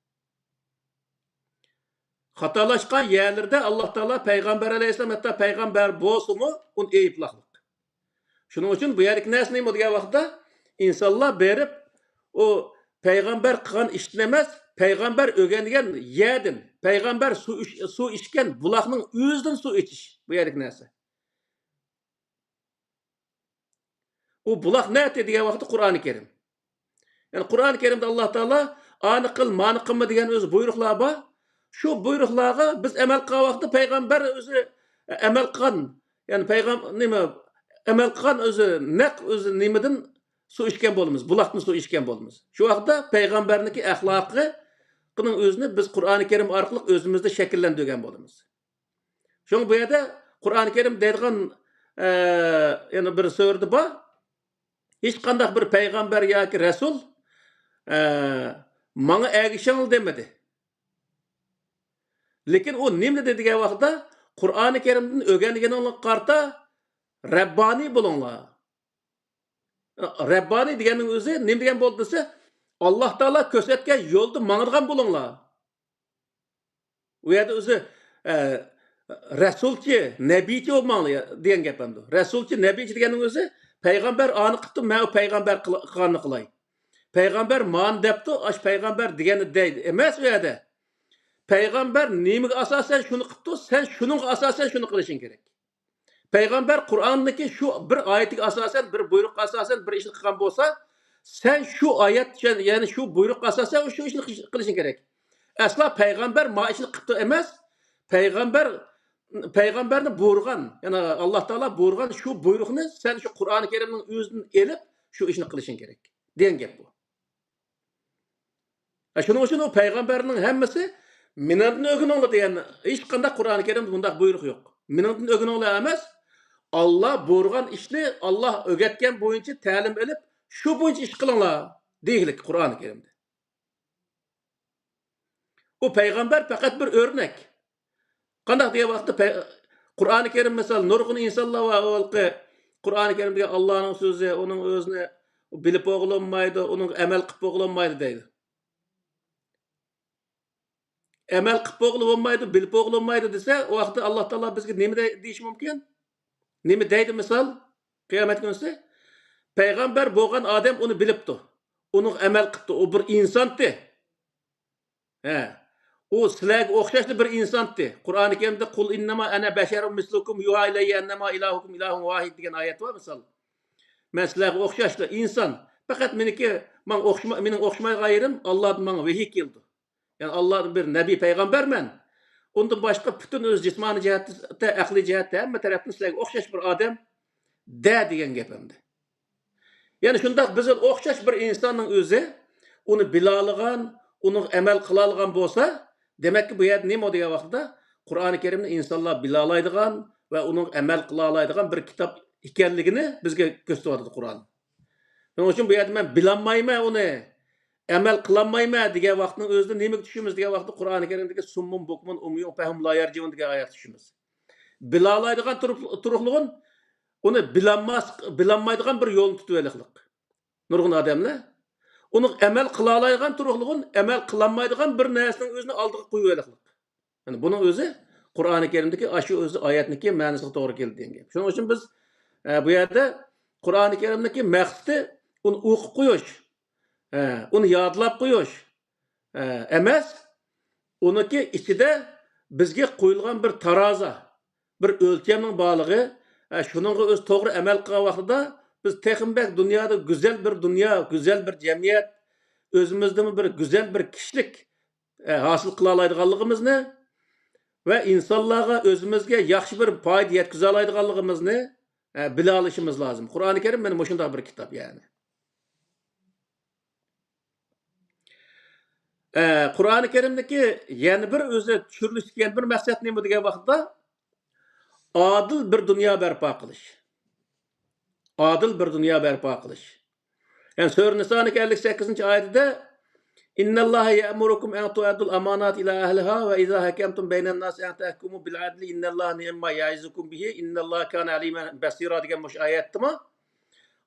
خاتالاشقان يەرلىرىدە ئاللاھ تائالا پەيغەمبەر ئەلەيھىسسالام ھەتتا پەيغەمبەر بولسىمۇ ئۇنى ئەيىبلەقلىق. شۇنىڭ ئۈچۈن بۇ يەردىكى نەرسە نېمە دېگەن ۋاقىتتا، ئىنسانلار بېرىپ ئۇ پەيغەمبەر قىلغان ئىشتىن ئەمەس، پەيغەمبەر ئۆگەنگەن يەردىن، پەيغەمبەر سۇ ئىچ-، سۇ ئىچكەن بۇلاقنىڭ ئۆزىدىن سۇ ئىچىش بۇ يەردىكى نەرسە. ئۇ بۇلاق نەتە دېگەن ۋاقىتتا قۇرئانى كەرىم. يەنى قۇرئانى كەرىمدە ئاللاھ تائالا ئانى قىل، مانى قىلما دېگەن ئۆزى بۇيرۇقلار بار. شۇ بۇيرۇقلارغا بىز ئەمەل قىلغان ۋاقىتتا پەيغەمبەر ئۆزى ئەمەل قىلغان، يەنى پەيغەم-، نېمە، ئەمەل قىلغان ئۆزى نەق ئۆزى نېمىدىن سۇ ئىچكەن بولىمىز، بۇلاقتىن سۇ ئىچكەن بولىمىز. شۇ ۋاقىتتا پەيغەمبەرنىڭكى ئەخلاقىنىڭ ئۆزىنى بىز قۇرئانى كەرىم ئارقىلىق ئۆزىمىزدە شەكىللەندۈرگەن بولىمىز. شۇڭا بۇ يەردە قۇرئانى كەرىم دەيدىغان، ئە، يەنە بىر سۈرىدە بار. ھېچقانداق بىر پەيغەمبەر ياكى رەسۇل، ئە، ماڭا ئەگىشىڭلار دېمىدى. لېكىن ئۇ نېمە دېدى دېگەن ۋاقىتتا، قۇرئانى كەرىمدىن ئۆگەنگىنىڭلارغا قارىتا رەببانىي بولۇڭلار. رەببانىي دېگەننىڭ ئۆزى نېمە دېگەن بولدى دېسە، ئاللاھ تائالا كۆرسەتكەن يولدا ماڭىدىغان بولۇڭلار. ئۇ يەردە ئۆزى، ئە، رەسۇلچى، نەبىيچى بولماڭلار دېگەن گەپ ئەمدى. رەسۇلچى، نەبىيچى دېگەننىڭ ئۆزى پەيغەمبەر ئانى قىپتۇ، مەن ئۇ پەيغەمبەر قىل-، قىلغاننى قىلاي. پەيغەمبەر مانى دەپتۇ، ئاش پەيغەمبەر دېگەننى دەيدۇ ئەمەس ئۇ يەردە. پەيغەمبەر نېمىگە ئاساسەن شۇنى قىپتۇ، سەن شۇنىڭغا ئاساسەن شۇنى قىلىشىڭ كېرەك. پەيغەمبەر قۇرئاندىكى شۇ بىر ئايىتىگە ئاساسەن، بىر بۇيرۇققا ئاساسەن بىر ئىشنى قىلغان بولسا، سەن شۇ ئايەت، يەنى شۇ بۇيرۇققا ئاساسەن شۇ ئىشنى قىلىش-، قىلىشىڭ كېرەك. ئەسلا پەيغەمبەر ما ئىشنى قىپتۇ ئەمەس، پەيغەمبەر، پەيغەمبەرنى بۇيرۇغان، يەنى ئاللاھ تائالا بۇيرۇغان شۇ بۇيرۇقنى سەن شۇ قۇرئانى كەرىمنىڭ ئۆزىدىن ئېلىپ شۇ ئىشنى قىلىشىڭ كېرەك دېگەن گەپ بۇ. ھە، شۇنىڭ ئۈچۈن ئۇ پەيغەمبەرنىڭ ھەممىسى مېنىڭدىن ئۆگىنىڭلار دېگەن، ھېچقانداق قۇرئانى كەرىمدە بۇنداق بۇيرۇق يوق. مېنىڭدىن ئۆگىنىڭلار ئەمەس، ئاللا بۇيرۇغان ئىشنى ئاللا ئۆگەتكەن بويىچە تەلىم ئېلىپ، شۇ بويىچە ئىش قىلىڭلار دېگىلىك قۇرئانى كەرىمدە. ئۇ پەيغەمبەر پەقەت بىر ئۆرنەك. قانداق دېگەن ۋاقىتتا پەي-، قۇرئانى كەرىم، مىسال، نۇرغۇن ئىنسانلار بار، ئۇ ھېلىقى قۇرئانى كەرىم دېگەن ئاللانىڭ سۆزى، ئۇنىڭ ئۆزىنى بىلىپ بولغىلى بولمايدۇ، ئۇنىڭغا ئەمەل قىلىپ بولغىلى بولمايدۇ دەيدۇ. ئەمەل قىلىپ بولغىلى بولمايدۇ، بىلىپ بولغىلى بولمايدۇ دېسە، ئۇ ۋاقىتتا ئاللا تائالا بىزگە نېمە دەي-، دېيىشى مۇمكىن؟ نېمە دەيدۇ مىسال؟ قىيامەت كۈنىسى پەيغەمبەر بولغان ئادەم ئۇنى بىلىپتۇ. ئۇنىڭغا ئەمەل قىپتۇ. ئۇ بىر ئىنسانتى. ھە. ئۇ سىلەرگە ئوخشاشلا بىر ئىنسانتى. قۇرئانى كەرىمدە، «قۇل ئىننەما ئەنە بەشەرۇن مىسلۇكۇم يۇھا ئىلەييە ئەننەما ئىلاھۇكۇم ئىلاھۇن ۋاھىد» دېگەن ئايەت بار مىسال. مەن سىلەرگە ئوخشاشلا ئىنسان. پەقەت مېنىڭكى، ماڭا ئوخشىما-، مېنىڭ ئوخشىمايدىغان يېرىم، ئاللادىن ماڭا ۋەھىي كېلىدۇ. يەنى ئاللادىن بىر نەبىي پەيغەمبەرمەن. ئۇندىن باشقا پۈتۈن ئۆز جىسمانىي جەھەتتە، ئەقلىي جەھەتتە، ھەممە تەرەپتىن سىلەرگە ئوخشاش بىر ئادەم دە دېگەن گەپ ئەمدى. يەنى شۇنداق بىز ئوخشاش بىر ئىنساننىڭ ئۆزى ئۇنى بىلالىغان، ئۇنىڭغا ئەمەل قىلالىغان بولسا، دېمەككى، بۇ يەردە نېمە دېگەن ۋاقىتتا، قۇرئانى كەرىمنى ئىنسانلار بىلالايدىغان ۋە ئۇنىڭغا ئەمەل قىلالايدىغان بىر كىتاب ئىكەنلىكىنى بىزگە كۆرسىتىۋاتىدۇ قۇرئان. شۇنىڭ ئۈچۈن بۇ يەردە مەن بىلالمايمەن ئۇنى، ئەمەل قىلالمايمەن دېگەن ۋاقىتنىڭ ئۆزىدە نېمىگە چۈشىمىز دېگەن ۋاقىتتا، قۇرئانى كەرىمدىكى سۇممۇن بۇكمۇن ئۇميۇن فەھۇم لا يەرجىئۇن دېگەن ئايەتكە چۈشىمىز. بىلالايدىغان تۇرۇق-، تۇرۇقلۇقۇن، ئۇنى بىلالماس-، بىلالمايدىغان بىر يولنى تۇتۇۋېلىقلىق. نۇرغۇن ئادەملەر ئۇنىڭ ئەمەل قىلالايدىغان تۇرۇقلۇقىنى ئەمەل قىلالمايدىغان بىر نەرسىنىڭ ئۆزىنى ئالدىغا قويۇۋېلىقلىق. يەنى بۇنىڭ ئۆزى قۇرئانى كەرىمدىكى ئاشۇ ئۆزى ئايەتنىكى مەنىسىگە توغرا كېلىدۇ دېگەن گەپ. شۇنىڭ ئۈچۈن بىز، ئە، بۇ يەردە قۇرئانى كەرىمدىكى مەقسىتى ئۇنى ئوقۇپ قويۇش، ئە، ئۇنى يادلاپ قويۇش، ئە، ئەمەس، ئۇنىڭكى ئىچىدە بىزگە قويۇلغان بىر تارازا، بىر ئۆلچەمنىڭ بارلىقى، ئە، شۇنىڭغا ئۆزى توغرا ئەمەل قىلغان ۋاقتىدا بىز تېخىمۇ بەك دۇنيادا گۈزەل بىر دۇنيا، گۈزەل بىر جەمئىيەت، ئۆزىمىزدىمۇ بىر گۈزەل بىر كىشىلىك، ئە، ھاسىل قىلالايدىغانلىقىمىزنى ۋە ئىنسانلارغا ئۆزىمىزگە ياخشى بىر پايدا يەتكۈزەلەيدىغانلىقىمىزنى، ئە، بىلەلىشىمىز لازىم. قۇرئانى كەرىم مانا مۇشۇنداق بىر كىتاب يەنى. ئە، قۇرئانى كەرىمدىكى يەنە بىر ئۆزى چۈشۈرۈلۈشتىكى يەنە بىر مەقسەت نېمە دېگەن ۋاقىتتا، ئادىل بىر دۇنيا بەرپا قىلىش. ئادىل بىر دۇنيا بەرپا قىلىش. يەنى سۈرە نىسانىڭ ئەللىك سەككىزىنچى ئايىتىدە، إن الله يأمركم أن تؤدوا الأمانات إلى أهلها وإذا حكمتم بين الناس أن تحكموا بالعدل إن الله نعم ما يعظكم به إن الله كان عليما بصيرا دېگەن مۇشۇ ئايەتتىمۇ،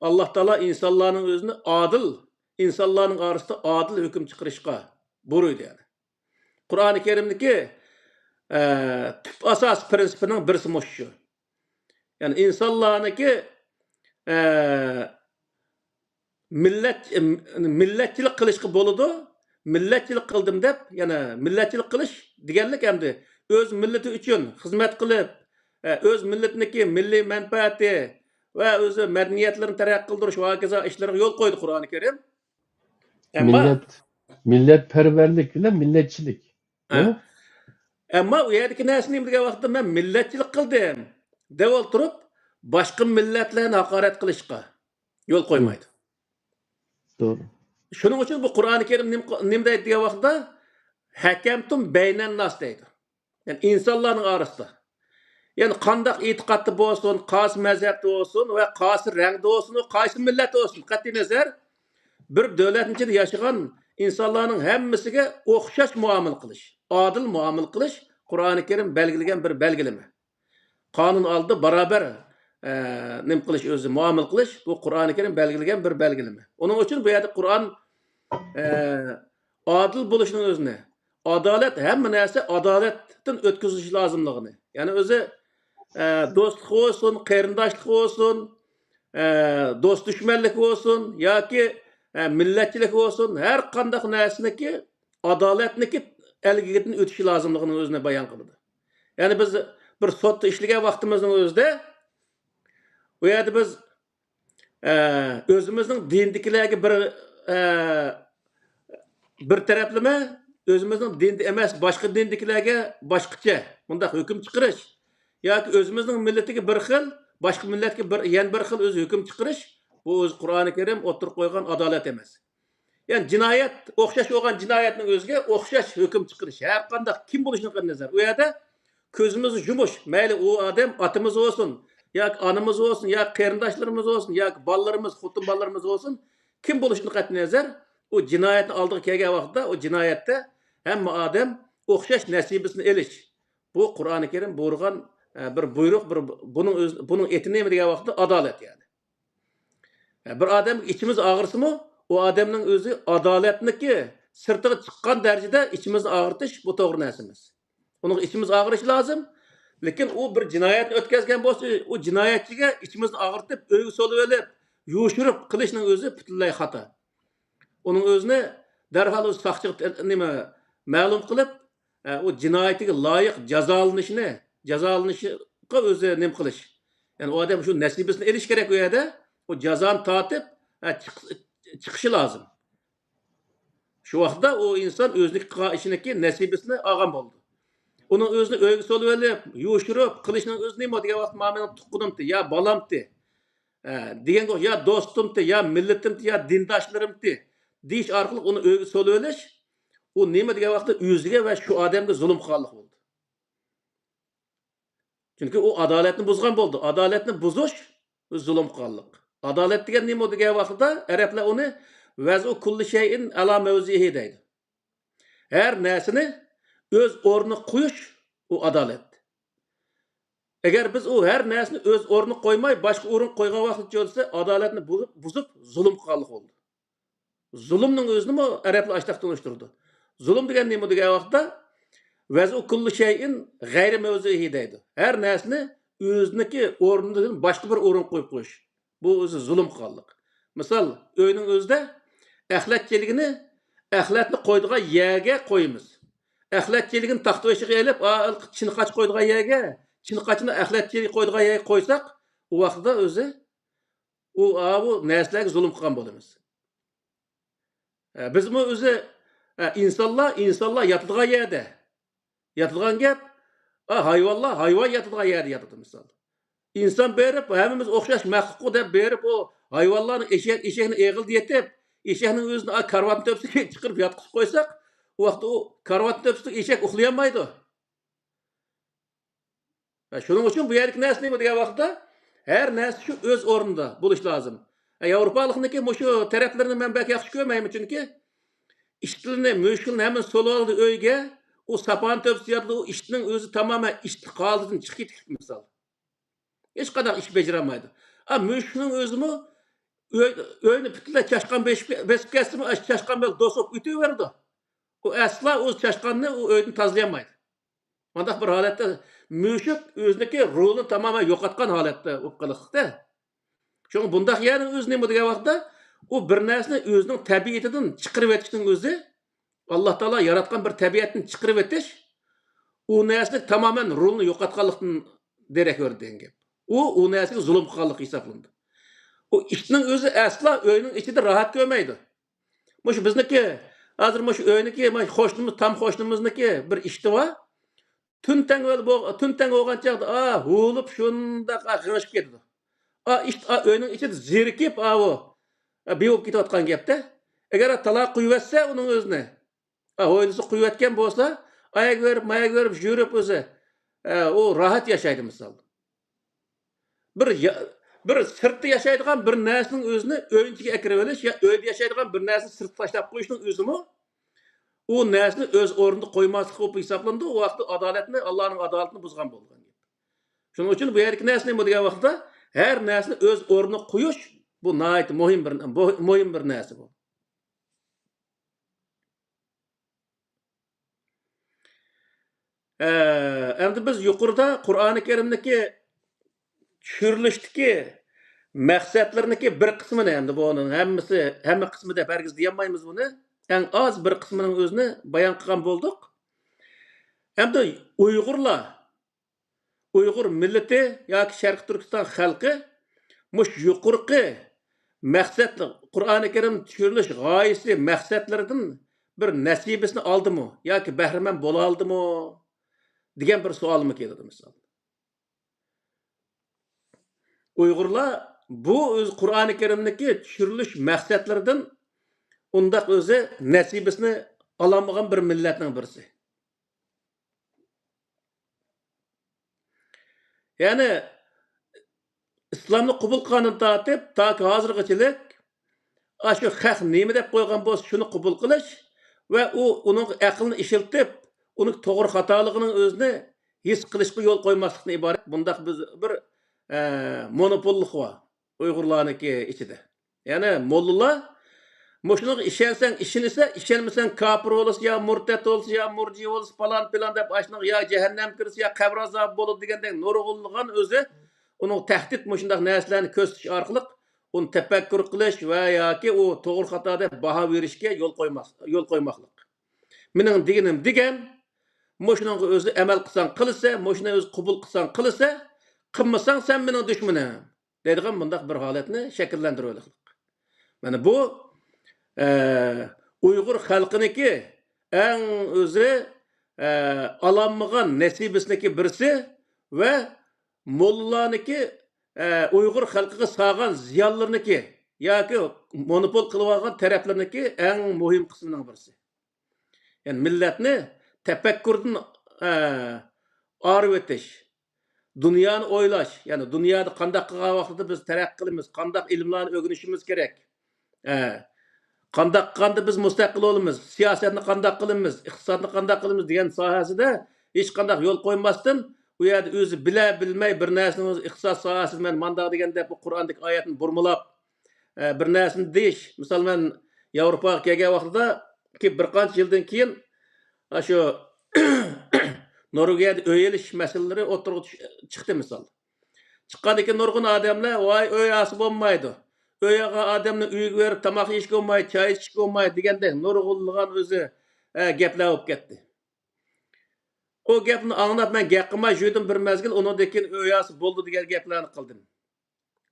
ئاللا تائالا ئىنسانلارنىڭ ئۆزىنى ئادىل، ئىنسانلارنىڭ ئارىسىدا ئادىل ھۆكۈم چىقىرىشقا بۇيرۇيدۇ يەنى. قۇرئانى كەرىمدىكى، ئە، تۈپ ئاساس پىرىنسىپىنىڭ بىرسى مۇشۇ. يەنى ئىنسانلارنىڭكى، ئە، مىللەت، مىللەتچىلىك قىلىشقا بولىدۇ. مىللەتچىلىك قىلدىم دەپ، يەنە مىللەتچىلىك قىلىش دېگەنلىك ئەمدى ئۆز مىللىتى ئۈچۈن خىزمەت قىلىپ، ئە، ئۆز مىللىتىنىڭكى مىللىي مەنپەئەتى ۋە ئۆزى مەدەنىيەتلىرىنى تەرەققىي قىلدۇرۇش ۋە ھاكازا ئىشلىرىغا يول قويدى قۇرئانى كەرىم. ئەمما مىللەت، مىللەتپەرۋەرلىك بىلەن مىللەتچىلىك. ھە؟ ھە؟ ئەمما ئۇ يەردىكى نەرسە نېمە دېگەن ۋاقىتتا، مەن مىللەتچىلىك قىلدىم دەپ ئولتۇرۇپ، باشقا مىللەتلەرنى ھاقارەت قىلىشقا يول قويمايدۇ. توغرا. شۇنىڭ ئۈچۈن بۇ قۇرئانى كەرىم نېمە، نېمە دەيدۇ دېگەن ۋاقىتتا، ھەكەمتۇم بەينەنناس دەيدۇ. يەنى ئىنسانلارنىڭ ئارىسىدا. يەنى قانداق ئېتىقادتا بولسۇن، قايسى مەزھەپتە بولسۇن ۋە قايسى رەڭدە بولسۇن، قايسى مىللەتتە بولسۇن، قەتئىينەزەر، بىر دۆلەتنىڭ ئىچىدە ياشىغان ئىنسانلارنىڭ ھەممىسىگە ئوخشاش مۇئامىلە قىلىش، ئادىل مۇئامىلە قىلىش قۇرئانى كەرىم بەلگىلىگەن بىر بەلگىلىمە. قانۇن ئالدىدا باراۋەر، ئە، نېمە قىلىش ئۆزى، مۇئامىلە قىلىش، بۇ قۇرئانى كەرىم بەلگىلىگەن بىر بەلگىلىمە. ئۇنىڭ ئۈچۈن بۇ يەردە قۇرئان، ئە، ئادىل بولۇشنىڭ ئۆزىنى، ئادالەت، ھەممە نەرسە ئادالەتتىن ئۆتكۈزۈلۈشى لازىملىقىنى. يەنى ئۆزى، ئە، دوستلۇق بولسۇن، قېرىنداشلىق بولسۇن، ئە، دوست دۈشمەنلىك بولسۇن ياكى، ئە، مىللەتچىلىك بولسۇن، ھەر قانداق نەرسىنىڭكى ئادالەتنىڭكى ئەلگىدىن ئۆتۈشى لازىملىقىنىڭ ئۆزىنى بايان قىلىدۇ. يەنى بىز بىر سوتتا ئىشلىگەن ۋاقتىمىزنىڭ ئۆزىدە، ئۇ يەردە بىز، ئە، ئۆزىمىزنىڭ دىنىدىكىلەرگە بىر، ئە، بىر تەرەپلىمە، ئۆزىمىزنىڭ دىنىدا ئەمەس، باشقا دىندىكىلەرگە باشقىچە، مۇنداق ھۆكۈم چىقىرىش ياكى ئۆزىمىزنىڭ مىللىتىگە بىر خىل، باشقا مىللەتكە بىر، يەنە بىر خىل ئۆزى ھۆكۈم چىقىرىش، بۇ ئۆزى قۇرئانى كەرىم ئوتتۇرىغا قويغان ئادالەت ئەمەس. يەنى جىنايەت، ئوخشاش بولغان جىنايەتنىڭ ئۆزىگە ئوخشاش ھۆكۈم چىقىرىش، ھەر قانداق كىم بولۇشىدىن قەتئىينەزەر. ئۇ يەردە كۆزىمىزنى يۇمۇش، مەيلى ئۇ ئادەم ئاتىمىز بولسۇن، ياكى ئانىمىز بولسۇن، ياكى قېرىنداشلىرىمىز بولسۇن، ياكى بالىلىرىمىز، خوتۇن بالىلىرىمىز بولسۇن، كىم بولۇشىدىن قەتئىينەزەر، ئۇ جىنايەتنى ئالدىغا كەلگەن ۋاقىتتا ئۇ جىنايەتتە ھەممە ئادەم ئوخشاش نەسىبىسىنى ئېلىش. بۇ قۇرئانى كەرىم بۇيرۇغان، ئە، بىر بۇيرۇق، بىر، بۇنىڭ ئۆز-، بۇنىڭ ئېتى نېمە دېگەن ۋاقىتتا ئادالەت يەنى. بىر ئادەمگە ئىچىمىز ئاغرىسىمۇ، ئۇ ئادەمنىڭ ئۆزى ئادالەتنىكى سىرتىغا چىققان دەرىجىدە ئىچىمىزنى ئاغرىتىش، بۇ توغرا نەرسە ئەمەس. ئۇنىڭغا ئىچىمىز ئاغرىش لازىم. لېكىن ئۇ بىر جىنايەتنى ئۆتكەزگەن بولسا، ئۇ جىنايەتچىگە ئىچىمىزنى ئاغرىتىپ، ئۆيگە سولىۋېلىپ، يوشۇرۇپ قىلىشنىڭ ئۆزى پۈتۈنلەي خاتا. ئۇنىڭ ئۆزىنى دەرھال ئۆز ساقچىغا تە-، نېمە، مەلۇم قىلىپ، ئە، ئۇ جىنايىتىگە لايىق جازالىنىشىنى، جازالىنىشىغا ئۆزى نېمە قىلىش. يەنى ئۇ ئادەم شۇ نەسىبىسىنى ئېلىش كېرەك ئۇ يەردە. ئۇ جازانى تارتىپ، ئە، چىق-، چىقىشى لازىم. شۇ ۋاقىتتا ئۇ ئىنسان ئۆزىنىڭ قىلغان ئىشىنىڭكى نەسىبىسىنى ئالغان بولىدۇ. ئۇنىڭ ئۆزىنى ئۆيگە سولىۋېلىپ، يوشۇرۇپ قىلىشنىڭ ئۆزى نېمە دېگەن ۋاقىتتا، مانا مېنىڭ تۇغقىنىمتى، يا بالامتى، ئە، دېگەنگە، يا دوستۇمتى، يا مىللىتىمتى، يا دىنداشلىرىمتى دېيىش ئارقىلىق ئۇنى ئۆيگە سولىۋېلىش، ئۇ نېمە دېگەن ۋاقىتتا ئۆزىگە ۋە شۇ ئادەمگە زۇلۇم قىلغانلىق بولىدۇ. چۈنكى ئۇ ئادالەتنى بۇزغان بولىدۇ. ئادالەتنى بۇزۇش، زۇلۇم قىلغانلىق. ئادالەت دېگەن نېمە دېگەن ۋاقتىدا ئەرەبلەر ئۇنى ۋەزئۇ كۇللى شەيئىن ئەلا مەۋزىئىھى دەيدۇ. ھەر نەرسىنى ئۆز ئورنىغا قويۇش، ئۇ ئادالەت. ئەگەر بىز ئۇ ھەر نەرسىنى ئۆز ئورنىغا قويماي، باشقا ئورۇنغا قويغان ۋاقتىدا چۆلسە، ئادالەتنى بۇزۇپ، بۇزۇپ، زۇلۇم قىلغانلىق بولىدۇ. زۇلۇمنىڭ ئۆزىنىمۇ ئەرەبلەر ئاشتاق تونۇشتۇرىدۇ. زۇلۇم دېگەن نېمە دېگەن ۋاقىتتا، ۋەزئۇ كۇللى شەيئىن غەيرى مەۋزۇئىھى دەيدۇ. ھەر نەرسىنى ئۆزىنىڭكى ئورنىدىن باشقا بىر ئورۇنغا قويۇپ قويۇش. بۇ ئۆزى زۇلۇم قىلغانلىق. مىسال، ئۆينىڭ ئۆزىدە ئەخلەت چېلىكىنى ئەخلەتنى قويىدىغان يەرگە قويىمىز. ئەخلەت چېلىكىنى تاختا بېشىغا ئېلىپ، ئا، چىنىقاچ قويىدىغان يەرگە، چىنىقاچنى ئەخلەت چېلىكى قويىدىغان يەرگە قويساق، ئۇ ۋاقتىدا ئۆزى ئۇ، ئا، بۇ نەرسىلەرگە زۇلۇم قىلغان بولىمىز. ئە، بىزمۇ ئۆزى، ئە، ئىنسانلار، ئىنسانلار ياتىدىغان يەردە، ياتىدىغان گەپ، ئا، ھايۋانلار، ھايۋان ياتىدىغان يەردە ياتىدۇ، مىسال. ئىنسان بېرىپ، ھەممىمىز ئوخشاش مەخلۇققۇ دەپ بېرىپ، ئۇ ھايۋانلارنى ئېشەك، ئېشەكنى ئېغىلدا يېتىپ، ئېشەكنىڭ ئۆزىنى، ئا، كارىۋاتنىڭ تۆپىسىگە چىقىرىپ ياتقۇزۇپ قويساق، ئۇ ۋاقىتتا ئۇ كارىۋاتنىڭ تۆپىسىدە ئېشەك ئۇخلىيالمايدۇ. ھە، شۇنىڭ ئۈچۈن بۇ يەردىكى نەرسە نېمە دېگەن ۋاقىتتا، ھەر نەرسە شۇ ئۆز ئورنىدا بولۇش لازىم. ھە، ياۋروپالىقنىڭكى مۇشۇ تەرەپلىرىنى مەن بەك ياخشى كۆرمەيمەن، چۈنكى ئىتلىرىنى، مۈشۈكلىرىنى ھەممىنى سولىۋالدى ئۆيگە، ئۇ ساپانى تۆپىسىگە ياتىدۇ، ئۇ ئىتنىڭ ئۆزى تامامەن ئىتلىق ھالىتىدىن چىقىپ كېتىپتۇ، مىسال. ھېچقانداق ئىش بېجىرەلمەيدۇ. ئا، مۈشۈكنىڭ ئۆزىمۇ ئۆي، ئۆينى پۈتۈنلەي چاشقان بېسىپ، بېسىپ كەتسىمۇ، ئاشۇ چاشقان بىلەن دوست بولۇپ ئۆتۈۋېرىدۇ. ئۇ ئەسلا ئۇ چاشقاننى ئۇ ئۆيدىن تازىلىيالمايدۇ. مانداق بىر ھالەتتە مۈشۈك ئۆزىنىڭكى روھىنى تامامەن يوقاتقان ھالەتتە بولۇپ قېلىقلىقتا. شۇڭا بۇنداق يەرنىڭ ئۆزى نېمە دېگەن ۋاقىتتا، ئۇ بىر نەرسىنى ئۆزىنىڭ تەبىئىتىدىن چىقىرىۋېتىشنىڭ ئۆزى، ئاللا تائالا ياراتقان بىر تەبىئەتنى چىقىرىۋېتىش، ئۇ نەرسىنى تامامەن روھىنى يوقاتقانلىقتىن دېرەك بېرىدۇ دېگەن گەپ. ئۇ، ئۇ نەرسىگە زۇلۇم قىلغانلىق ھېسابلىنىدۇ. ئۇ ئىتنىڭ ئۆزى ئەسلا ئۆينىڭ ئىچىدە راھەت كۆرمەيدۇ. مۇشۇ بىزنىڭكى، ھازىر مۇشۇ ئۆينىڭكى، مانا قوشنىمىز، تام قوشنىمىزنىڭكى بىر ئىتى بار. تۈن تەڭ بول-، بو-، تۈن تەڭ بولغان چاغدا، ئا، ھۇۋلاپ شۇنداق، ئا، غىڭشىپ كېتىدۇ. ئا، ئىت، ئا، ئۆينىڭ ئىچىدە زېرىكىپ، ئاۋۇ، ئا، بىۋۇپ كېتىۋاتقان گەپتە. ئەگەر تالا قويۇۋەتسە ئۇنىڭ ئۆزىنى، ئا، ھويلىسى قويۇۋەتكەن بولسا، ئاياغ بېرىپ، ماياغ بېرىپ يۈرۈپ ئۆزى، ئا، ئۇ راھەت ياشايدۇ مىسال. بىر يا-، بىر سىرتتا ياشايدىغان بىر نەرسىنىڭ ئۆزىنى ئۆينىڭ ئىچىگە ئەكىرىۋېلىش يا ئۆيدە ياشايدىغان بىر نەرسىنى سىرتقا تاشلاپ قويۇشنىڭ ئۆزىمۇ ئۇ نەرسىنى ئۆز ئورنىدا قويماسلىق بولۇپ ھېسابلىنىدۇ. ئۇ ۋاقىتتا ئادالەتنى، ئاللانىڭ ئادالىتىنى بۇزغان بولغان گەپ. شۇنىڭ ئۈچۈن بۇ يەردىكى نەرسە نېمە دېگەن ۋاقىتتا، ھەر نەرسىنى ئۆز ئورنىغا قويۇش، بۇ ناھايىتى مۇھىم بىر، بۇ مۇھىم بىر نەرسە بۇ. ئە، ئەمدى بىز يۇقىرىدا قۇرئانى كەرىمدىكى چۈشۈرۈلۈشتىكى مەقسەتلىرىنىڭكى بىر قىسمىنى، ئەمدى بۇنىڭ ھەممىسى، ھەممە قىسمى دەپ ھەرگىز دېيەلمەيمىز بۇنى. ئەڭ ئاز بىر قىسمىنىڭ ئۆزىنى بايان قىلغان بولدۇق. ئەمدى ئۇيغۇرلار، ئۇيغۇر مىللىتى ياكى شەرقىي تۈركىستان خەلقى مۇشۇ يۇقىرىقى مەقسەت، قۇرئانى كەرىم چۈشۈرۈلۈش غايىسى، مەقسەتلىرىدىن بىر نەسىبىسىنى ئالدىمۇ ياكى بەھرىمەن بولالدىمۇ دېگەن بىر سوئالمۇ كېلىدۇ، مىسال. ئۇيغۇرلار بۇ ئۆز قۇرئانى كەرىمدىكى چۈشۈرۈلۈش مەقسەتلىرىدىن ئۇنداق ئۆزى نەسىبىسىنى ئالالمىغان بىر مىللەتنىڭ بىرسى. يەنى ئىسلامنى قوبۇل قىلغاندىن تارتىپ تاكى ھازىرغىچىلىك ئاشۇ خەق نېمە دەپ قويغان بولسا، شۇنى قوبۇل قىلىش ۋە ئۇ، ئۇنىڭ ئەقلىنى ئىشلىتىپ، ئۇنىڭ توغرا خاتالىقىنىڭ ئۆزىنى ھېس قىلىشقا يول قويماسلىقتىن ئىبارەت بۇنداق بىز بىر، ئە، مونوپوللۇق بار ئۇيغۇرلارنىڭكى ئىچىدە. يەنى موللىلار مۇشۇنىڭغا ئىشەنسەڭ ئىشىنىسە، ئىشەنمىسەڭ كاپىر بولىسە، يا مۇرتەت بولسا، يا مۇرجى بولسا، پالان پىلان دەپ ئاشۇنىڭغا يا جەھەننەمگە كىرسە، يا قەبرە ئازابى بولىدۇ دېگەندەك نۇرغۇنلىغان ئۆزى ئۇنىڭغا تەھدىت مۇشۇنداق نەرسىلەرنى كۆرسىتىش ئارقىلىق ئۇنى تەپەككۇر قىلىش ۋە ياكى ئۇ توغرا خاتا دەپ باھا بېرىشكە يول قويماس-، يول قويماقلىق. مېنىڭ دېگىنىم دېگەن، مۇشۇنىڭغا ئۆزى ئەمەل قىلساڭ قىلىسە، مۇشۇنى ئۆزى قوبۇل قىلساڭ قىلىسە، قىلمىساڭ سەن مېنىڭ دۈشمىنىم دەيدىغان بۇنداق بىر ھالەتنى شەكىللەندۈرۈۋېلىقلىق. مانا بۇ، ئە، ئۇيغۇر خەلقىنىڭكى ئەڭ ئۆزى، ئە، ئالالمىغان نەسىبىسىنىڭكى بىرسى ۋە موللىلارنىڭكى، ئە، ئۇيغۇر خەلقىگە سالغان زىيانلىرىنىڭكى ياكى مونوپول قىلىۋالغان تەرەپلىرىنىڭكى ئەڭ مۇھىم قىسمىنىڭ بىرسى. يەنى مىللەتنى تەپەككۇردىن، ئە، ئايرىۋېتىش، دۇنيانى ئويلاش، يەنى دۇنيادا قانداق قىلغان ۋاقتىدا بىز تەرەققىي قىلىمىز، قانداق ئىلىملارنى ئۆگىنىشىمىز كېرەك، ئە، قانداق قىلغاندا بىز مۇستەقىل بولىمىز، سىياسەتنى قانداق قىلىمىز، ئىقتىسادنى قانداق قىلىمىز دېگەن ساھەسىدە ھېچقانداق يول قويماستىن، ئۇ يەردە ئۆزى بىلە بىلمەي بىر نەرسىنى ئۆزى ئىقتىساد ساھەسىدە مەن مانداق دېگەن دەپ، بۇ قۇرئاندىكى ئايەتنى بۇرمىلاپ، ئە، بىر نەرسىنى دېيىش. مىسال، مەن ياۋروپاغا كەلگەن ۋاقتىدا، كېيىن بىر قانچە يىلدىن كېيىن، ئاشۇ نورۋېگىيەدە ئۆي ئېلىش مەسىلىلىرى ئوتتۇرىغا چۈش-، چىقتى مىسال. چىققاندىن كېيىن نۇرغۇن ئادەملەر، ۋاي، ئۆي ئالسا بولمايدۇ. ئۆي ئالغان ئادەمنى ئۆيگە بېرىپ تاماق يېيىشكە بولمايدۇ، چاي ئىچىشكە بولمايدۇ دېگەندەك نۇرغۇنلىغان ئۆزى، ئە، گەپلەر بولۇپ كەتتى. ئۇ گەپنى ئاڭلاپ مەن گەپ قىلماي يۈردۈم بىر مەزگىل، ئۇنىڭدىن كېيىن ئۆي ئالسا بولدى دېگەن گەپلەرنى قىلدىم.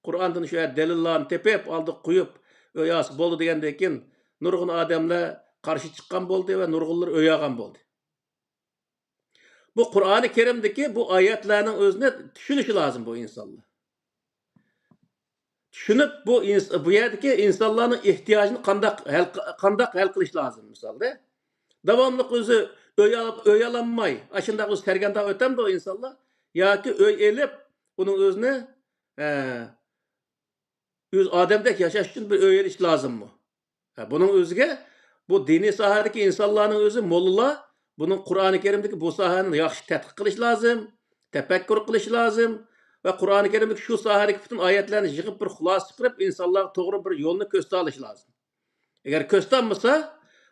قۇرئاندىن شۇ يەردە دەلىللارنى تېپىپ، ئالدىغا قويۇپ، ئۆي ئالسا بولدى دېگەندىن كېيىن نۇرغۇن ئادەملەر قارشى چىققان بولدى ۋە نۇرغۇنلىرى ئۆي ئالغان بولدى. بۇ قۇرئانى كەرىمدىكى بۇ ئايەتلەرنىڭ ئۆزىنى چۈشىنىشى لازىم بۇ ئىنسانلار. چۈشىنىپ، بۇ ئىنس-، بۇ يەردىكى ئىنسانلارنىڭ ئېھتىياجىنى قانداق ھەل ق-، قانداق ھەل قىلىش لازىم؟ مىسالدا، داۋاملىق ئۆزى ئۆي ئال-، ئۆي ئالالماي، ئاشۇنداق ئۆزى سەرگەردان ئۆتەمدۇ ئىنسانلار؟ ياكى ئۆي ئېلىپ، ئۇنىڭ ئۆزىنى، ئە، ئۆز ئادەمدەك ياشاش ئۈچۈن بىر ئۆي ئېلىش لازىممۇ؟ ھە، بۇنىڭ ئۆزىگە بۇ دىنىي ساھەدىكى ئىنسانلارنىڭ ئۆزى، موللىلار، بۇنىڭ قۇرئانى كەرىمدىكى بۇ ساھەنى ياخشى تەتقىق قىلىش لازىم، تەپەككۇر قىلىش لازىم ۋە قۇرئانى كەرىمدىكى شۇ ساھەدىكى پۈتۈن ئايەتلەرنى يىغىپ بىر خۇلاسە چىقىرىپ، ئىنسانلارغا توغرا بىر يولنى كۆرسىتالىش لازىم. ئەگەر كۆرسىتالمىسا،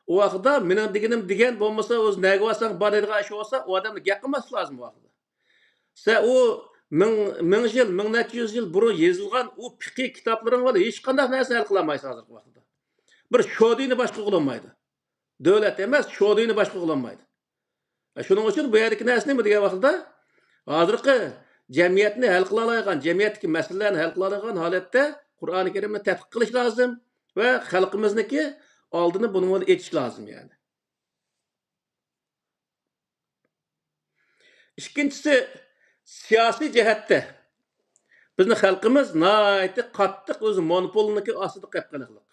ئۇ ۋاقىتتا مېنىڭ دېگىنىم دېگەن بولمىسا، ئۆزى نەگە بارساڭ بار دەيدىغان ئىش بولسا، ئۇ ئادەمنى گەپ قىلماسلىق لازىم ئۇ ۋاقىتتا. سە ئۇ مىڭ، مىڭ يىل، مىڭ نەچچە يۈز يىل بۇرۇن يېزىلغان ئۇ پىقىھ كىتابلىرىڭ بىلەن ھېچقانداق نەرسىنى ھەل قىلالمايسىز ھازىرقى ۋاقىتتا. بىر شودىنى باشقا قىلالمايدۇ. دۆلەت ئەمەس، شودىنى باشقا قىلالمايدۇ. شۇنىڭ ئۈچۈن بۇ يەردىكى نەرسە نېمە دېگەن ۋاقىتتا، ھازىرقى جەمئىيەتنى ھەل قىلالايدىغان، جەمئىيەتتىكى مەسىلىلەرنى ھەل قىلالايدىغان ھالەتتە قۇرئانى كەرىمنى تەتقىق قىلىش لازىم ۋە خەلقىمىزنىڭكى ئالدىنى بۇنىڭ بىلەن ئېچىش لازىم، يەنى. ئىككىنچىسى، سىياسىي جەھەتتە بىزنىڭ خەلقىمىز ناھايىتى قاتتىق ئۆزى مونوپولنىڭكى ئاستىدا قېلىپ قېلىقلىق.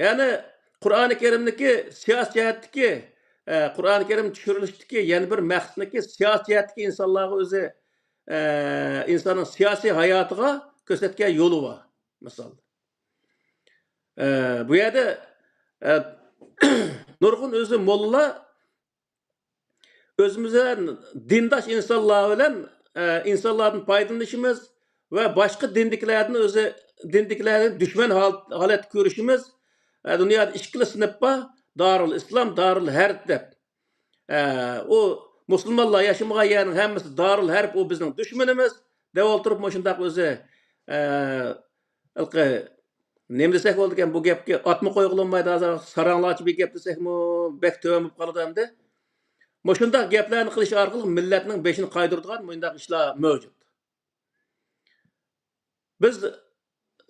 يەنى قۇرئانى كەرىمنىڭكى سىياسىي جەھەتتىكى، ئە، قۇرئانى كەرىم چۈشۈرۈلۈشتىكى يەنە بىر مەقسىتىنىڭكى سىياسىي جەھەتتىكى ئىنسانلارغا ئۆزى، ئە، ئىنساننىڭ سىياسىي ھاياتىغا كۆرسەتكەن يولى بار. مىسال، ئە، بۇ يەردە، ئە، نۇرغۇن ئۆزى موللىلار ئۆزىمىز بىلەن دىنداش ئىنسانلار بىلەن، ئە، ئىنسانلاردىن پايدىلىنىشىمىز ۋە باشقا دىندىكىلەردىن ئۆزى، دىندىكىلەرنى دۈشمەن ھال-، ھالەتتە كۆرۈشىمىز. ئە، دۇنيادا ئىككىلا سىنىپ بار، دارۇل ئىسلام، دارۇل ھەرب دەپ. ئە، ئۇ مۇسۇلمانلار ياشىمىغان يەرنىڭ ھەممىسى دارۇل ھەرب، ئۇ بىزنىڭ دۈشمىنىمىز دەپ ئولتۇرۇپ، مۇشۇنداق ئۆزى، ئە، ھېلىقى نېمە دېسەك بولىدىكەن، بۇ گەپكە ئاتمۇ قويغىلى بولمايدۇ، ھازىر ساراڭلارچە بىر گەپ دېسەكمۇ بەك تۆۋەن بولۇپ قالىدۇ ئەمدى. مۇشۇنداق گەپلەرنى قىلىش ئارقىلىق مىللەتنىڭ بېشىنى قايدۇرىدىغان مۇنداق ئىشلار مەۋجۇت. بىز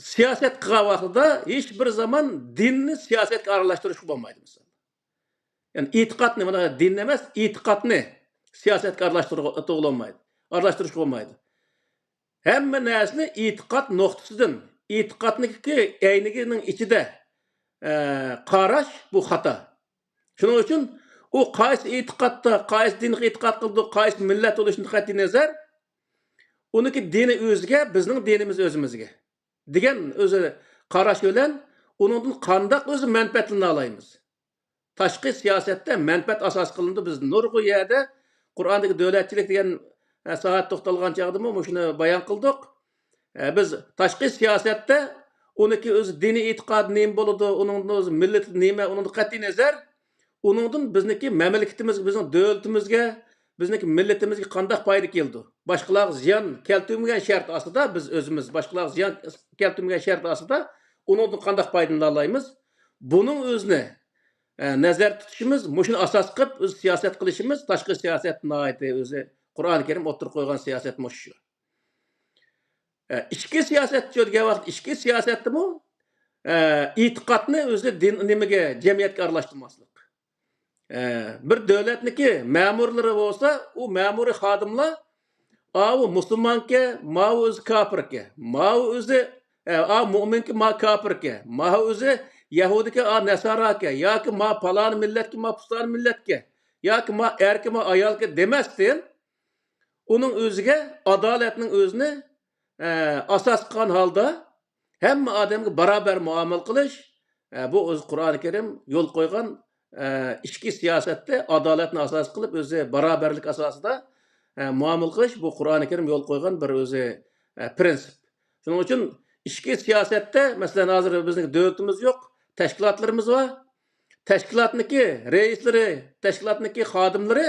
سىياسەت قىلغان ۋاقتىدا ھېچ بىر زامان دىننى سىياسەتكە ئارىلاشتۇرۇشقا بولمايدۇ، مىسال. يەنى ئېتىقادنى، مانا دىن ئەمەس، ئېتىقادنى سىياسەتكە ئارىلاشتۇرغىلى بولمايدۇ، ئارىلاشتۇرۇشقا بولمايدۇ. ھەممە نەرسىنى ئېتىقاد نۇقتىسىدىن، ئېتىقادنىڭكى ئەينىگىنىڭ ئىچىدە، ئە، قاراش بۇ خاتا. شۇنىڭ ئۈچۈن ئۇ قايسى ئېتىقادتا، قايسى دىنغا ئېتىقاد قىلىدۇ، قايسى مىللەت بولۇشىدىن قەتئىينەزەر، ئۇنىڭكى دىنى ئۆزىگە، بىزنىڭ دىنىمىز ئۆزىمىزگە دېگەن ئۆزى قاراش بىلەن ئۇنىڭدىن قانداق ئۆزى مەنپەئەتلىنەلەيمىز؟ تاشقى سىياسەتتە مەنپەئەت ئاساس قىلىنىدۇ. بىز نۇرغۇن يەردە قۇرئاندىكى دۆلەتچىلىك دېگەن، ئە، ساھەدە توختالغان چاغدىمۇ مۇشۇنى بايان قىلدۇق. ئە، بىز تاشقى سىياسەتتە ئۇنىڭكى ئۆزى دىنىي ئېتىقادى نېمە بولىدۇ، ئۇنىڭدىن ئۆزى مىللىتى نېمە، ئۇنىڭدىن قەتئىينەزەر، ئۇنىڭدىن بىزنىڭكى مەملىكىتىمىزگە، بىزنىڭ دۆلىتىمىزگە، بىزنىڭكى مىللىتىمىزگە قانداق پايدا كېلىدۇ؟ باشقىلارغا زىيان كەلتۈرمىگەن شەرت ئاستىدا، بىز ئۆزىمىز باشقىلارغا زىيان كەلتۈرمىگەن شەرت ئاستىدا ئۇنىڭدىن قانداق پايدىلىنالايمىز؟ بۇنىڭ ئۆزىنى، ئە، نەزەردە تۇتۇشىمىز، مۇشۇنى ئاساس قىلىپ ئۆز سىياسەت قىلىشىمىز تاشقى سىياسەتتە ناھايىتى ئۆزى قۇرئانى كەرىم ئوتتۇرىغا قويغان سىياسەت مۇشۇ. ئە، ئىچكى سىياسەت دېگەن ۋاقىت، ئىچكى سىياسەتتىمۇ، ئە، ئېتىقادنى ئۆزى دىن نېمىگە، جەمئىيەتكە ئارىلاشتۇرماسلىق. ئە، بىر دۆلەتنىڭكى مەمۇرلىرى بولسا، ئۇ مەمۇرىي خادىملار، ئاۋۇ مۇسۇلمانكەن، ماۋۇ ئۆزى كاپىركەن، ماۋۇ ئۆزى، ئە، ئا، مۇئمىنكەن، ما كاپىركەن، ماۋۇ ئۆزى يەھۇدىيكەن، ئا، نەساراكەن، ياكى ما پالان مىللەتكەن، ما پۇستان مىللەتكەن، ياكى ما ئەركەن، ما ئايالكەن دېمەستىن، ئۇنىڭ ئۆزىگە ئادالەتنىڭ ئۆزىنى، ئە، ئاساس قىلغان ھالدا ھەممە ئادەمگە باراۋەر مۇئامىلە قىلىش، ئە، بۇ ئۆزى قۇرئانى كەرىم يول قويغان، ئە، ئىچكى سىياسەتتە ئادالەتنى ئاساس قىلىپ، ئۆزى باراۋەرلىك ئاساسىدا، ئە، مۇئامىلە قىلىش، بۇ قۇرئانى كەرىم يول قويغان بىر ئۆزى، ئە، پرىنسىپ. شۇنىڭ ئۈچۈن ئىچكى سىياسەتتە، مەسىلەن، ھازىر بىزنىڭ دۆلىتىمىز يوق، تەشكىلاتلىرىمىز بار. تەشكىلاتنىڭكى رەئىسلىرى، تەشكىلاتنىڭكى خادىملىرى،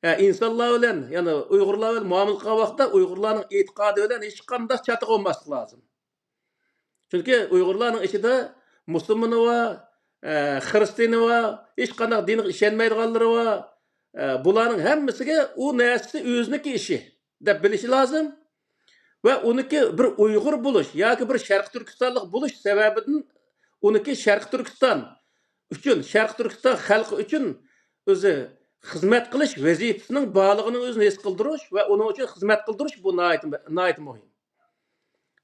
ئە، ئىنسانلار بىلەن، يەنى ئۇيغۇرلار بىلەن مۇئامىلە قىلغان ۋاقىتتا ئۇيغۇرلارنىڭ ئېتىقادى بىلەن ھېچقانداق چاتىقى بولماسلىقى لازىم. چۈنكى ئۇيغۇرلارنىڭ ئىچىدە مۇسۇلمىنى بار، ئە، خىرىستىيىنى بار، ھېچقانداق دىنغا ئىشەنمەيدىغانلىرى بار. ئە، بۇلارنىڭ ھەممىسىگە ئۇ نەرسىسى ئۆزىنىڭكى ئىشى دەپ بىلىشى لازىم. ۋە ئۇنىڭكى بىر ئۇيغۇر بولۇش ياكى بىر شەرقىي تۈركىستانلىق بولۇش سەۋەبىدىن ئۇنىڭكى شەرقىي تۈركىستان ئۈچۈن، شەرقىي تۈركىستان خەلقى ئۈچۈن ئۆزى خىزمەت قىلىش ۋەزىپىسىنىڭ بارلىقىنى ئۆزىنى ھېس قىلدۇرۇش ۋە ئۇنىڭ ئۈچۈن خىزمەت قىلدۇرۇش، بۇ ناھايىتى، ناھايىتى مۇھىم.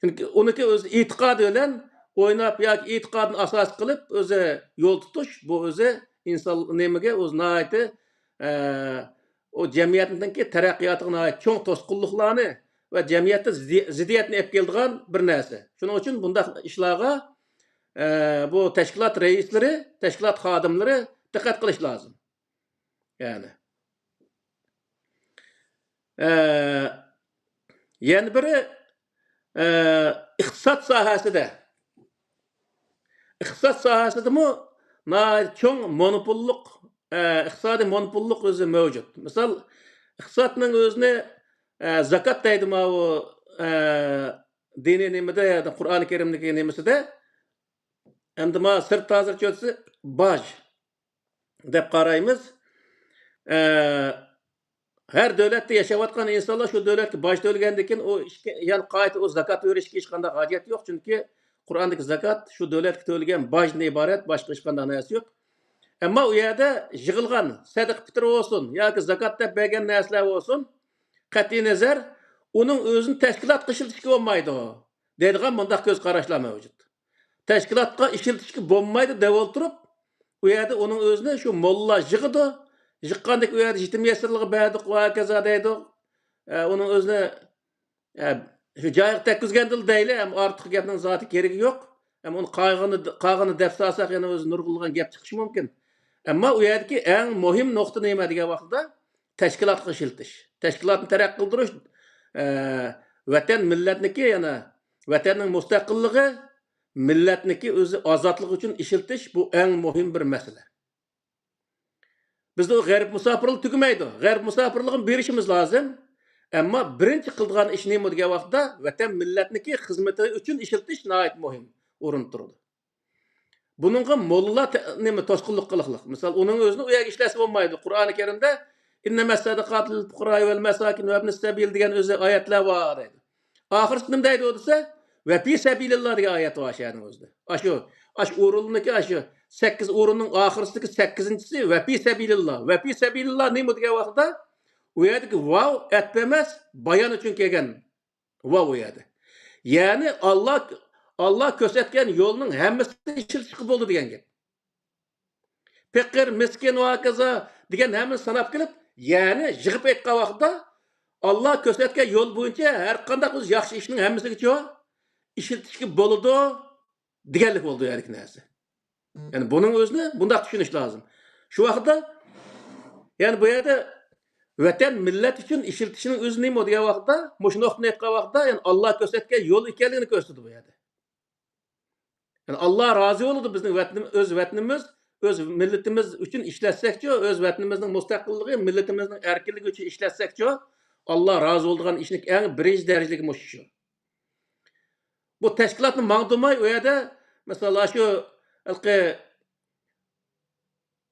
چۈنكى ئۇنىڭكى ئۆزى ئېتىقادى بىلەن ئويناپ ياكى ئېتىقادىنى ئاساس قىلىپ ئۆزى يول تۇتۇش، بۇ ئۆزى ئىنسان نېمىگە ئۆزى ناھايىتى، ئە، ئۇ جەمئىيەتنىڭكى تەرەققىياتىغا ناھايىتى چوڭ توسقۇنلۇقلارنى ۋە جەمئىيەتتە زىددىي-، زىددىيەتنى ئېلىپ كېلىدىغان بىر نەرسە. شۇنىڭ ئۈچۈن بۇنداق ئىشلارغا، ئە، بۇ تەشكىلات رەئىسلىرى، تەشكىلات خادىملىرى دىققەت قىلىش لازىم. يەنى. ئە، يەنە بىرى، ئە، ئىقتىساد ساھەسىدە. ئىقتىساد ساھەسىدىمۇ ناھايىتى چوڭ مونوپوللۇق، ئە، ئىقتىسادىي مونوپوللۇق ئۆزى مەۋجۇت. مىسال، ئىقتىسادنىڭ ئۆزىنى، ئە، زاكات دەيدۇ ماۋۇ، ئە، دىنىي نېمىدە، يەنى قۇرئانى كەرىمدىكى نېمىسىدە. ئەمدى ما سىرتتا ھازىرچە ئۆتسە باج دەپ قارايمىز. ئە، ھەر دۆلەتتە ياشاۋاتقان ئىنسانلار شۇ دۆلەتكە باج تۆلىگەندىن كېيىن ئۇ ئىشكە، يەنە قايتا ئۇ زاكات بېرىشكە ھېچقانداق ھاجەت يوق، چۈنكى قۇرئاندىكى زاكات شۇ دۆلەتكە تۆلىگەن باجدىن ئىبارەت، باشقا ھېچقانداق نەرسە يوق. ئەمما ئۇ يەردە يىغىلغان سەدىقە پىتىر بولسۇن ياكى زاكات دەپ بەرگەن نەرسىلەر بولسۇن، قەتئىي نەزەر، ئۇنىڭ ئۆزىنى تەشكىلاتقا ئىشلىتىشكە بولمايدۇ دەيدىغان مۇنداق كۆز قاراشلار مەۋجۇت. تەشكىلاتقا ئىشلىتىشكە بولمايدۇ دەپ ئولتۇرۇپ، ئۇ يەردە ئۇنىڭ ئۆزىنى شۇ موللا يىغىدۇ، يىغقاندىكى ئۇ يەردە يېتىم يېسىرلىققا بەردۇق ۋە ھاكازا دەيدۇ. ئە، ئۇنىڭ ئۆزىنى، ئە، شۇ جايىغا تەگكۈزگەندىلا دەيلى، ھەم ئارتۇق گەپنىڭ زادى كېرىگى يوق. ھەم ئۇنى قالغىنى، قالغىنى دەپ سالساق يەنە ئۆزى نۇرغۇنلىغان گەپ چىقىشى مۇمكىن. ئەمما ئۇ يەردىكى ئەڭ مۇھىم نۇقتا نېمە دېگەن ۋاقىتتا، تەشكىلاتقا ئىشلىتىش، تەشكىلاتنى تەرەققىي قىلدۇرۇش، ئە، ۋەتەن مىللەتنىكى يەنە ۋەتەننىڭ مۇستەقىللىقى، مىللەتنىكى ئۆزى ئازادلىقى ئۈچۈن ئىشلىتىش، بۇ ئەڭ مۇھىم بىر مەسىلە. بىزدە ئۇ غەرب مۇساپىرلىقى تۈگىمەيدۇ. غەرب مۇساپىرلىقىنى بېرىشىمىز لازىم. ئەمما بىرىنچى قىلىدىغان ئىش نېمە دېگەن ۋاقىتتا، ۋەتەن مىللەتنىكى خىزمىتى ئۈچۈن ئىشلىتىش ناھايىتى مۇھىم ئورۇندا تۇرىدۇ. بۇنىڭغا موللا تە-، نېمە، توسقۇنلۇق قىلىقلىق. مىسال، ئۇنىڭ ئۆزىنى ئۇ يەرگە ئىشلەتسە بولمايدۇ. قۇرئانى كەرىمدە «إنما الصدقات للفقراء والمساكين وابن السبيل» دېگەن ئۆزى ئايەتلەر بار دەيدۇ. ئاخىرسى نېمە دەيدۇ دېسە، «ۋەپى سەبىلىللا» دېگەن ئايەت بار شۇ يەرنىڭ ئۆزىدە. ئاشۇ، ئاشۇ ئورۇننىڭكى ئاشۇ سەككىز ئورۇننىڭ ئاخىرسىدىكى سەككىزىنچىسى «ۋەپى سەبىلىللا». «ۋەپى سەبىلىللا» نېمە دېگەن ۋاقىتتا، ئۇ يەردىكى ۋاۋ ئەتپ ئەمەس، بايان ئۈچۈن كەلگەن ۋاۋ ئۇ يەردە. يەنى ئاللا، ئاللا كۆرسەتكەن يولنىڭ ھەممىسىنى ئىشلىتىشقا بولىدۇ دېگەن گەپ. پېقىر، مىسكىن ۋە ھاكازا دېگەن ھەممىنى ساناپ كېلىپ، يەنى يىغىپ ئېيتقان ۋاقىتتا، ئاللا كۆرسەتكەن يول بويىچە ھەر قانداق بىز ياخشى ئىشنىڭ ھەممىسىگىچۇ ئىشلىتىشكە بولىدۇ دېگەنلىك بولىدۇ يەردىكى نەرسە. يەنى بۇنىڭ ئۆزىنى بۇنداق چۈشىنىش لازىم. شۇ ۋاقىتتا، يەنى بۇ يەردە ۋەتەن، مىللەت ئۈچۈن ئىشلىتىشنىڭ ئۆزى نېمە دېگەن ۋاقىتتا، مۇشۇ نۇقتىنى ئېيتقان ۋاقىتتا، يەنى ئاللا كۆرسەتكەن يول ئىكەنلىكىنى كۆرسىتىدۇ بۇ يەردە. يەنى ئاللا رازى بولىدۇ بىزنىڭ ۋەتىنىم-، ئۆز ۋەتىنىمىز، ئۆز مىللىتىمىز ئۈچۈن ئىشلەتسەكچۇ، ئۆز ۋەتىنىمىزنىڭ مۇستەقىللىقى، مىللىتىمىزنىڭ ئەركىنلىكى ئۈچۈن ئىشلەتسەكچۇ، ئاللا رازى بولىدىغان ئىشنىڭ ئەڭ بىرىنچى دەرىجىلىكى مۇشۇ شۇ. بۇ تەشكىلاتنى ماڭدۇرماي، ئۇ يەردە، مىسال، شۇ ھېلىقى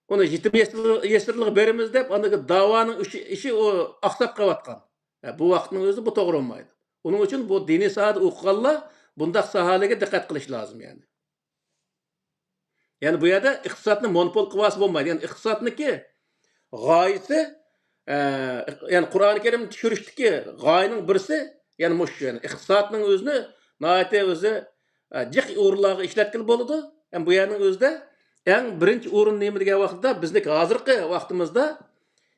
ئۇنى يېتىم يېسىر-، يېسىرلىققا بېرىمىز دەپ، ئاندىكى داۋانىڭ ئىشى، ئىشى ئۇ ئاقساپ قېلىۋاتقان. ھە، بۇ ۋاقىتنىڭ ئۆزىدە بۇ توغرا بولمايدۇ. ئۇنىڭ ئۈچۈن بۇ دىنىي ساھەدە ئوقۇغانلار بۇنداق ساھەلەرگە دىققەت قىلىش لازىم، يەنى. يەنى بۇ يەردە ئىقتىسادنى مونوپول قىلىۋالسا بولمايدۇ. يەنى ئىقتىسادنىكى غايىسى، ئە، يەنى قۇرئانى كەرىمنى چۈشۈرۈشتىكى غايىنىڭ بىرسى، يەنى مۇشۇ، يەنى ئىقتىسادنىڭ ئۆزىنى ناھايىتى ئۆزى، ئە، جىق ئورۇنلارغا ئىشلەتكىلى بولىدۇ. ھەم بۇ يەرنىڭ ئۆزىدە ئەڭ بىرىنچى ئورۇن نېمە دېگەن ۋاقىتتا، بىزنىڭ ھازىرقى ۋاقتىمىزدا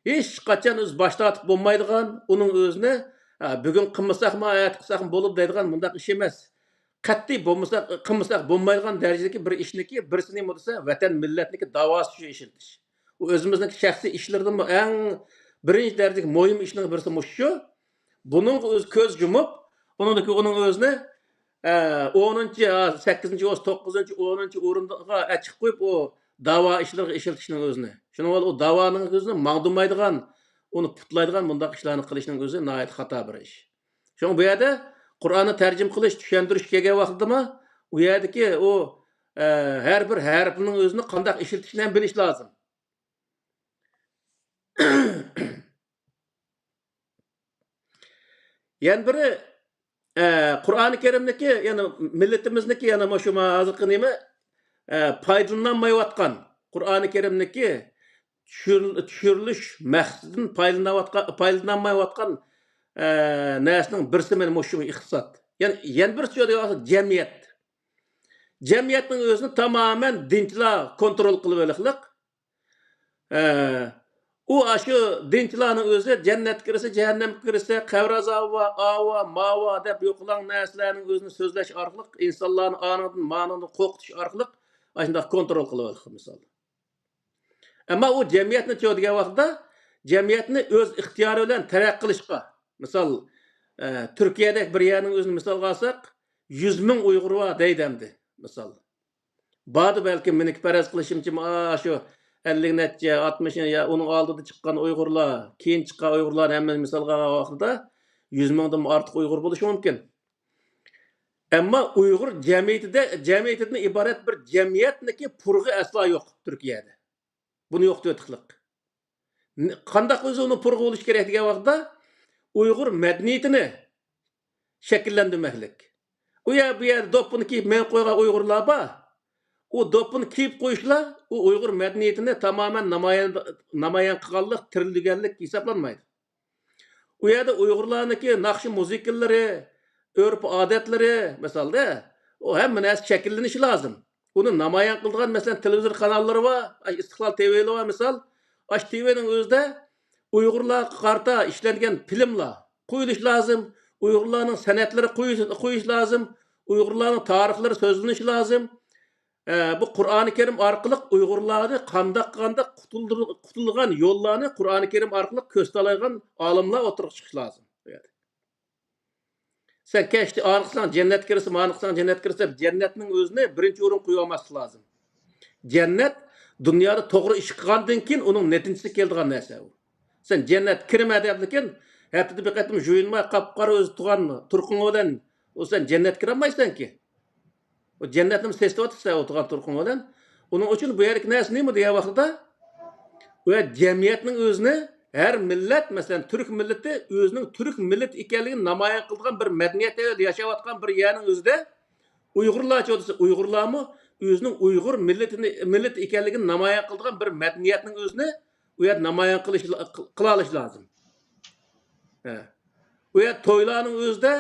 ھېچ قاچان ئۆزى باش تارتىپ بولمايدىغان، ئۇنىڭ ئۆزىنى، ئە، بۈگۈن قىلمىساقمۇ، ئەتە قىلساقمۇ بولىدۇ دەيدىغان مۇنداق ئىش ئەمەس. قەتئىي بولمىسا، قىلمىساق بولمايدىغان دەرىجىدىكى بىر ئىشنىكى بىرسى نېمە دېسە، ۋەتەن مىللەتنىكى داۋاسى شۇ ئىشلىتىش. ئۇ ئۆزىمىزنىڭ شەخسىي ئىشلىرىدىنمۇ ئەڭ بىرىنچى دەرىجىدىكى مۇھىم ئىشنىڭ بىرسى مۇشۇ شۇ. بۇنىڭغا ئۆزى كۆز يۇمۇپ، ئۇنىڭدىكى ئۇنىڭ ئۆزىنى، ئە، ئونىنچى، سەككىزىنچى بولسا توققۇزىنچى، ئونىنچى ئورۇنغا ئەچىقىپ قويۇپ، ئۇ داۋا ئىشلىرىغا ئىشلىتىشنىڭ ئۆزىنى. شۇنىڭ بىلەن ئۇ داۋانىڭ ئۆزىنى ماڭدۇرمايدىغان، ئۇنى پۇتلايدىغان مۇنداق ئىشلارنى قىلىشنىڭ ئۆزى ناھايىتى خاتا بىر ئىش. شۇڭا بۇ يەردە قۇرئاننى تەرجىمە قىلىش، چۈشەندۈرۈشكە كەلگەن ۋاقتىدىمۇ، ئۇ يەردىكى ئۇ، ئە، ھەر بىر ھەرپنىڭ ئۆزىنى قانداق ئىشلىتىشنى ھەم بىلىش لازىم. يەنە بىرى، ئە، قۇرئانى كەرىمنىكى، يەنى مىللىتىمىزنىكى، يەنى مۇشۇ ما-، ھازىرقى نېمە، ئە، پايدىلىنالمايۋاتقان، قۇرئانى كەرىمنىكى چۈشۈر-، چۈشۈرۈلۈش مەقسىتىدىن پايدىلىنىۋاتقان، پايدىلىنالمايۋاتقان، ئە، نەرسىنىڭ بىرسى مانا مۇشۇ ئىقتىساد. يەنى يەنە بىرسى جەمئىيەت. جەمئىيەتنىڭ ئۆزىنى تامامەن دىنچىلار كونترول قىلىۋېلىقلىق. ئە، ئۇ ئاشۇ دىنچىلارنىڭ ئۆزى جەننەتكە كىرسە، جەھەننەمگە كىرسە، قەبرە ئازابى بار، ئاۋۇ بار، ماۋۇ بار دەپ يوقىلاڭ نەرسىلەرنىڭ ئۆزىنى سۆزلەش ئارقىلىق، ئىنسانلارنى ئانىڭدىن مانىڭدىن قورقۇتۇش ئارقىلىق ئاشۇنداق كونترول قىلىۋالىدۇ، مىسال. ئەمما ئۇ جەمئىيەتنى چۆ دېگەن ۋاقىتتا، جەمئىيەتنى ئۆز ئىختىيارى بىلەن تەرەققىي قىلىشقا، مىسال، ئە، تۈركىيەدەك بىر يەرنىڭ ئۆزىنى مىسالغا ئالساق، يۈز مىڭ ئۇيغۇر بار دەيدۇ ئەمدى، مىسال. باردا بەلكىم مېنىڭكى پەرەز قىلىشىمچە، ئاشۇ ئەللىك نەچچە، ئاتمىش يا ئۇنىڭ ئالدىدا چىققان ئۇيغۇرلار، كېيىن چىققان ئۇيغۇرلارنى ھەممىنى مىسالغا ئالغان ۋاقتىدا، يۈز مىڭدىن ئارتۇق ئۇيغۇر بولۇشى مۇمكىن. ئەمما ئۇيغۇر جەمئىيىتىدە، جەمئىيىتىدىن ئىبارەت بىر جەمئىيەتنىكى پۇرىقى ئەسلا يوق تۈركىيەدە. بۇنى يوقىتىۋېتىقلىق. ن-، قانداق ئۆزى ئۇنىڭ پۇرىقى بولۇشى كېرەك دېگەن ۋاقىتتا، ئۇيغۇر مەدەنىيىتىنى شەكىللەندۈرمەكلىك. ئۇ يەر، بۇ يەردە دوپپىنى كىيىپ مېڭىپ قويغان ئۇيغۇرلار بار. ئۇ دوپپىنى كىيىپ قويۇشلا ئۇ ئۇيغۇر مەدەنىيىتىنى تامامەن نامايان، نامايان قىلغانلىق، تىرىلدۈرگەنلىك ھېسابلانمايدۇ. ئۇ يەردە ئۇيغۇرلارنىڭكى ناخشا مۇزىكىلىرى، ئۆرپ ئادەتلىرى، مىسالدا، ئۇ ھەممە نەرسە شەكىللىنىشى لازىم. ئۇنى نامايان قىلىدىغان، مەسىلەن، تېلېۋىزور قاناللىرى بار، ئىستىقلال تىۋىلىرى بار، مىسال. ئاشۇ تىۋىنىڭ ئۆزىدە ئۇيغۇرلارغا قارىتا ئىشلەنگەن فىلىملار قويۇلۇشى لازىم. ئۇيغۇرلارنىڭ سەنئەتلىرى قويۇش، قويۇش لازىم. ئۇيغۇرلارنىڭ تارىخلىرى سۆزلىنىشى لازىم. ئە، بۇ قۇرئانى كەرىم ئارقىلىق ئۇيغۇرلارنى قانداق، قانداق قۇتۇلدۇر-، قۇتۇلغان يوللارنى قۇرئانى كەرىم ئارقىلىق كۆرسىتەلەيدىغان ئالىملار ئوتتۇرىغا چىقىشى لازىم. سەن كەچتە ئانى قىلساڭ جەننەتكە كىرىسەن، مانى قىلساڭ جەننەتكە كىرىسەن دەپ، جەننەتنىڭ ئۆزىنى بىرىنچى ئورۇنغا قويۇۋالماسلىق لازىم. جەننەت دۇنيادا توغرا ئىش قىلغاندىن كېيىن ئۇنىڭ نەتىجىسى كېلىدىغان نەرسە ئۇ. سەن جەننەتكە كىرىمەن دەپتىكەن، ھەپتىدە بىر قېتىم يۇيۇنماي قاپقارا ئۆزى تۇغان تۇرقۇڭ بىلەن ئۇ سەن جەننەتكە كىرەلمەيسەنكى. ئۇ جەننەتنىمۇ سېسىتىۋاتىسەن ئۇ تۇغان تۇرقۇڭ بىلەن. ئۇنىڭ ئۈچۈن بۇ يەردىكى نەرسە نېمە دېگەن ۋاقتىدا، ئۇ يەر جەمئىيەتنىڭ ئۆزىنى ھەر مىللەت، مەسىلەن، تۈرك مىللىتى ئۆزىنىڭ تۈرك مىللىتى ئىكەنلىكىنى نامايان قىلىدىغان بىر مەدەنىيەت دەۋرىدە ياشاۋاتقان بىر يەرنىڭ ئۆزىدە ئۇيغۇرلارچۇ دېسە، ئۇيغۇرلارمۇ ئۆزىنىڭ ئۇيغۇر مىللىتىنى، مىللىتى ئىكەنلىكىنى نامايان قىلىدىغان بىر مەدەنىيەتنىڭ ئۆزىنى ئۇ يەردە نامايان قىلىش، قىلالىشى لازىم. ھە. ئۇ يەردە تويلارنىڭ ئۆزىدە،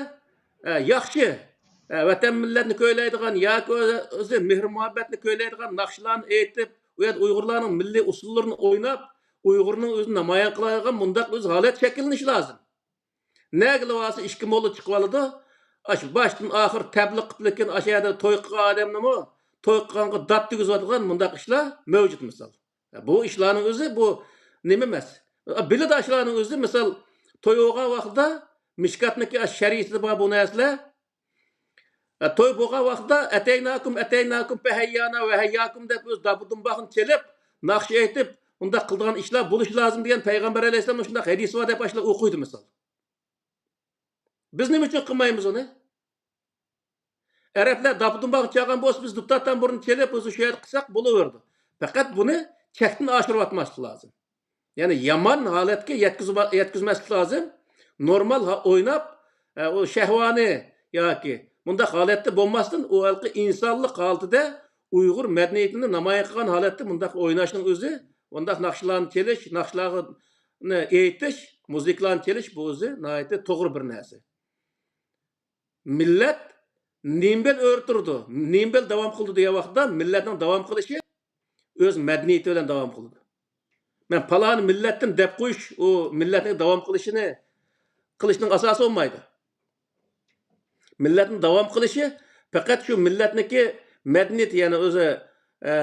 ھە، ياخشى، ھە، ۋەتەن مىللەتنى كۆيلەيدىغان ياكى ئۆزى مېھرى مۇھەببەتنى كۆيلەيدىغان ناخشىلارنى ئېيتىپ، ئۇ يەردە ئۇيغۇرلارنىڭ مىللىي ئۇسسۇللىرىنى ئويناپ، ئۇيغۇرنىڭ ئۆزىنى نامايان قىلالايدىغان مۇنداق ئۆز ھالەت شەكىللىنىشى لازىم. نەگىلا بارسا ئىككى موللا چىقىۋالىدۇ. ئاشۇ باشتىن ئاخىر تەبلىغ قىپلىكىن ئاشۇ يەردە توي قىلغان ئادەمنىمۇ توي قىلغانغا دات دېگۈزۈۋاتىدىغان مۇنداق ئىشلار مەۋجۇت مىسال. بۇ ئىشلارنىڭ ئۆزى بۇ نېمە ئەمەس. بىلىدۇ ئاشۇلارنىڭ ئۆزى مىسال توي بولغان ۋاقتىدا مىشكاتنىكى ئاشۇ شەرىئىتىدە بار بۇ نەرسىلەر. توي بولغان ۋاقتىدا ئەتەيناكۇم، ئەتەيناكۇم، پەھەييانا ۋە ھەيياكۇم دەپ ئۆزى داپۇ دۇمباقنى چېلىپ، ناخشا ئېيتىپ، ئۇنداق قىلىدىغان ئىشلار بولۇشى لازىم دېگەن پەيغەمبەر ئەلەيھىسسالامنىڭ شۇنداق ھەدىسى بار دەپ ئاشۇلار ئوقۇيدۇ مىسال. بىز نېمە ئۈچۈن قىلمايمىز ئۇنى؟ ئەرەبلەر داپۇ دۇمباق چالغان بولسا، بىز دۇتار تامبۇرنى چېلىپ، ئۆزى شۇ يەردە قىلساق بولۇۋېرىدۇ. پەقەت بۇنى چەكتىن ئاشۇرۇۋاتماسلىق لازىم. يەنى يامان ھالەتكە يەتكۈزۈۋا-، يەتكۈزمەسلىك لازىم. نورمال ھا-، ئويناپ، ئە، ئۇ شەھۋانىي ياكى مۇنداق ھالەتتە بولماستىن، ئۇ ھېلىقى ئىنسانلىق ھالىتىدە ئۇيغۇر مەدەنىيىتىنى نامايان قىلغان ھالەتتە مۇنداق ئويناشنىڭ ئۆزى، مۇنداق ناخشىلارنى چېلىش، ناخشىلارنى ئېيتىش، مۇزىكىلارنى چېلىش، بۇ ئۆزى ناھايىتى توغرا بىر نەرسە. مىللەت نېمە بىلەن ئۆرە تۇرىدۇ، نېمە بىلەن داۋام قىلىدۇ دېگەن ۋاقىتتا، مىللەتنىڭ داۋام قىلىشى ئۆز مەدەنىيىتى بىلەن داۋام قىلىدۇ. مەن پالانى مىللەتتىن دەپ قويۇش، ئۇ مىللەتنىڭ داۋام قىلىشىنى، قىلىشنىڭ ئاساسى بولمايدۇ. مىللەتنىڭ داۋام قىلىشى پەقەت شۇ مىللەتنىڭكى مەدەنىيىتى، يەنى ئۆزى، ئە،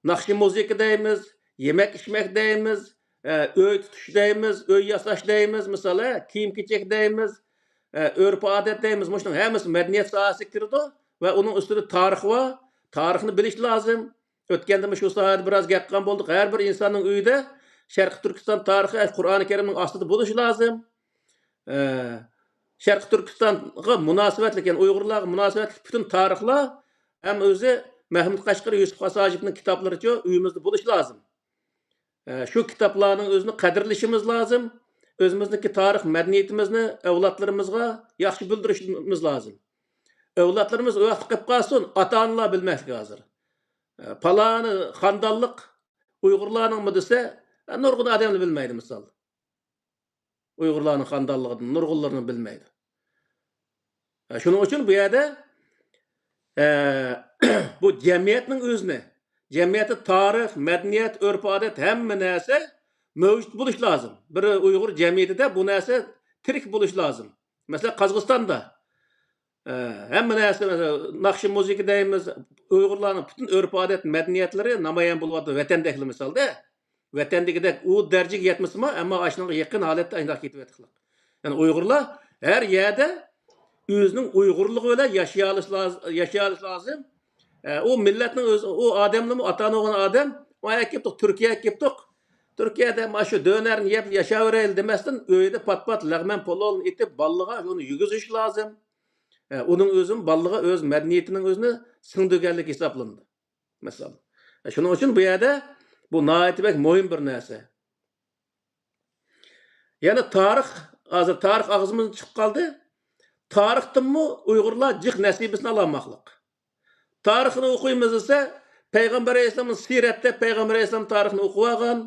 ناخشا مۇزىكا دەيمىز، يېمەك ئىچمەك دەيمىز، ئە، ئۆي تۇتۇش دەيمىز، ئۆي ياساش دەيمىز، مىسال، ئە، كىيىم كېچەك دەيمىز، ئە، ئۆرپ ئادەت دەيمىز، مۇشۇنىڭ ھەممىسى مەدەنىيەت ساھەسىگە كىرىدۇ ۋە ئۇنىڭ ئۈستىدە تارىخ بار، تارىخنى بىلىش لازىم. ئۆتكەندىمۇ شۇ ساھەدە بىراز گەپ قىلغان بولدۇق. ھەر بىر ئىنساننىڭ ئۆيىدە شەرقىي تۈركىستان تارىخى قۇرئانى كەرىمنىڭ ئاستىدا بولۇشى لازىم. ئە، شەرقىي تۈركىستانغا مۇناسىۋەتلىك، يەنى ئۇيغۇرلارغا مۇناسىۋەتلىك پۈتۈن تارىخلار ھەم ئۆزى مەھمۇد قەشقىرى، يۈسۈپ خاس ھاجىپنىڭ كىتابلىرىچۇ ئۆيىمىزدە بولۇشى لازىم. ئە، شۇ كىتابلارنىڭ ئۆزىنى قەدىرلىشىمىز لازىم. ئۆزىمىزنىڭكى تارىخ مەدەنىيىتىمىزنى ئەۋلادلىرىمىزغا ياخشى بىلدۈرۈشىمىز لازىم. ئەۋلادلىرىمىز ئۇ ياقتا قېلىپ قالسۇن، ئاتا-ئانىلار بىلمەكلىك ھازىر. ئە، پالانى خاندانلىق ئۇيغۇرلارنىڭمۇ دېسە، ئە، نۇرغۇن ئادەملەر بىلمەيدۇ، مىسال. ئۇيغۇرلارنىڭ خاندانلىقىدىن نۇرغۇنلىرىنى بىلمەيدۇ. ئە، شۇنىڭ ئۈچۈن بۇ يەردە، ئە، بۇ جەمئىيەتنىڭ ئۆزىنى، جەمئىيەتتە تارىخ، مەدەنىيەت، ئۆرپ-ئادەت، ھەممە نەرسە مەۋجۇت بولۇش لازىم. بىر ئۇيغۇر جەمئىيىتىدە بۇ نەرسە تىرىك بولۇش لازىم. مەسىلەن، قازاقىستاندا، ئە، ھەممە نەرسە، مەسىلەن، ناخشا، مۇزىكا دەيمىز، ئۇيغۇرلارنىڭ پۈتۈن ئۆرپ-ئادەت، مەدەنىيەتلىرى نامايان بولۇۋاتىدۇ ۋەتەندەكلا مىسالدا. ۋەتەندىكىدەك ئۇ دەرىجىگە يەتمىسىمۇ، ئەمما ئاشۇنىڭغا يېقىن ھالەتتە ئاينداق كېتىۋاتىدۇ. يەنى ئۇيغۇرلار ھەر يەردە ئۆزىنىڭ ئۇيغۇرلۇقى بىلەن ياشىيالىش لاز-، ياشىيالىش لازىم. ئە، ئۇ مىللەتنىڭ ئۆزى، ئۇ ئادەمنىمۇ ئاتا-ئانا بولغان ئادەم، «ۋاي، ئەكەپتۇق، تۈركىيە ئەكەپتۇق. تۈركىيەدە مانا شۇ دۆنەرنى يەپ ياشاۋېرەيلى» دېمەستىن، ئۆيىدە پات-پات لەغمەن پولۇلنى ئېتىپ، بالىلىغا ئۇنى يېگۈزۈش لازىم. ئە، ئۇنىڭ ئۆزىمۇ بالىلىغا ئۆز مەدەنىيىتىنىڭ ئۆزىنى سىڭدۈرگەنلىك ھېسابلىنىدۇ. مىسال. شۇنىڭ ئۈچۈن بۇ يەردە بۇ ناھايىتى بەك مۇھىم بىر نەرسە. يەنە تارىخ، ھازىر تارىخ ئاغزىمىزدىن چىقىپ قالدى. تارىختىنمۇ ئۇيغۇرلار جىق نەسىبىسىنى ئالالماقلىق. تارىخنى ئوقۇيمىز دېسە، پەيغەمبەر ئەلەيھىسسالامنىڭ سىرەتتە پەيغەمبەر ئەلەيھىسسالام تارىخىنى ئوقۇۋالغان،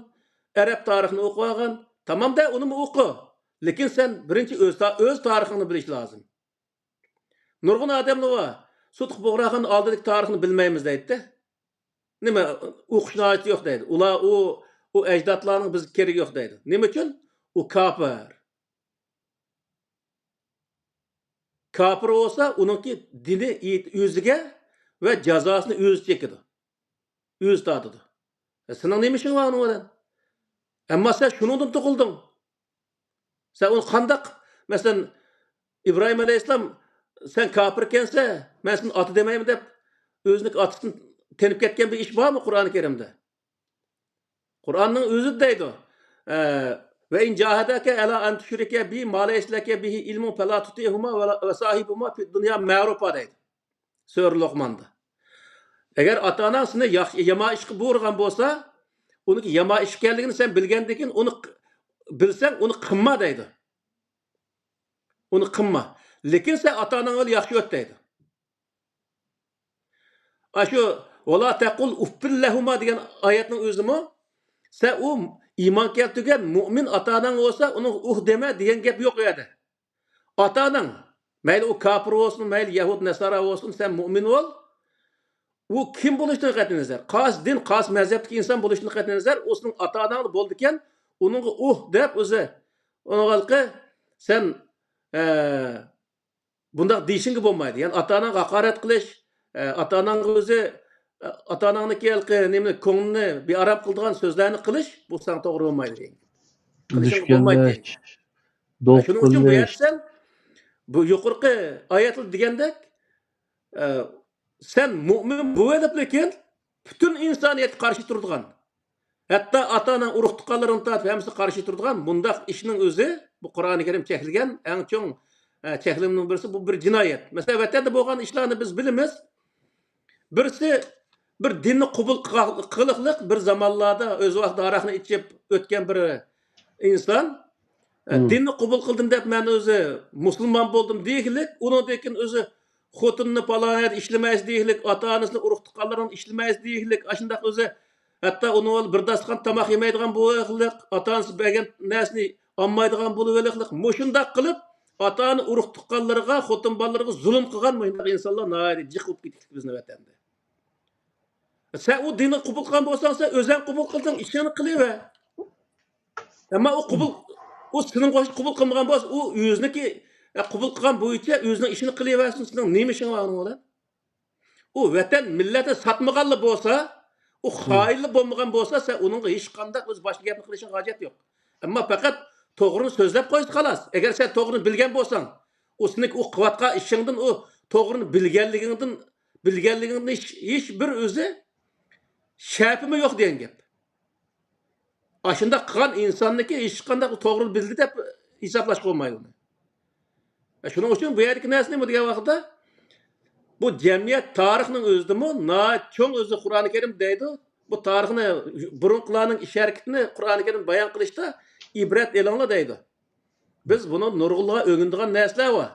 ئەرەب تارىخىنى ئوقۇۋالغان. تامام دە، ئۇنىمۇ ئوقۇ. لېكىن سەن بىرىنچى ئۆز تا-، ئۆز تارىخىڭنى بىلىش لازىم. نۇرغۇن ئادەملەر بار، سۇتۇق بۇغراخان ئالدىدىكى تارىخنى بىلمەيمىز دەيدىدە. نېمە، ئوقۇشنىڭ ھاجىتى يوق دەيدۇ. ئۇلار ئۇ، ئۇ ئەجدادلارنىڭ بىزگە كېرىكى يوق دەيدۇ. نېمە ئۈچۈن؟ ئۇ كاپىر. كاپىر بولسا، ئۇنىڭكى دىنى ئېيت-، ئۆزىگە ۋە جازاسىنى ئۆزى چېكىدۇ. ئۆزى تارتىدۇ. ئە، سېنىڭ نېمە ئىشىڭ بار ئۇنىڭ بىلەن؟ ئەمما سەن شۇنىڭدىن تۇغۇلدۇڭ. سەن ئۇنى قانداق، مەسىلەن، ئىبراھىم ئەلەيھىسسالام، «سەن كاپىركەنسەن، مەن سېنى ئاتا دېمەيمەن» دەپ، ئۆزىنىڭ ئاتىسىنى تېنىپ كەتكەن بىر ئىش بارمۇ قۇرئانى كەرىمدە؟ قۇرئاننىڭ ئۆزى دەيدۇ، ئە، «وَإِنْ جَاهَدَاكَ عَلَىٰ أَنْ تُشْرِكَ بِي مَا لَيْسَ لَكَ بِهِ عِلْمٌ فَلَا تُطِعْهُمَا وَلَا، وَصَاحِبْهُمَا فِي الدُّنْيَا مَعْرُوفًا» دەيدۇ. سۈرە لوقماندا. ئەگەر ئاتا-ئاناڭ سېنى ياخشى، يامان ئىشقا بۇيرۇغان بولسا، ئۇنىڭكى يامان ئىش ئىكەنلىكىنى سەن بىلگەندىن كېيىن، ئۇنى ق-، بىلسەڭ، ئۇنى قىلما دەيدۇ. ئۇنى قىلما. لېكىن سەن ئاتا-ئاناڭ بىلەن ياخشى ئۆت دەيدۇ. ئاشۇ «وَلَا تَقُلْ أُفٍّ لَهُمَا» دېگەن ئايەتنىڭ ئۆزىمۇ، سەن ئۇ ئىمان كەلتۈرگەن مۇئمىن ئاتا-ئاناڭ بولسا، ئۇنىڭغا «ئۇھ» دېمە دېگەن گەپ يوق ئۇ يەردە. ئاتا-ئاناڭ، مەيلى ئۇ كاپىر بولسۇن، مەيلى يەھۇد نەسارا بولسۇن، سەن مۇئمىن بول. ئۇ كىم بولۇشىدىن قەتئىينەزەر، قايسى دىن، قايسى مەزھەپتىكى ئىنسان بولۇشىدىن قەتئىينەزەر، ئۇ سېنىڭ ئاتا-ئاناڭلا بولىدىكەن، ئۇنىڭغا «ئۇھ» دەپ ئۆزى، ئۇنىڭغا ھېلىقى سەن، ئە، بۇنداق دېيىشىڭگە بولمايدۇ. يەنى ئاتا-ئاناڭغا ھاقارەت قىلىش، ئە، ئاتا-ئاناڭغا ئۆزى، ئە، ئاتا-ئاناڭنىڭكى ھېلىقى نېمىنى، كۆڭلىنى بىئارام قىلىدىغان سۆزلەرنى قىلىش، بۇ ساڭا توغرا بولمايدۇ دېگەن. قىلىشىڭغا بولمايدۇ دېگەن. شۇنىڭ ئۈچۈن بۇ يەردە سەن بۇ يۇقىرىقى ئايەتلەر دېگەندەك، ئە، سەن مۇئمىن بولۇۋېلىپلىكىن پۈتۈن ئىنسانىيەتكە قارشى تۇرىدىغان، ھەتتا ئاتا-ئاناڭ، ئۇرۇق-تۇغقانلىرىڭدىن تارتىپ ھەممىسىگە قارشى تۇرىدىغان مۇنداق ئىشنىڭ ئۆزى، بۇ قۇرئانى كەرىم چەكلىگەن ئەڭ چوڭ، ئە، چەكلىمىنىڭ بىرسى، بۇ بىر جىنايەت. مەسىلەن، ۋەتەندە بولغان ئىشلارنى بىز بىلىمىز. بىرسى بىر دىننى قوبۇل قىغا-، قىلىقلىق بىر زامانلاردا ئۆز ۋاقتىدا ھاراقنى ئىچىپ ئۆتكەن بىر ئىنسان، ئە، دىننى قوبۇل قىلدىم دەپ مەن ئۆزى مۇسۇلمان بولدۇم دېگىلىك، ئۇنىڭدىن كېيىن ئۆزى خوتۇنىنى پالان يەردە ئىشلىمەيسىز دېگىلىك، ئاتا-ئانىسىنى، ئۇرۇق-تۇغقانلىرىنى ئىشلىمەيسىز دېگىلىك، ئاشۇنداق ئۆزى ھەتتا ئۇنىڭ بىلەن بىر داستىخان تاماق يېمەيدىغان بولۇۋېلىقلىق، ئاتا-ئانىسى بەرگەن نەرسىنى ئالمايدىغان بولۇۋېلىقلىق، مۇشۇنداق قىلىپ ئاتا-ئانا، ئۇرۇق-تۇغقانلىرىغا، خوتۇن بالىلىرىغا زۇلۇم قىلغان مۇشۇنداق ئىنسانلار ناھايىتى جىق بولۇپ كېتىپتۇ بىزنىڭ ۋەتەندە. سەن ئۇ دىننى قوبۇل قىلغان بولساڭ، سەن ئۆزەڭ قوبۇل قىلدىڭ، ئىشىڭنى قىلىۋەر. ئەمما ئۇ قوبۇل، ئۇ سېنىڭ قوبۇل قىلمىغان بولسا، ئۇ ئۆزىنىڭكى، ئە، قوبۇل قىلغان بويىچە ئۆزىنىڭ ئىشىنى قىلىۋەرسۇن، سېنىڭ نېمە ئىشىڭ بار ئۇنىڭ بىلەن؟ ئۇ ۋەتەن، مىللەتنى ساتمىغانلا بولسا، ئۇ خائىنلا بولمىغان بولسا، سەن ئۇنىڭغا ھېچقانداق ئۆز باشقا گەپنى قىلىشىڭغا ھاجەت يوق. ئەمما پەقەت توغرىنى سۆزلەپ قويسا خالاس. ئەگەر سەن توغرىنى بىلگەن بولساڭ، ئۇ سېنىڭ ئۇ قىلىۋاتقان ئىشىڭدىن، ئۇ توغرىنى بىلگەنلىكىڭدىن، بىلگەنلىكىڭدىن ھېچ، ھېچ بىر ئۆزى شەپىمۇ يوق دېگەن گەپ. ئاشۇنداق قىلغان ئىنساننىڭكى ھېچقانداق توغرا بىلدى دەپ ھېسابلاشقا بولمايدۇ ئۇنى. شۇنىڭ ئۈچۈن بۇ يەردىكى نەرسە نېمە دېگەن ۋاقىتتا، بۇ جەمئىيەت تارىخنىڭ ئۆزىدىمۇ ناھايىتى چوڭ ئۆزى قۇرئانى كەرىم دەيدۇ. بۇ تارىخنى، بۇرۇنقىلارنىڭ ئىش ھەرىكىتىنى قۇرئانى كەرىم بايان قىلىشتا ئىبرەت ئېلىڭلار دەيدۇ. بىز بۇنى نۇرغۇنلىغان ئۆگىنىدىغان نەرسىلەر بار.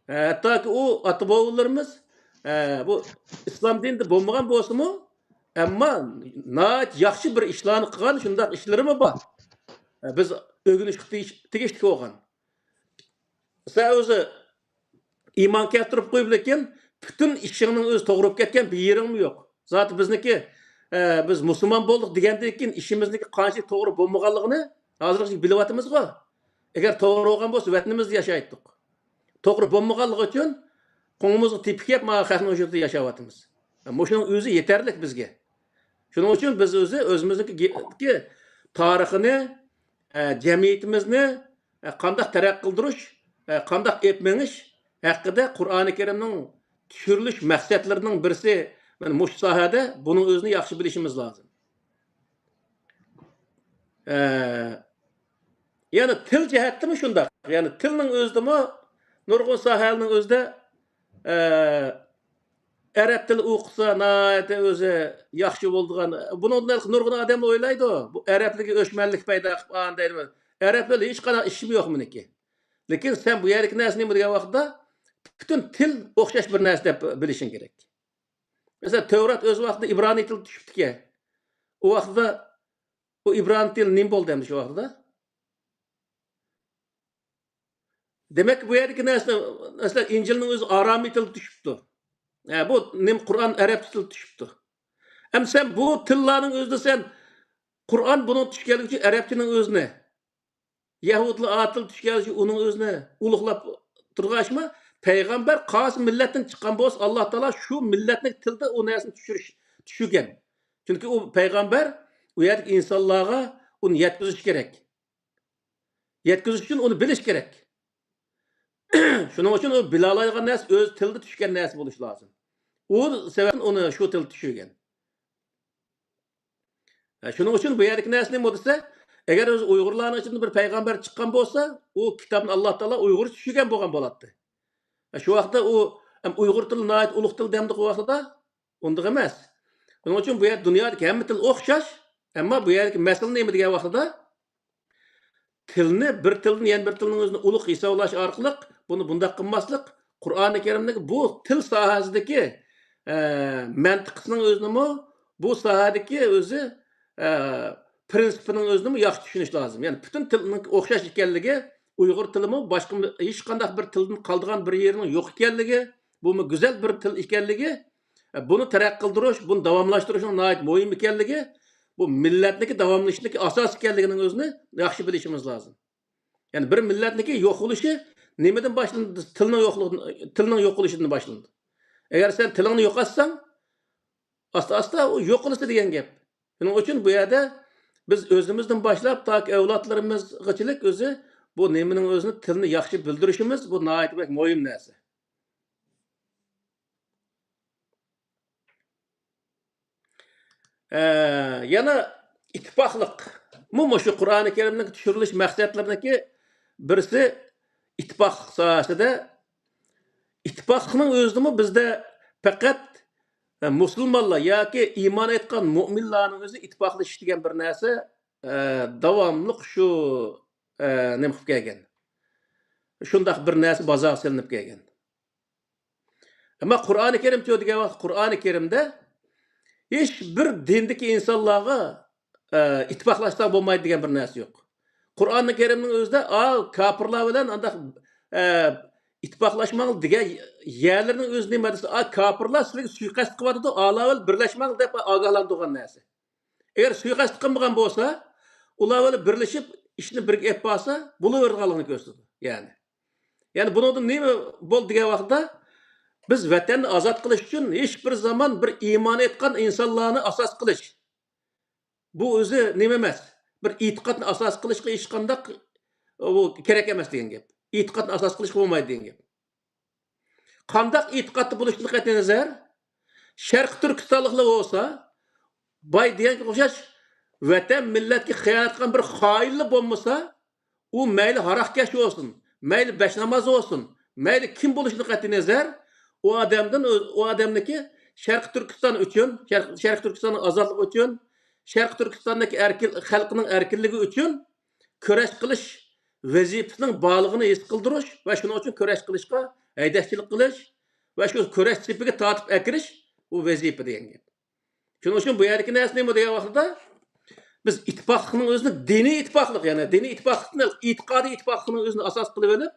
ھە، ھەتتاكى ئۇ ئاتا-بوۋىلىرىمىز، ھە، بۇ ئىسلام دىنىدا بولمىغان بولسىمۇ، ئەمما ناھايىتى ياخشى بىر ئىشلارنى قىلغان شۇنداق ئىشلىرىمۇ بار. ھە، بىز ئۆگىنىشكە تېگىش-، تېگىشلىك بولغان. سەن ئۆزى ئىمان كەلتۈرۈپ قويۇپ، لېكىن پۈتۈن ئىشىڭنىڭ ئۆزى توغرا بولۇپ كەتكەن بىر يېرىڭمۇ يوق. زاتى بىزنىڭكى، ئە، بىز مۇسۇلمان بولدۇق دېگەندىن كېيىن ئىشىمىزنىڭكى قانچىلىك توغرا بولمىغانلىقىنى ھازىرغىچە بىلىۋاتىمىزغۇ. ئەگەر توغرا بولغان بولسا، ۋەتىنىمىزدە ياشايتتۇق. توغرا بولمىغانلىقى ئۈچۈن قوڭىمىزغا تېپىك يەپ، مانا خەقنىڭ ھۇجرىتىدا ياشاۋاتىمىز. مۇشۇنىڭ ئۆزى يېتەرلىك بىزگە. شۇنىڭ ئۈچۈن بىز ئۆزى ئۆزىمىزنىڭكى گې-، گې-، تارىخىنى، ئە، جەمئىيىتىمىزنى، ئە، قانداق تەرەققىي قىلدۇرۇش، ئە، قانداق ئېلىپ مېڭىش ھەققىدە قۇرئانى كەرىمنىڭ چۈشۈرۈلۈش مەقسەتلىرىنىڭ بىرسى، مانا مۇشۇ ساھەدە بۇنىڭ ئۆزىنى ياخشى بىلىشىمىز لازىم. ئە، يەنى تىل جەھەتتىمۇ شۇنداق. يەنى تىلنىڭ ئۆزىدىمۇ نۇرغۇن ساھەلەرنىڭ ئۆزىدە، ئە، ئەرەب تىلى ئوقۇسا ناھايىتى ئۆزى ياخشى بولىدىغان. بۇنىڭدىن نۇرغۇن ئادەملەر ئويلايدۇ، بۇ ئەرەبلەرگە ئۆچمەنلىك پەيدا قىلىپ ئان دەيدۇ. ئەرەبلەر ھېچقانداق ئىشىم يوق مېنىڭكى. لېكىن سەن بۇ يەردىكى نەرسە نېمە دېگەن ۋاقىتتا، پۈتۈن تىل ئوخشاش بىر نەرسە دەپ بىلىشىڭ كېرەك. مەسىلەن، تەۋرات ئۆز ۋاقتىدا ئىبرانىي تىلدا چۈشۈپتىكەن. ئۇ ۋاقتىدا ئۇ ئىبرانىي تىل نېمە بولدى ئەمدى شۇ ۋاقتىدا؟ دېمەك، بۇ يەردىكى نەرسە، مەسىلەن، ئىنجىلنىڭ ئۆزى ئارامىي تىلدا چۈشۈپتۇ. ھە، بۇ نېمە، قۇرئان ئەرەبچە تىلدا چۈشۈپتۇ. ئەمدى سەن بۇ تىللارنىڭ ئۆزىدە سەن قۇرئان بۇنىڭ چۈشكەنلىكى ئۈچۈن ئەرەبچىنىڭ ئۆزىنى، يەھۇدىيلار ئارا تىل چۈشكەنلىكى ئۈچۈن ئۇنىڭ ئۆزىنى ئۇلۇغلاپ تۇرغاچما، پەيغەمبەر قايسى مىللەتتىن چىققان بولسا، ئاللا تائالا شۇ مىللەتنىڭ تىلىدا ئۇ نەرسىنى چۈشۈرۈش، چۈشۈرگەن. چۈنكى ئۇ پەيغەمبەر ئۇ يەردىكى ئىنسانلارغا ئۇنى يەتكۈزۈش كېرەك. يەتكۈزۈش ئۈچۈن ئۇنى بىلىش كېرەك. شۇنىڭ ئۈچۈن ئۇ بىلالايدىغان نەرسە ئۆز تىلىدا چۈشكەن نەرسە بولۇشى لازىم. ئۇ سەۋەبتىن ئۇنى شۇ تىلدا چۈشۈرگەن. ھە، شۇنىڭ ئۈچۈن بۇ يەردىكى نەرسە نېمە دېسە، ئەگەر ئۆزى ئۇيغۇرلارنىڭ ئىچىدىن بىر پەيغەمبەر چىققان بولسا، ئۇ كىتابنى ئاللا تائالا ئۇيغۇرچە چۈشۈرگەن بولغان بولاتتى. ھە، شۇ ۋاقىتتا ئۇ، ھەم ئۇيغۇر تىلى ناھايىتى ئۇلۇغ تىل دەمدۇق ئۇ ۋاقتىدا. ئۇنداق ئەمەس. شۇنىڭ ئۈچۈن بۇ يەردە دۇنيادىكى ھەممە تىل ئوخشاش، ئەمما بۇ يەردىكى مەسىلە نېمە دېگەن ۋاقتىدا، تىلنى، بىر تىلدىن يەنە بىر تىلنىڭ ئۆزىنى ئۇلۇغ ھېسابلاش ئارقىلىق بۇنى بۇنداق قىلماسلىق، قۇرئانى كەرىمدىكى بۇ تىل ساھەسىدىكى، ئە، مەنتىقىسىنىڭ ئۆزىنىمۇ، بۇ ساھەدىكى ئۆزى، ئە، پىرىنسىپىنىڭ ئۆزىنىمۇ ياخشى چۈشىنىش لازىم. يەنى پۈتۈن تىلنىڭ ئوخشاش ئىكەنلىكى، ئۇيغۇر تىلىمۇ باشقا ھېچقانداق بىر تىلدىن قالىدىغان بىر يېرىنىڭ يوق ئىكەنلىكى، بۇمۇ گۈزەل بىر تىل ئىكەنلىكى، بۇنى تەرەققىي قىلدۇرۇش، بۇنى داۋاملاشتۇرۇشنىڭ ناھايىتى مۇھىم ئىكەنلىكى، بۇ مىللەتنىڭكى داۋاملىشىشىدىكى ئاساس ئىكەنلىكىنىڭ ئۆزىنى ياخشى بىلىشىمىز لازىم. يەنى بىر مىللەتنىڭكى يوق بولۇشى نېمىدىن باشلىنىدۇ؟ تىلنىڭ يوقلۇقىدىن، تىلنىڭ يوق بولۇشىدىن باشلىنىدۇ. ئەگەر سەن تىلىڭنى يوقاتساڭ، ئاستا-ئاستا ئۇ يوق بولىسى دېگەن گەپ. شۇنىڭ ئۈچۈن بۇ يەردە بىز ئۆزىمىزدىن باشلاپ تاكى ئەۋلادلىرىمىزغىچىلىك ئۆزى بۇ نېمىنىڭ ئۆزىنى، تىلنى ياخشى بىلدۈرۈشىمىز، بۇ ناھايىتى بەك مۇھىم نەرسە. ئە، يەنە ئىتتىپاقلىق. مۇ-، مۇشۇ قۇرئانى كەرىمنىڭ چۈشۈرۈلۈش مەقسەتلىرىنىڭكى بىرسى ئىتتىپاقلىق ساھەسىدە. ئىتتىپاقلىقنىڭ ئۆزىدىمۇ بىزدە پەقەت، ئە، مۇسۇلمانلار ياكى ئىمان ئېيتقان مۇئمىنلارنىڭ ئۆزى ئىتتىپاقلىشىش دېگەن بىر نەرسە، ئە، داۋاملىق شۇ، ئە، نېمە قىلىپ كەلگەن. شۇنداق بىر نەرسە بازارغا سېلىنىپ كەلگەن. ئەمما قۇرئانى كەرىمچۇ دېگەن ۋاقىت، قۇرئانى كەرىمدە ھېچ بىر دىندىكى ئىنسانلارغا، ئە، ئىتتىپاقلاشساڭ بولمايدۇ دېگەن بىر نەرسە يوق. قۇرئانى كەرىمنىڭ ئۆزىدە، ئا، كاپىرلار بىلەن ئانداق، ئە، ئىتتىپاقلاشماڭ دېگەن يەرلىرىنىڭ ئۆزى نېمە دېسە، ئا، كاپىرلار سىلەرگە سۇيىقەست قىلىۋاتىدۇ، ئالا بىلەن بىرلەشمەڭ دەپ ئاگاھلاندۇرغان نەرسە. ئەگەر سۇيىقەست قىلمىغان بولسا، ئۇلار بىلەن بىرلىشىپ ئىشنى بىرگە ئېلىپ بارسا، بولۇۋېرىدىغانلىقىنى كۆرسىتىدۇ. يەنى، يەنى بۇنىڭدىن نېمە بولدى دېگەن ۋاقىتتا، بىز ۋەتەننى ئازاد قىلىش ئۈچۈن ھېچ بىر زامان بىر ئىمان ئېيتقان ئىنسانلارنى ئاساس قىلىش، بۇ ئۆزى نېمە ئەمەس، بىر ئېتىقادنى ئاساس قىلىشقا ھېچقانداق، ئۇ، كېرەك ئەمەس دېگەن گەپ. ئېتىقادنى ئاساس قىلىشقا بولمايدۇ دېگەن گەپ. قانداق ئېتىقادتا بولۇشتىن قەتئىينەزەر، شەرقىي تۈركىستانلىقلار بولسا، باي دېگەنگە ئوخشاش ۋەتەن مىللەتكە خىيانەت قىلغان بىر خائىنلا بولمىسا، ئۇ مەيلى ھاراقكەش بولسۇن، مەيلى بەشناماز بولسۇن، مەيلى كىم بولۇشىدىن قەتئىينەزەر، ئۇ ئادەمدىن، ئۇ ئادەمنىكى شەرقىي تۈركىستان ئۈچۈن، شەرق-، شەرقىي تۈركىستاننىڭ ئازادلىقى ئۈچۈن، شەرقىي تۈركىستاندىكى ئەركىن، خەلقنىڭ ئەركىنلىكى ئۈچۈن كۈرەش قىلىش ۋەزىپىسىنىڭ بارلىقىنى ھېس قىلدۇرۇش ۋە شۇنىڭ ئۈچۈن كۈرەش قىلىشقا ھەيدەكچىلىك قىلىش ۋە شۇ كۈرەش سېپىگە تارتىپ ئەكىرىش، ئۇ ۋەزىپە دېگەن گەپ. شۇنىڭ ئۈچۈن بۇ يەردىكى نەرسە نېمە دېگەن ۋاقتىدا، بىز ئىتتىپاقلىقنىڭ ئۆزىنى دىنىي ئىتتىپاقلىق، يەنى دىنىي ئىتتىپاقلىقنى ئېتىقادىي ئىتتىپاقلىقنىڭ ئۆزىنى ئاساس قىلىۋېلىپ،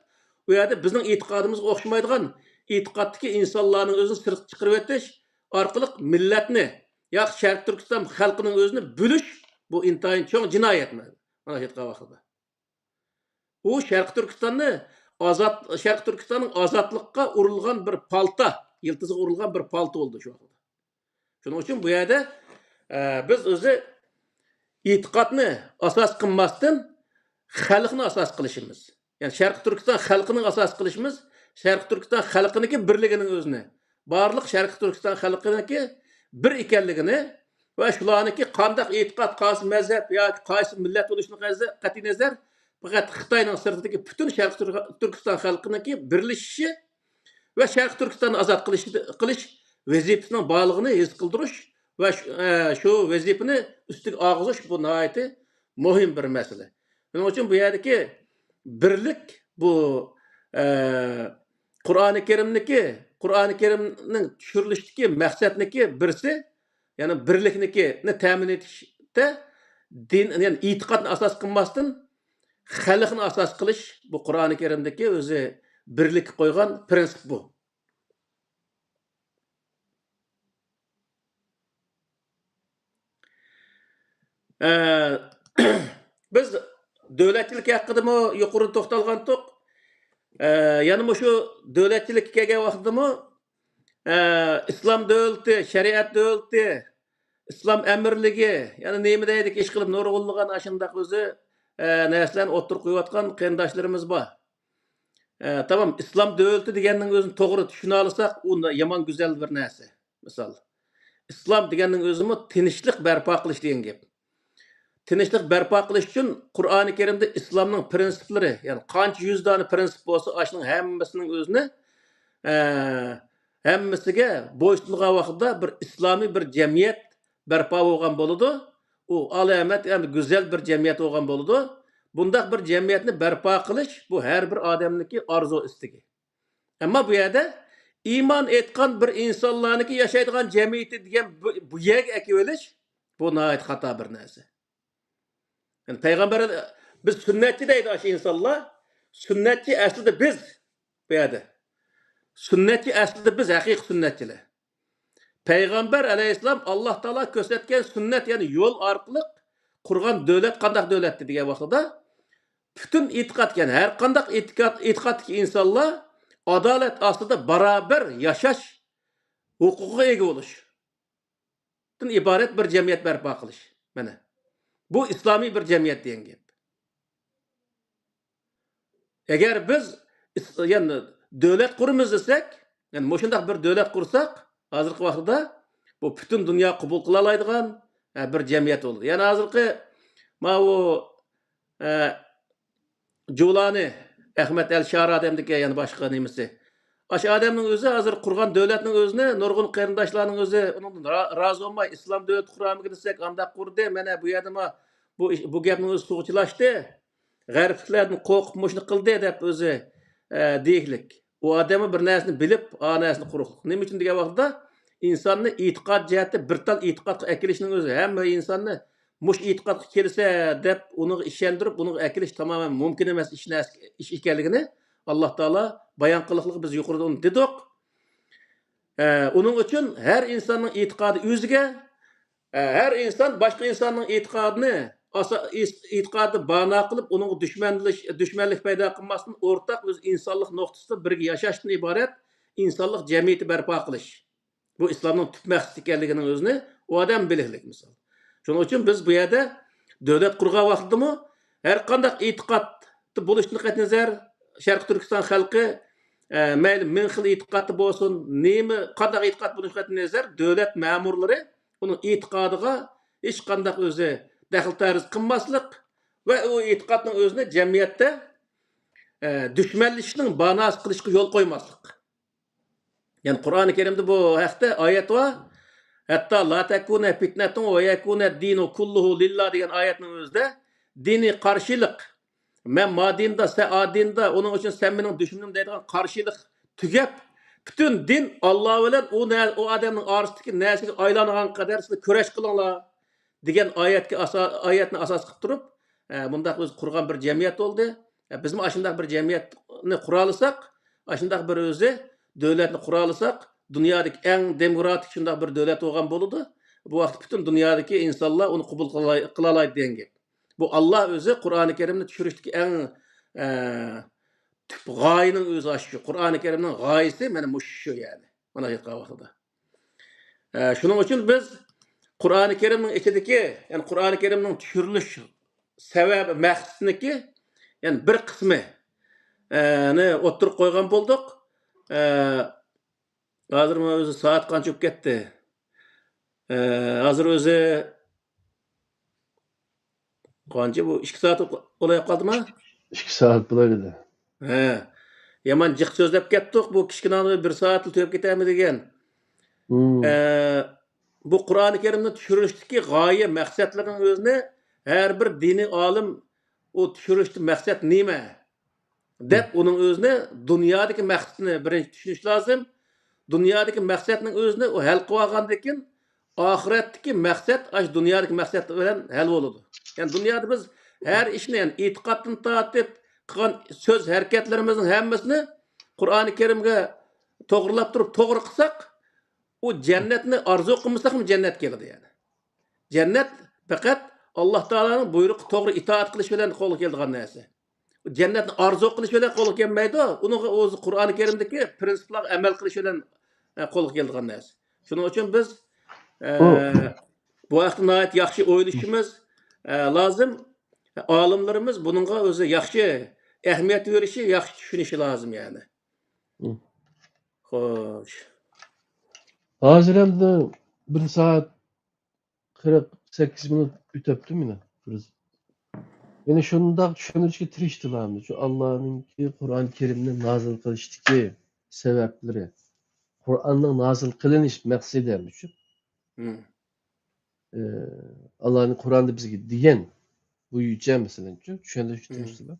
ئۇ يەردە بىزنىڭ ئېتىقادىمىزغا ئوخشىمايدىغان ئېتىقادتىكى ئىنسانلارنىڭ ئۆزىنى سىرتقا چىقىرىۋېتىش ئارقىلىق مىللەتنى ياكى شەرقىي تۈركىستان خەلقىنىڭ ئۆزىنى بۆلۈش، بۇ ئېنتايىن چوڭ جىنايەت مانا شۇ ۋاقتىدا. ئۇ شەرقىي تۈركىستاننى ئازاد، شەرقىي تۈركىستاننىڭ ئازادلىققا ئۇرۇلغان بىر پالتا، يىلتىزىغا ئۇرۇلغان بىر پالتا بولدى شۇ ۋاقىتتا. شۇنىڭ ئۈچۈن بۇ يەردە، ئە، بىز ئۆزى ئېتىقادنى ئاساس قىلماستىن، خەلقنى ئاساس قىلىشىمىز. يەنى شەرقىي تۈركىستان خەلقىنى ئاساس قىلىشىمىز، شەرقىي تۈركىستان خەلقىنىڭكى بىرلىكىنىڭ ئۆزىنى، بارلىق شەرقىي تۈركىستان خەلقىنىڭكى بىر ئىكەنلىكىنى ۋە شۇلارنىڭكى قانداق ئېتىقاد، قايسى مەزھەپ ياكى قايسى مىللەت بولۇشىدىن قەتئىينەزەر، پەقەت خىتاينىڭ سىرتىدىكى پۈتۈن شەرقىي تۈر-، تۈركىستان خەلقىنىڭكى بىرلىشىشى ۋە شەرقىي تۈركىستاننى ئازاد قىلىش، قىلىش ۋەزىپىسىنىڭ بارلىقىنى ھېس قىلدۇرۇش ۋە شۇ، ئە، شۇ ۋەزىپىنى ئۈستىگە ئالغۇزۇش، بۇ ناھايىتى مۇھىم بىر مەسىلە. شۇنىڭ ئۈچۈن بۇ يەردىكى بىرلىك، بۇ، ئە، قۇرئانى كەرىمنىكى، قۇرئانى كەرىمنىڭ چۈشۈرۈلۈشتىكى مەقسەتنىكى بىرسى، يەنى بىرلىكنىكىنى تەمىن ئېتىشتە دىن، يەنى ئېتىقادنى ئاساس قىلماستىن، خەلقنى ئاساس قىلىش، بۇ قۇرئانى كەرىمدىكى ئۆزى بىرلىككە قويغان پىرىنسىپ بۇ. ئە، بىز دۆلەتچىلىك ھەققىدىمۇ يۇقىرىدا توختالغانتۇق. ئە، يەنە مۇشۇ دۆلەتچىلىككە كەلگەن ۋاقتىدىمۇ، ئە، ئىسلام دۆلىتى، شەرىئەت دۆلىتى، ئىسلام ئەمىرلىكى، يەنە نېمە دەيدىكى، ئىشقىلىپ نۇرغۇنلىغان ئاشۇنداق ئۆزى، ئە، نەرسىلەرنى ئوتتۇرىغا قويۇۋاتقان قېرىنداشلىرىمىز بار. ئە، تامام، ئىسلام دۆلىتى دېگەننىڭ ئۆزىنى توغرا چۈشىنەلىسەك، ئۇ يامان گۈزەل بىر نەرسە. مىسال، ئىسلام دېگەننىڭ ئۆزىمۇ تىنچلىق بەرپا قىلىش دېگەن گەپ. تىنچلىق بەرپا قىلىش ئۈچۈن قۇرئانى كەرىمدە ئىسلامنىڭ پىرىنسىپلىرى، يەنى قانچە يۈز دانە پىرىنسىپ بولسا، ئاشۇنىڭ ھەممىسىنىڭ ئۆزىنى، ئە، ھەممىسىگە بويسۇنغان ۋاقتىدا بىر ئىسلامىي بىر جەمئىيەت بەرپا بولغان بولىدۇ. ئۇ ئالامەت ھەم گۈزەل بىر جەمئىيەت بولغان بولىدۇ. بۇنداق بىر جەمئىيەتنى بەرپا قىلىش، بۇ ھەر بىر ئادەمنىڭكى ئارزۇ ئىستىكى. ئەمما بۇ يەردە ئىمان ئېيتقان بىر ئىنسانلارنىڭكى ياشايدىغان جەمئىيىتى دېگەن بۇ، بۇ يەرگە ئەكىۋېلىش، بۇ ناھايىتى خاتا بىر نەرسە. يەنى پەيغەمبەر، بىز سۈننەتچى دەيدۇ ئاشۇ ئىنسانلار. سۈننەتچى ئەسلىدە بىز بۇ يەردە. سۈننەتچى ئەسلىدە بىز، ھەقىقىي سۈننەتچىلەر. پەيغەمبەر ئەلەيھىسسالام ئاللا تائالا كۆرسەتكەن سۈننەت، يەنى يول ئارقىلىق قۇرغان دۆلەت قانداق دۆلەتتى دېگەن ۋاقتىدا، پۈتۈن ئېتىقاد، يەنى ھەر قانداق ئېتىقاد، ئېتىقادتىكى ئىنسانلار ئادالەت ئاستىدا بارابەر ياشاش ھوقۇقىغا ئىگە بولۇشتىن ئىبارەت بىر جەمئىيەت بەرپا قىلىش. مانا، بۇ ئىسلامىي بىر جەمئىيەت دېگەن گەپ. ئەگەر بىز ئىس-، يەنى دۆلەت قۇرىمىز دېسەك، يەنى مۇشۇنداق بىر دۆلەت قۇرساق، ھازىرقى ۋاقىتتا بۇ پۈتۈن دۇنيا قوبۇل قىلالايدىغان، ئە، بىر جەمئىيەت بولىدۇ. يەنى ھازىرقى ماۋۇ، ئە، جۇلانى، ئەخمەت ئەل شارا دېگەندىكى يەنە باشقا نېمىسى. ئاشۇ ئادەمنىڭ ئۆزى ھازىر قۇرغان دۆلەتنىڭ ئۆزىنى نۇرغۇن قېرىنداشلارنىڭ ئۆزى ئۇنىڭدىن را-، رازى بولماي، ئىسلام دۆلىتى قۇرامىكىن دېسەك، ئانداق قۇردى، مانا بۇ يەردىمۇ بۇ ئىش، بۇ گەپنىڭ ئۆزى سۇغا چىلاشتى. غەربلىكلەردىن قورقۇپ مۇشۇنى قىلدى دەپ ئۆزى، ئە، دېيىكلىك. ئۇ ئادەممۇ بىر نەرسىنى بىلىپ، ئا نەرسىنى قۇرۇقلۇق. نېمە ئۈچۈن دېگەن ۋاقتىدا، ئىنساننى ئېتىقاد جەھەتتە بىر تال ئېتىقادقا ئەكېلىشنىڭ ئۆزى، ھەممە ئىنساننى مۇشۇ ئېتىقادقا كەلسە دەپ ئۇنىڭغا ئىشەندۈرۈپ، ئۇنىڭغا ئەكېلىش تامامەن مۇمكىن ئەمەس ئىش، نەرسە، ئىش ئىكەنلىكىنى ئاللا تائالا بايان قىلىقلىقى بىز يۇقىرىدا ئۇنى دېدۇق. ئە، ئۇنىڭ ئۈچۈن ھەر ئىنساننىڭ ئېتىقادى ئۆزىگە، ئە، ھەر ئىنسان باشقا ئىنساننىڭ ئېتىقادىنى ئاسا-، ئېس-، ئېتىقادىنى بانە قىلىپ، ئۇنىڭغا دۈشمەنلىش-، دۈشمەنلىك پەيدا قىلماستىن، ئورتاق ئۆز ئىنسانلىق نۇقتىسىدا بىرگە ياشاشتىن ئىبارەت ئىنسانلىق جەمئىيىتى بەرپا قىلىش. بۇ ئىسلامنىڭ تۈپ مەقسىتى ئىكەنلىكىنىڭ ئۆزىنى ئۇ ئادەم بىلىكلىك، مىسال. شۇنىڭ ئۈچۈن بىز بۇ يەردە دۆلەت قۇرغان ۋاقتىدىمۇ ھەر قانداق ئېتىقاد بولۇشتىن قەتئىينەزەر، شەرقىي تۈركىستان خەلقى، ئە، مەيلى مىڭ خىل ئېتىقادتا بولسۇن، نېمە، قانداق ئېتىقاد بولۇشىدىن قەتئىينەزەر، دۆلەت مەمۇرلىرى ئۇنىڭ ئېتىقادىغا ھېچقانداق ئۆزى دەخلى تەرۇز قىلماسلىق ۋە ئۇ ئېتىقادنىڭ ئۆزىنى جەمئىيەتتە، ئە، دۈشمەنلىشىشنىڭ باناسى قىلىشقا يول قويماسلىق. يەنى قۇرئانى كەرىمدە بۇ ھەقتە ئايەت بار. ھەتتا لا تەكۇنە پىتنەتۇن ۋە يەكۇنە دىنۇ كۇللۇھۇ لىللا دېگەن ئايەتنىڭ ئۆزىدە دىنىي قارشىلىق، مەن ما دىندا، سەن ئا دىندا، ئۇنىڭ ئۈچۈن سەن مېنىڭ دۈشمىنىم دەيدىغان قارشىلىق تۈگەپ، پۈتۈن دىن ئاللا بىلەن ئۇ نە-، ئۇ ئادەمنىڭ ئارىسىدىكى نەرسىگە ئايلانغان قەدەر سىلەر كۈرەش قىلىڭلار دېگەن ئايەتكە ئاسا-، ئايەتنى ئاساس قىلىپ تۇرۇپ، ئە، مۇنداق ئۆزى قۇرغان بىر جەمئىيەت بولدى. ئە، بىزمۇ ئاشۇنداق بىر جەمئىيەتنى قۇرالىساق، ئاشۇنداق بىر ئۆزى دۆلەتنى قۇرالىساق، دۇنيادىكى ئەڭ دېموكراتىك شۇنداق بىر دۆلەت بولغان بولىدۇ. بۇ ۋاقىتتا پۈتۈن دۇنيادىكى ئىنسانلار ئۇنى قوبۇل قىلالاي-، قىلالايدۇ دېگەن گەپ. بۇ ئاللا ئۆزى قۇرئانى كەرىمنى چۈشۈرۈشتىكى ئەڭ، ئە، تۈپ غايىنىڭ ئۆزى ئاشۇ. قۇرئانى كەرىمنىڭ غايىسى مانا مۇشۇ شۇ يەنى. مانا ئېيتقان ۋاقتىدا. ئە، شۇنىڭ ئۈچۈن بىز قۇرئانى كەرىمنىڭ ئىچىدىكى، يەنى قۇرئانى كەرىمنىڭ چۈشۈرۈلۈش سەۋەبى، مەقسىتىنىكى، يەنى بىر قىسمى، ئە، نى ئوتتۇرىغا قويغان بولدۇق. ئە، ھازىر مانا ئۆزى سائەت قانچە بولۇپ كەتتى؟ ئە، ھازىر ئۆزى قانچە بۇ؟ ئىككى سائەت بولاياپ قالدىما؟ ئىككى سائەت بولايدۇ. ھە. يامان جىق سۆزلەپ كەتتۇق. بۇ كىچىككىنە بىر سائەتلا تۈگەپ كېتەرمۇ دېگەن. مم. ئە، بۇ قۇرئانى كەرىمنى چۈشۈرۈشتىكى غايە، مەقسەتلىرىنىڭ ئۆزىنى ھەر بىر دىنىي ئالىم ئۇ چۈشۈرۈشتىن مەقسەت نېمە؟ دەپ، ئۇنىڭ ئۆزىنى دۇنيادىكى مەقسىتىنى بىرىنچى چۈشىنىش لازىم. دۇنيادىكى مەقسەتنىڭ ئۆزىنى ئۇ ھەل قىلىۋالغاندىن كېيىن، ئاخىرەتتىكى مەقسەت ئاشۇ دۇنيادىكى مەقسەت بىلەن ھەل بولىدۇ. يەنى دۇنيادا بىز ھەر ئىشنى، يەنى ئېتىقادتىن تارتىپ قىلغان سۆز ھەرىكەتلىرىمىزنىڭ ھەممىسىنى قۇرئانى كەرىمگە توغرىلاپ تۇرۇپ توغرا قىلساق، ئۇ جەننەتنى ئارزۇ قىلمىساقمۇ جەننەتكە كېلىدۇ يەنى. جەننەت پەقەت ئاللا تائالانىڭ بۇيرۇقىغا توغرا ئىتائەت قىلىش بىلەن قولغا كېلىدىغان نەرسە. جەننەتنى ئارزۇ قىلىش بىلەن قولغا كەلمەيدۇ. ئۇنىڭغا ئۆزى قۇرئانى كەرىمدىكى پىرىنسىپلارغا ئەمەل قىلىش بىلەن، ئە، قولغا كېلىدىغان نەرسە. شۇنىڭ ئۈچۈن بىز، ئە، بۇ ھەقتە ناھايىتى ياخشى ئويلىشىمىز، ئە، لازىم. ئالىملىرىمىز بۇنىڭغا ئۆزى ياخشى ئەھمىيەت بېرىشى، ياخشى چۈشىنىشى لازىم يەنى. خوش. ھازىر ئەمدى بىر سائەت قىرىق سەككىز مىنۇت ئۆتۈپتۇ مانا. يەنى شۇنداق چۈشەندۈرۈشكە تىرىشتىلا، شۇ ئاللانىڭكى قۇرئان كەرىمنى نازىل قىلىشتىكى سەۋەبلىرى، قۇرئاننىڭ نازىل قىلىنىش مەقسىتى شۇ. مم. ئى، ئاللانىڭ قۇرئاندا بىزگە دېگەن بويىچە، مەسىلەن، چۈشەندۈرۈشكە مم. تىرىشتىلا.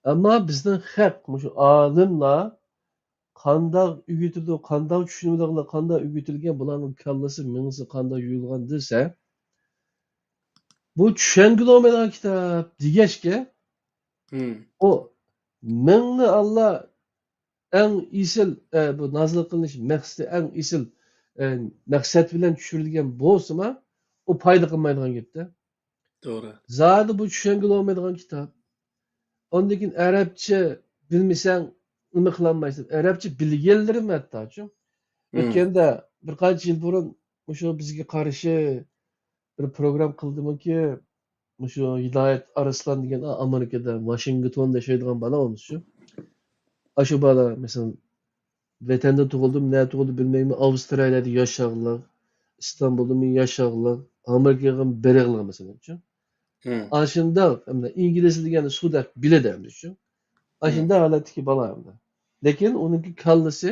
ئەمما بىزنىڭ خەق، مۇشۇ ئالىملار قانداق ئۆگىتىدۇ، قانداق چۈشىنىۋېلىدىغانلار، قانداق ئۆگىتىلگەن، بۇلارنىڭ كاللىسى، مېڭىسى قانداق يۇيۇلغان دېسە، بۇ چۈشەنگىلى بولمايدىغان كىتاب دېگەچكە، مم. ئۇ مىڭنى ئاللا ئەڭ ئېسىل، ئە، بۇ نازىل قىلىنىش مەقسىتى ئەڭ ئېسىل، ئە، مەقسەت بىلەن چۈشۈرۈلگەن بولسىمۇ، ئۇ پايدا قىلمايدىغان گەپتە. توغرا. زادى بۇ چۈشەنگىلى بولمايدىغان كىتاب. ئاندىن كېيىن ئەرەبچە بىلمىسەڭ، نېمە قىلالمايسەن. ئەرەبچە بىلگەنلىرىم ھەتتاچۇ. مم. ئۆتكەندە بىر قانچە يىل بۇرۇن مۇشۇ بىزگە قارشى بىر پروگرام قىلدىمۇكى، مۇشۇ ھىدايەت ئارسلان دېگەن ئا-، ئامېرىكىدا، ۋاشىنگتوندا ياشايدىغان بالا ئۇ مۇشۇ. ئاشۇ بالا، مەسىلەن، ۋەتەندە تۇغۇلدىمۇ، نەدە تۇغۇلدى بىلمەيمەن، ئاۋسترالىيەدە ياشاغلىق، ئىستانبۇلدىمۇ ياشاغلىق، ئامېرىكىغا بېرىغلىق، مەسىلەن، شۇ. مم. ئاشۇنداق، ئەمدى ئىنگلىز دېگەننى سۇدەك بىلىدۇ ئەمدى شۇ. مم. ئاشۇنداق ھالەتتىكى بالا ئەمدى. لېكىن ئۇنىڭكى كاللىسى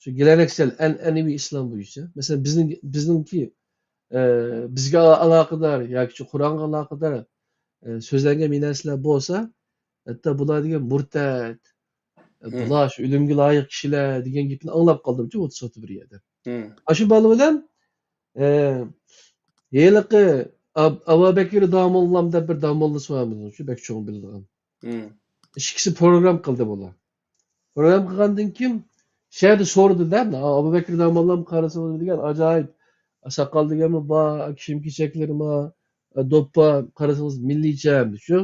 شۇ گېلەنەكسەل، ئەنئەنىۋى ئىسلام بويىچە. مەسىلەن، بىزنىڭ، بىزنىڭكى، ئە، بىزگە ئالاقىدار ياكى شۇ قۇرئانغا ئالاقىدار، ئە، سۆزلەنگەن بىر نەرسىلەر بولسا، ھەتتا بۇلار دېگەن مۇرتەت، ئە، مم. بۇلار شۇ ئۆلۈمگە لايىق كىشىلەر دېگەن گېپىنى ئاڭلاپ قالدىمچۇ، ئوتتۇز بىر يەردە. مم. ئاشۇ بالا بىلەن، ئە، ھېلىقى ئاب-، ئابابەكرى داموللام دەپ بىر داموللىسى بار بىزنىڭ شۇ بەك چوڭ بىلىدىغان. مم. ئىككىسى پروگرام قىلدى بۇلار. پروگرام قىلغاندىن كېيىن شۇ يەردە سورىدى-دە، ئابۇبەكرى داموللام قارىسىڭىز بىلگەن ئاجايىپ ساقال دېگەنمۇ بار، كىيىم-كېچەكلىرى بار، دوپپا قارىسىڭىز مىللىيچە شۇ.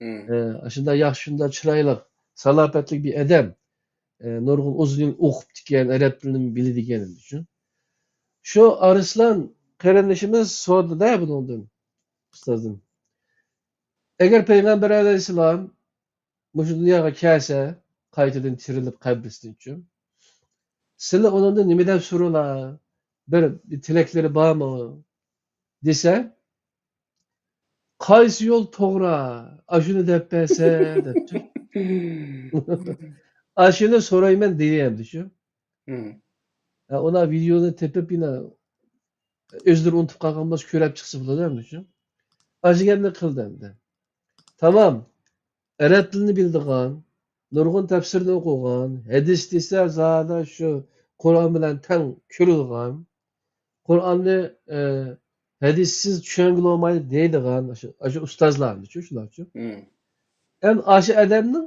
مم. ئە، شۇنداق ياخشى، شۇنداق چىرايلىق، سالاپەتلىك بىر ئادەم. ئە، نۇرغۇن ئۇزۇن يىل ئوقۇپتىكەن، ئەرەب تىلىنى بىلىدىكەن شۇ. شۇ ئارسلان قېرىندىشىمىز سورىدى-دە بۇنىڭدىن، ئۇستازدىن. ئەگەر پەيغەمبەر ئەلەيھىسسالام مۇشۇ دۇنياغا كەلسە، قايتىدىن تىرىلىپ قەبرىسىدىنچۇ، سىلەر ئۇنىڭدىن نېمە دەپ سورىلا؟ بىر، بىر تىلەكلىرى بارمۇ؟ دېسە، قايسى يول توغرا؟ ئاشۇنى دەپ بەرسە، دەپتۇ. ئاشۇنى سورايمەن دېدى ئەمدى شۇ. ھە، ئۇلار ۋىدېئونى تېپىپ يەنە ئۆزلىرى ئۇنتۇپ قالغان بولسا كۆرۈپ چىقسا بولىدۇ ئەمدى شۇ. ئاشۇ گەپنى قىلدى ئەمدى. تامام. ئەرەب تىلىنى بىلىدىغان، نۇرغۇن تەپسىرنى ئوقۇغان، ھەدىس دېسە زادى شۇ قۇرئان بىلەن تەڭ كۆرىدىغان، قۇرئاننى، ئە، ھەدىسسىز چۈشەنگىلى بولمايدۇ دەيدىغان ئاشۇ، ئاشۇ ئۇستازلارنىچۇ، شۇلارچۇ. مم. ئەمدى ئاشۇ ئادەمنىڭ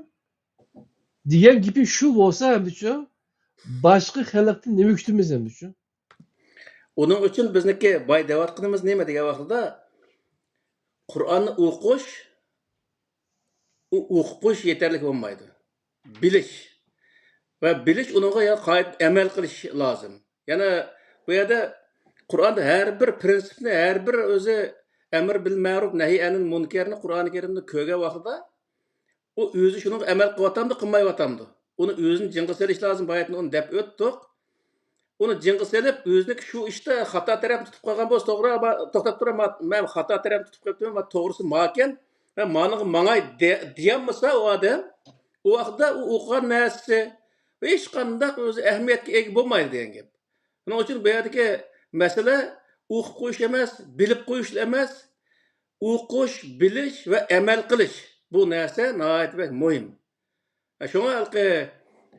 دېگەن گېپى شۇ بولسا ئەمدىچۇ، باشقا خەلقتىن نېمە كۈتىمىز ئەمدىچۇ؟ ئۇنىڭ ئۈچۈن بىزنىڭكى باي دەۋاتقىنىمىز نېمە دېگەن ۋاقتىدا، قۇرئاننى ئوقۇش، ئۇ ئوقۇش يېتەرلىك بولمايدۇ. بىلىش. ۋە بىلىش ئۇنىڭغا يەنە قايت ئەمەل قىلىش لازىم. يەنە بۇ يەردە قۇرئاندا ھەر بىر پىرىنسىپنى، ھەر بىر ئۆزى ئەمر بىل مەرۇپ، نەھي ئەنىل مۇنكەرنى قۇرئانى كەرىمدە كۆرگەن ۋاقتىدا، ئۇ ئۆزى شۇنىڭغا ئەمەل قىلىۋاتامدۇ، قىلمايۋاتامدۇ؟ ئۇنى ئۆزىنى جىڭغا سېلىش لازىم، باياتىن ئۇنى دەپ ئۆتتۇق. ئۇنى جىڭغا سېلىپ، ئۆزىنىڭكى شۇ ئىشتا خاتا تەرەپنى تۇتۇپ قالغان بولسا، توغرا، ما-، توختاپ تۇرۇڭ، ما-، مەن خاتا تەرەپنى تۇتۇپ قېلىپتىمەن، ما-، توغرىسى ماكەن، مەن مانىڭغا ماڭاي دە-، دېيەلمىسە ئۇ ئادەم، ئۇ ۋاقىتتا ئۇ ئوقۇغان نەرسىسى ھېچقانداق ئۆزى ئەھمىيەتكە ئىگە بولمايدۇ دېگەن گەپ. شۇنىڭ ئۈچۈن بۇ يەردىكى مەسىلە ئوقۇپ قويۇش ئەمەس، بىلىپ قويۇش ئەمەس، ئوقۇش، بىلىش ۋە ئەمەل قىلىش، بۇ نەرسە ناھايىتى بەك مۇھىم. شۇڭا ھېلىقى،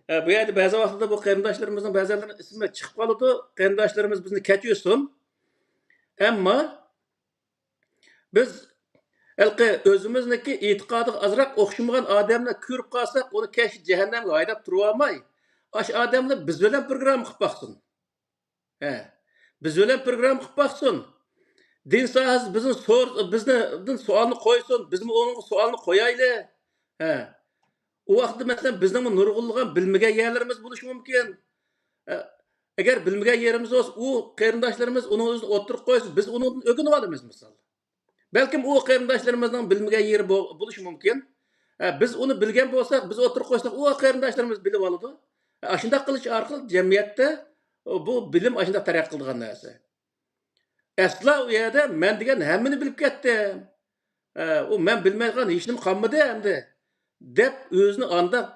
ئە، بۇ يەردە بەزى ۋاقىتتا بۇ قېرىنداشلىرىمىزنىڭ بەزىلىرىنىڭ ئىسمى چىقىپ قالىدۇ. قېرىنداشلىرىمىز بىزنى كەچۈرسۇن. ئەمما بىز ھېلىقى ئۆزىمىزنىڭكى ئېتىقادىغا ئازراق ئوخشىمىغان ئادەمنى كۆرۈپ قالساق، ئۇنى كەچ جەھەننەمگە ھايداپ تۇرۇۋالماي، ئاشۇ ئادەمنى بىز بىلەن پروگرامما قىلىپ باقسۇن. ھە. بىز بىلەن پروگرامما قىلىپ باقسۇن. دىن ساھەسى بىزنى سور-، بىزنى، بىزدىن سوئالنى قويسۇن، بىزمۇ ئۇنىڭغا سوئالنى قويايلى. ھە. ئۇ ۋاقىتتا، مەسىلەن، بىزنىڭمۇ نۇرغۇنلىغان بىلمىگەن يەرلىرىمىز بولۇشى مۇمكىن. ئە، ئەگەر بىلمىگەن يېرىمىز بولسا، ئۇ قېرىنداشلىرىمىز ئۇنىڭ ئۆزىنى ئوتتۇرىغا قويسا، بىز ئۇنىڭدىن ئۆگىنىۋالىمىز، مىسال. بەلكىم ئۇ قېرىنداشلىرىمىزنىڭ بىلمىگەن يېرى بو-، بولۇشى مۇمكىن. ئە، بىز ئۇنى بىلگەن بولساق، بىز ئوتتۇرىغا قويساق، ئۇ قېرىنداشلىرىمىز بىلىۋالىدۇ. ئە، ئاشۇنداق قىلىش ئارقىلىق جەمئىيەتتە، ئۇ، بۇ بىلىم ئاشۇنداق تەرەققىي قىلىدىغان نەرسە. ئەسلا ئۇ يەردە مەن دېگەن ھەممىنى بىلىپ كەتتىم. ئە، ئۇ مەن بىلمەيدىغان ھېچنېمە قالمىدى ئەمدى، دەپ ئۆزىنى ئانداق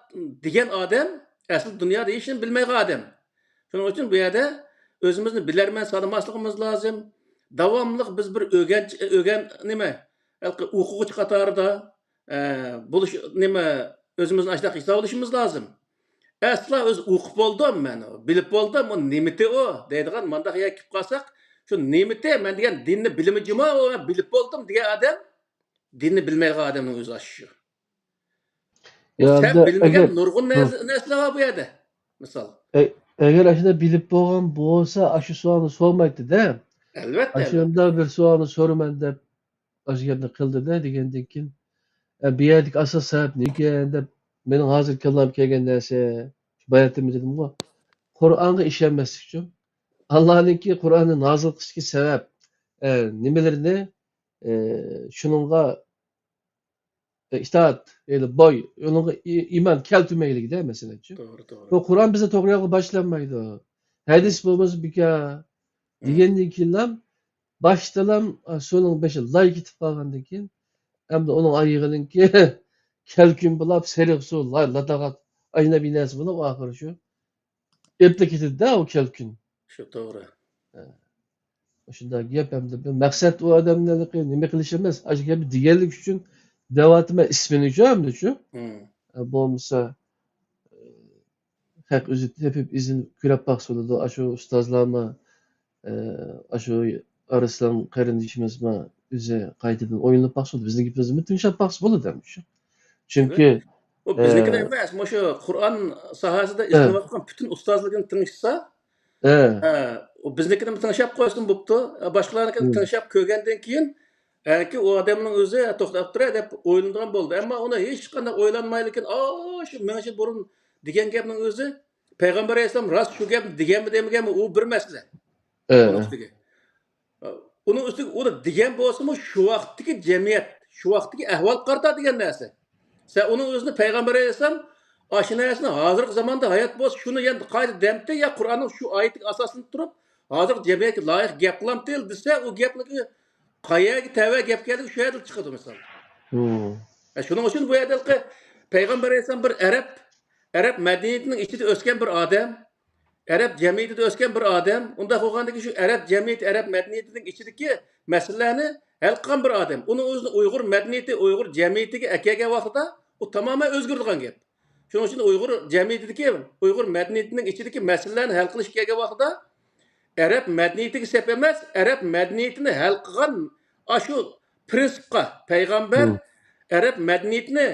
دېگەن ئادەم ئەسلى دۇنيادا ھېچنېمە بىلمەيدىغان ئادەم. شۇنىڭ ئۈچۈن بۇ يەردە ئۆزىمىزنى بىلەرمەن سانىماسلىقىمىز لازىم. داۋاملىق بىز بىر ئۆگەنچى، ئۆگەن-، نېمە، ھېلىقى ئوقۇغۇچى قاتارىدا، ئە، بولۇش، نېمە، ئۆزىمىزنى ئاشۇنداق ھېسابلىشىمىز لازىم. ئەسلا ئۆزى ئوقۇپ بولدۇم مەن، بىلىپ بولدۇم، ئۇ نېمىتى ئۇ دەيدىغان مانداق يەرگە كېلىپ قالساق، شۇ نېمىتى مەن دېگەن دىننى بىلىمى جۇما، ئۇ مەن بىلىپ بولدۇم دېگەن ئادەم دىننى بىلمەيدىغان ئادەمنىڭ ئۆزى ئاشۇ. يا، سەن ئەمدى بىلمىگەن ئەگەر، نۇرغۇن ھە. نەرسە-، نەرسىلەر بار بۇ يەردە. مىسال. ئە-، ئەگەر ئاشۇنداق بىلىپ بولغان بولسا، ئاشۇ سوئالنى سورىمايتتى-دە. ئەلۋەتتە، ئاشۇنداق ئەلۋەتتە. بىر سوئالنى سورىمەن دەپ، ئاشۇ گەپنى قىلدى-دە دېگەندىن كېيىن، ئە، بۇ يەردىكى ئاساس سەۋەب نېمىكەن دەپ، مېنىڭ ھازىر كاللامغا كەلگەن نەرسە، باياتىنمۇ دېدىمغۇ، قۇرئانغا ئىشەنمەسلىك ئۈچۈن، ئاللانىڭكى قۇرئاننى نازىل قىلىشتىكى سەۋەب، ئە، نېمىلىرىنى، ئە، شۇنىڭغا ئىتائەت، يەنى بوي، ئۇنىڭغا ئى-، ئىمان كەلتۈرمەيلىكىدە مەسىلەنچۇ. توغرا، توغرا. بۇ قۇرئان بىزنى توغرا يولغا باشلانمايدۇ. ھەدىس بولمىسا بىكار. مم. دېگەندىن كېيىنلا باشتىلا، ئا، سۇنىڭ بېشى لاي كېتىپ قالغاندىن كېيىن، ئەمدى ئۇنىڭ ئايىغىنىڭكى كەلكۈن بولاپ، سېرىق سۇ، لاي، لاتاغات، ئاينەپ يېنەرسى بولۇپ، ئاخىرى شۇ ئېپلا كېتىدۇ-دە ئۇ كەلكۈن. شۇ توغرا. ھە. شۇنداق گەپ ھەمدە بىر مەقسەت ئۇ ئادەمنى ھېلىقى نېمە قىلىش ئەمەس، ئاشۇ گەپنى دېگەنلىك ئۈچۈن دەۋاتىمەن ئىسمىنىچۇ ھەمدىچۇ. مم. ئە، بولمىسا، ئە، خەق ئۆزى تېپىپ ئىزدىنىپ كۆرۈپ باقسا بولىدۇ. ئاشۇ ئۇستازلارمۇ، ئە، ئاشۇ ئارسلان قېرىندىشىمىزمۇ ئۆزى قايتىدىن ئويلىنىپ باقسا بولىدۇ. بىزنىڭ گېپىمىزنى تىڭشاپ باقسا بولىدۇ ھەمدىچۇ. چۈنكى، ئۇ بىزنىڭكىلا ئە، ئەمەس، مۇشۇ قۇرئان ساھەسىدە ئە. ئىزدىنىۋاتقان پۈتۈن ئۇستازلىرىنى تىڭشىسا، ئە. ئە، ئۇ بىزنىڭكىنىمۇ تىڭشاپ قويسۇن بوپتۇ. ئە، باشقىلارنىڭكىنى مم. تىڭشاپ كۆرگەندىن كېيىن، ئەنكى ئۇ ئادەمنىڭ ئۆزى توختاپ تۇرە دەپ ئويلىنىدىغان بولدى. ئەمما ئۇنى ھېچقانداق ئويلانمايلىكىن، ئاشۇ مىڭ يىل بۇرۇن دېگەن گەپنىڭ ئۆزى، پەيغەمبەر ئەلەيھىسسالام راست شۇ گەپنى دېگەنمۇ دېمىگەنمۇ، ئۇ بىر مەسىلە. ئە، ئۇنىڭ ئە. ئۈستىگە. ئۇنىڭ ئۈستىگە ئۇنى دېگەن بولسىمۇ، شۇ ۋاقىتتىكى جەمئىيەت، شۇ ۋاقىتتىكى ئەھۋالغا قارىتا دېگەن نەرسە. سەن ئۇنىڭ ئۆزىنى پەيغەمبەر ئەلەيھىسسالام ئاشۇ نەرسىنى ھازىرقى زاماندا ھايات بولسا، شۇنى يەنە قايتا دەمتى يا قۇرئاننىڭ شۇ ئايىتىگە ئاساسلىنىپ تۇرۇپ، ھازىرقى جەمئىيەتكە لايىق گەپ قىلامتى دېسە، ئۇ گەپنىڭكى قايەرگە تەۋە گەپ كەلدى، شۇ يەردىن چىقىدۇ مىسال. ھە، شۇنىڭ ئۈچۈن بۇ يەردە پەيغەمبەر ئەلەيھىسسالام بىر ئەرەب، ئەرەب مەدەنىيىتىنىڭ ئىچىدە ئۆسكەن بىر ئادەم، ئەرەب جەمئىيىتىدە ئۆسكەن بىر ئادەم، ئۇنداق بولغاندىكىن شۇ ئەرەب جەمئىيىتى، ئەرەب مەدەنىيىتىنىڭ ئىچىدىكى مەسىلىلەرنى ھەل قىلغان بىر ئادەم. ئۇنى ئۆزىنى ئۇيغۇر مەدەنىيىتى، ئۇيغۇر جەمئىيىتىگە ئەكەلگەن ۋاقتىدا ئۇ تامامەن ئۆزگىرىدىغان گەپ. شۇنىڭ ئۈچۈن ئۇيغۇر جەمئىيىتىدىكى، ئۇيغۇر مەدەنىيىتىنىڭ ئىچىدىكى مەسىلىلەرنى ھەل قىلىشقا كەلگەن ۋاقتىدا ئەرەب مەدەنىيىتىگە سەپ ئەمەس، ئەرەب مەدەنىيىتىنى ھەل قىلغان ئاشۇ پرىنسىپقا پەيغەمبەر ئەرەب مەدەنىيىتىنى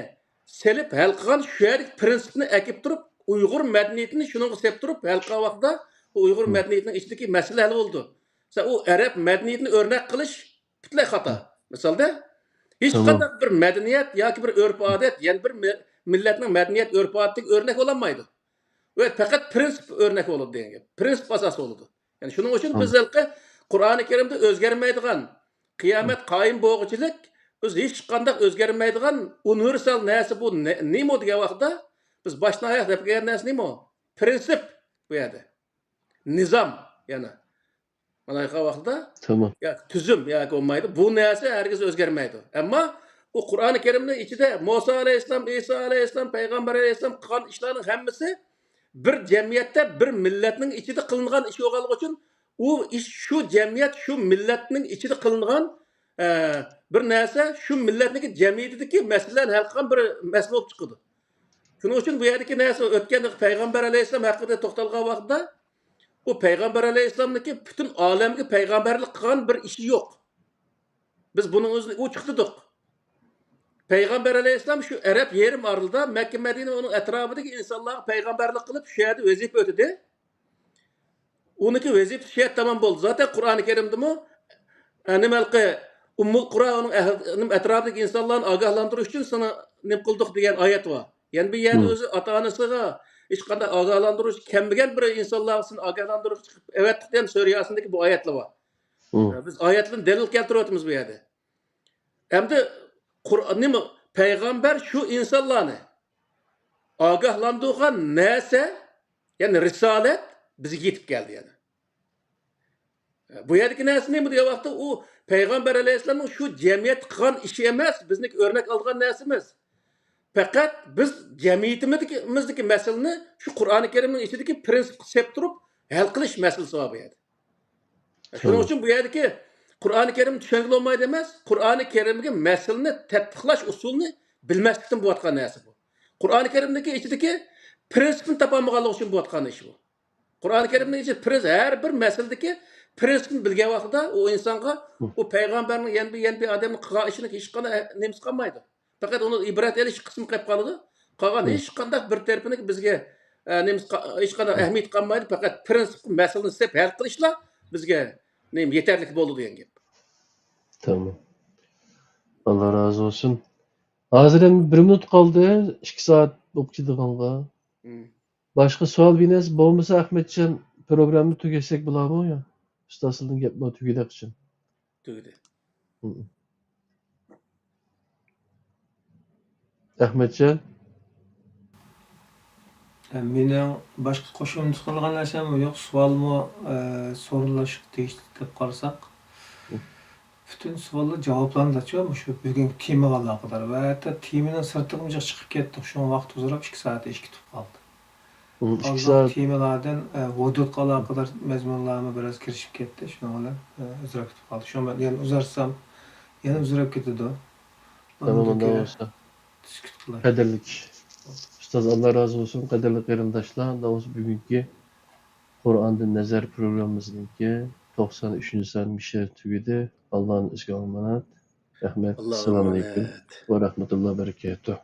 سېلىپ ھەل قىلغان شۇ يەردىكى پرىنسىپنى ئەكىپ تۇرۇپ، ئۇيغۇر مەدەنىيىتىنى شۇنىڭغا سېلىپ تۇرۇپ ھەل قىلغان ۋاقتىدا، بۇ ئۇيغۇر مەدەنىيىتىنىڭ ئىچىدىكى مەسىلە ھەل بولىدۇ. سەن ئۇ ئەرەب مەدەنىيىتىنى ئۆرنەك قىلىش پۈتۈنلەي خاتا. مىسالدا، ھېچقانداق بىر مەدەنىيەت ياكى بىر ئۆرپ-ئادەت، يەنە بىر مە-، مىللەتنىڭ مەدەنىيەت ئۆرپ-ئادىتىگە ئۆرنەك بولالمايدۇ. ۋە پەقەت پرىنسىپ ئۆرنەك بولىدۇ دېگەن گەپ. پرىنسىپ ئاساس بولىدۇ. يەنى شۇنىڭ ئۈچۈن بىز ھېلىقى قۇرئانى كەرىمدە ئۆزگەرمەيدىغان، قىيامەت قايىم بولغۇچىلىك بىز ھېچقانداق ئۆزگەرمەيدىغان ئۇنىۋېرسال نەرسە بۇ نە-، نېمە دېگەن ۋاقىتتا، بىز باشتىن ئاياق دەپ كەلگەن نەرسە نېمە؟ پرىنسىپ بۇ يەردە. نىزام يەنە. مانا ۋاقتىدا تامام. يا تۈزۈم ياكى بولمايدۇ. بۇ نەرسە ھەرگىز ئۆزگەرمەيدۇ. ئەمما ئۇ قۇرئانى كەرىمنىڭ ئىچىدە مۇسا ئەلەيھىسسالام، ئىسا ئەلەيھىسسالام، پەيغەمبەر ئەلەيھىسسالام قىلغان ئىشلارنىڭ ھەممىسى بىر جەمئىيەتتە، بىر مىللەتنىڭ ئىچىدە قىلىنغان ئىش بولغانلىقى ئۈچۈن، ئۇ ئىش شۇ جەمئىيەت، شۇ مىللەتنىڭ ئىچىدە قىلىنغان، ئە، بىر نەرسە شۇ مىللەتنىڭكى جەمئىيىتىدىكى مەسىلىلەرنى ھەل قىلغان بىر مەسىلە بولۇپ چىقىدۇ. شۇنىڭ ئۈچۈن بۇ يەردىكى نەرسە ئۆتكەندە پەيغەمبەر ئەلەيھىسسالام ھەققىدە توختالغان ۋاقىتتا، بۇ پەيغەمبەر ئەلەيھىسسالامنىڭكى پۈتۈن ئالەمگە پەيغەمبەرلىك قىلغان بىر ئىشى يوق. بىز بۇنىڭ ئۆزىنى ئوچۇق دېدۇق. پەيغەمبەر ئەلەيھىسسالام شۇ ئەرەب يېرىم ئارىلىدا، مەككە مەدىنە، ئۇنىڭ ئەتراپىدىكى ئىنسانلارغا پەيغەمبەرلىك قىلىپ، شۇ يەردە ۋەزىپە ئۆتىدى. ئۇنىڭكى ۋەزىپىسى شۇ يەردە تامام بولدى. زاتەن قۇرئانى كەرىمدىمۇ، ئە، نېمە ھېلىقى ئۇممۇل قۇرا، ئۇنىڭ ئەھ-، نېمە ئەتراپىدىكى ئىنسانلارنى ئاگاھلاندۇرۇش ئۈچۈن سېنى نېمە قىلدۇق دېگەن ئايەت بار. يەنە بىر يەردە ئۆزى ئاتا-ئانىسىغا ھېچقانداق ئاگاھلاندۇرۇش كەلمىگەن بىر ئىنسانلارغا سېنى ئاگاھلاندۇرۇشقا چىقىپ ئەۋەتتۇق دېگەن سۈرە ياسىندىكى بۇ ئايەتلەر بار. بىز ئايەتلەرنى دەلىل كەلتۈرۈۋاتىمىز بۇ يەردە. ئەمدى قۇرئان نېمە؟ پەيغەمبەر شۇ ئىنسانلارنى ئاگاھلاندۇرغان نەرسە، يەنى رىسالەت بىزگە يېتىپ كەلدى يەنە. بۇ يەردىكى نەرسە نېمە دېگەن ۋاقىتتا، ئۇ پەيغەمبەر ئەلەيھىسسالامنىڭ شۇ جەمئىيەتتە قىلغان ئىشى ئەمەس، بىزنىڭكى ئۆرنەك ئالغان نەرسىمىز. پەقەت بىز جەمئىيىتىمىزدىكى مەسىلىنى شۇ قۇرئانى كەرىمنىڭ ئىچىدىكى پرىنسىپقا سېلىپ تۇرۇپ ھەل قىلىش مەسىلىسى بار بۇ يەردە. شۇنىڭ ئۈچۈن بۇ يەردىكى قۇرئانى كەرىمنى چۈشەنگىلى بولمايدۇ ئەمەس، قۇرئانى كەرىمگە مەسىلىنى تەتبىقلاش ئۇسۇلىنى بىلمەسلىكتىن بولۇۋاتقان نەرسە بۇ. قۇرئانى كەرىمدىكى ئىچىدىكى پرىنسىپنى تاپالمىغانلىقى ئۈچۈن بولۇۋاتقان ئىش بۇ. قۇرئانى كەرىمنىڭ ئىچىدە پرىنس-، ھەر بىر مەسىلىدىكى پرىنسىپنى بىلگەن ۋاقتىدا ئۇ ئىنسانغا ئۇ پەيغەمبەرنىڭ يەنە بىر، يەنە بىر ئادەمنىڭ قىلغان ئىشىنىڭ ھېچقانداق نېمىسى قالمايدۇ. پەقەت ئۇنى ئىبرەت ئېلىش قىسمى قېلىپ قالىدۇ. قالغان ھېچقانداق بىر تەرىپىنىڭ بىزگە، ئە، نېمىسى قا-، ھېچقانداق ئەھمىيىتى قالمايدۇ. پەقەت پرىنسىپ مەسىلىنى سېپ ھەل قىلىشلا بىزگە نېمە يېتەرلىك بولىدۇ دېگەن گەپ. تامام. ئاللا رازى بولسۇن. ھازىر ئەمدى بىر مىنۇت قالدى، ئىككى سائەت بولۇپ كېتىدىغانغا. مم. باشقا سوئال بىنەرسە بولمىسا، ئەخمەتجان، پروگراممىنى تۈگەتسەك بولارمۇ يا؟ ئۇستازلىرىدىن گەپ بار تۈگىدەك ئۈچۈن. تۈگىدى. مم. ئەخمەتجان؟ مېنىڭ باشقا قوشۇمچە قىلىدىغان نەرسەم يوق، سوئالمۇ، ئە، سورۇنلاشقا تېگىشلىك دەپ قارىساق. مم. پۈتۈن سوئاللار جاۋابلاندىچۇ، مۇشۇ بۈگۈنكى تېمىغا ئالاقىدار ۋە ھەتتا تېمىنىڭ سىرتىغىمۇ چىقىپ كەتتۇق، شۇڭا ۋاقىت ئۇزىراپ ئىككى سائەت ئېشىپ كېتىپ قالدى. مم، ئىككى سائەت. تېمىلاردىن، ئە، ھودۇدقا ئالاقىدار مەزمۇنلارمۇ بىراز كىرىشىپ كەتتى، شۇنىڭ بىلەن، ئە، ئۇزىراپ كېتىپ قالدى. شۇڭا مەن يەنە ئۇزارتسام، يەنە ئۇزىراپ كېتىدۇ. تامام، ئۇنداق بولسا. سۈكۈت قىلاي. قەدىرلىك ئۇستاز، ئاللا رازى بولسۇن. قەدىرلىك قېرىنداشلار، ئۇنداق بولسا بۈگۈنكى قۇرئاندىن نەزەر پروگراممىمىزنىڭكى توقسان ئۈچىنچى سان مۇشۇ يەردە تۈگىدى. ئاللانىڭ ئىزىگە ئامانەت. رەھمەت. ئاللاغا ئەسسالامۇ ئەلەيكۇم ئامانەت. ۋە رەھمەتۇللا بەرىكاتۇھ.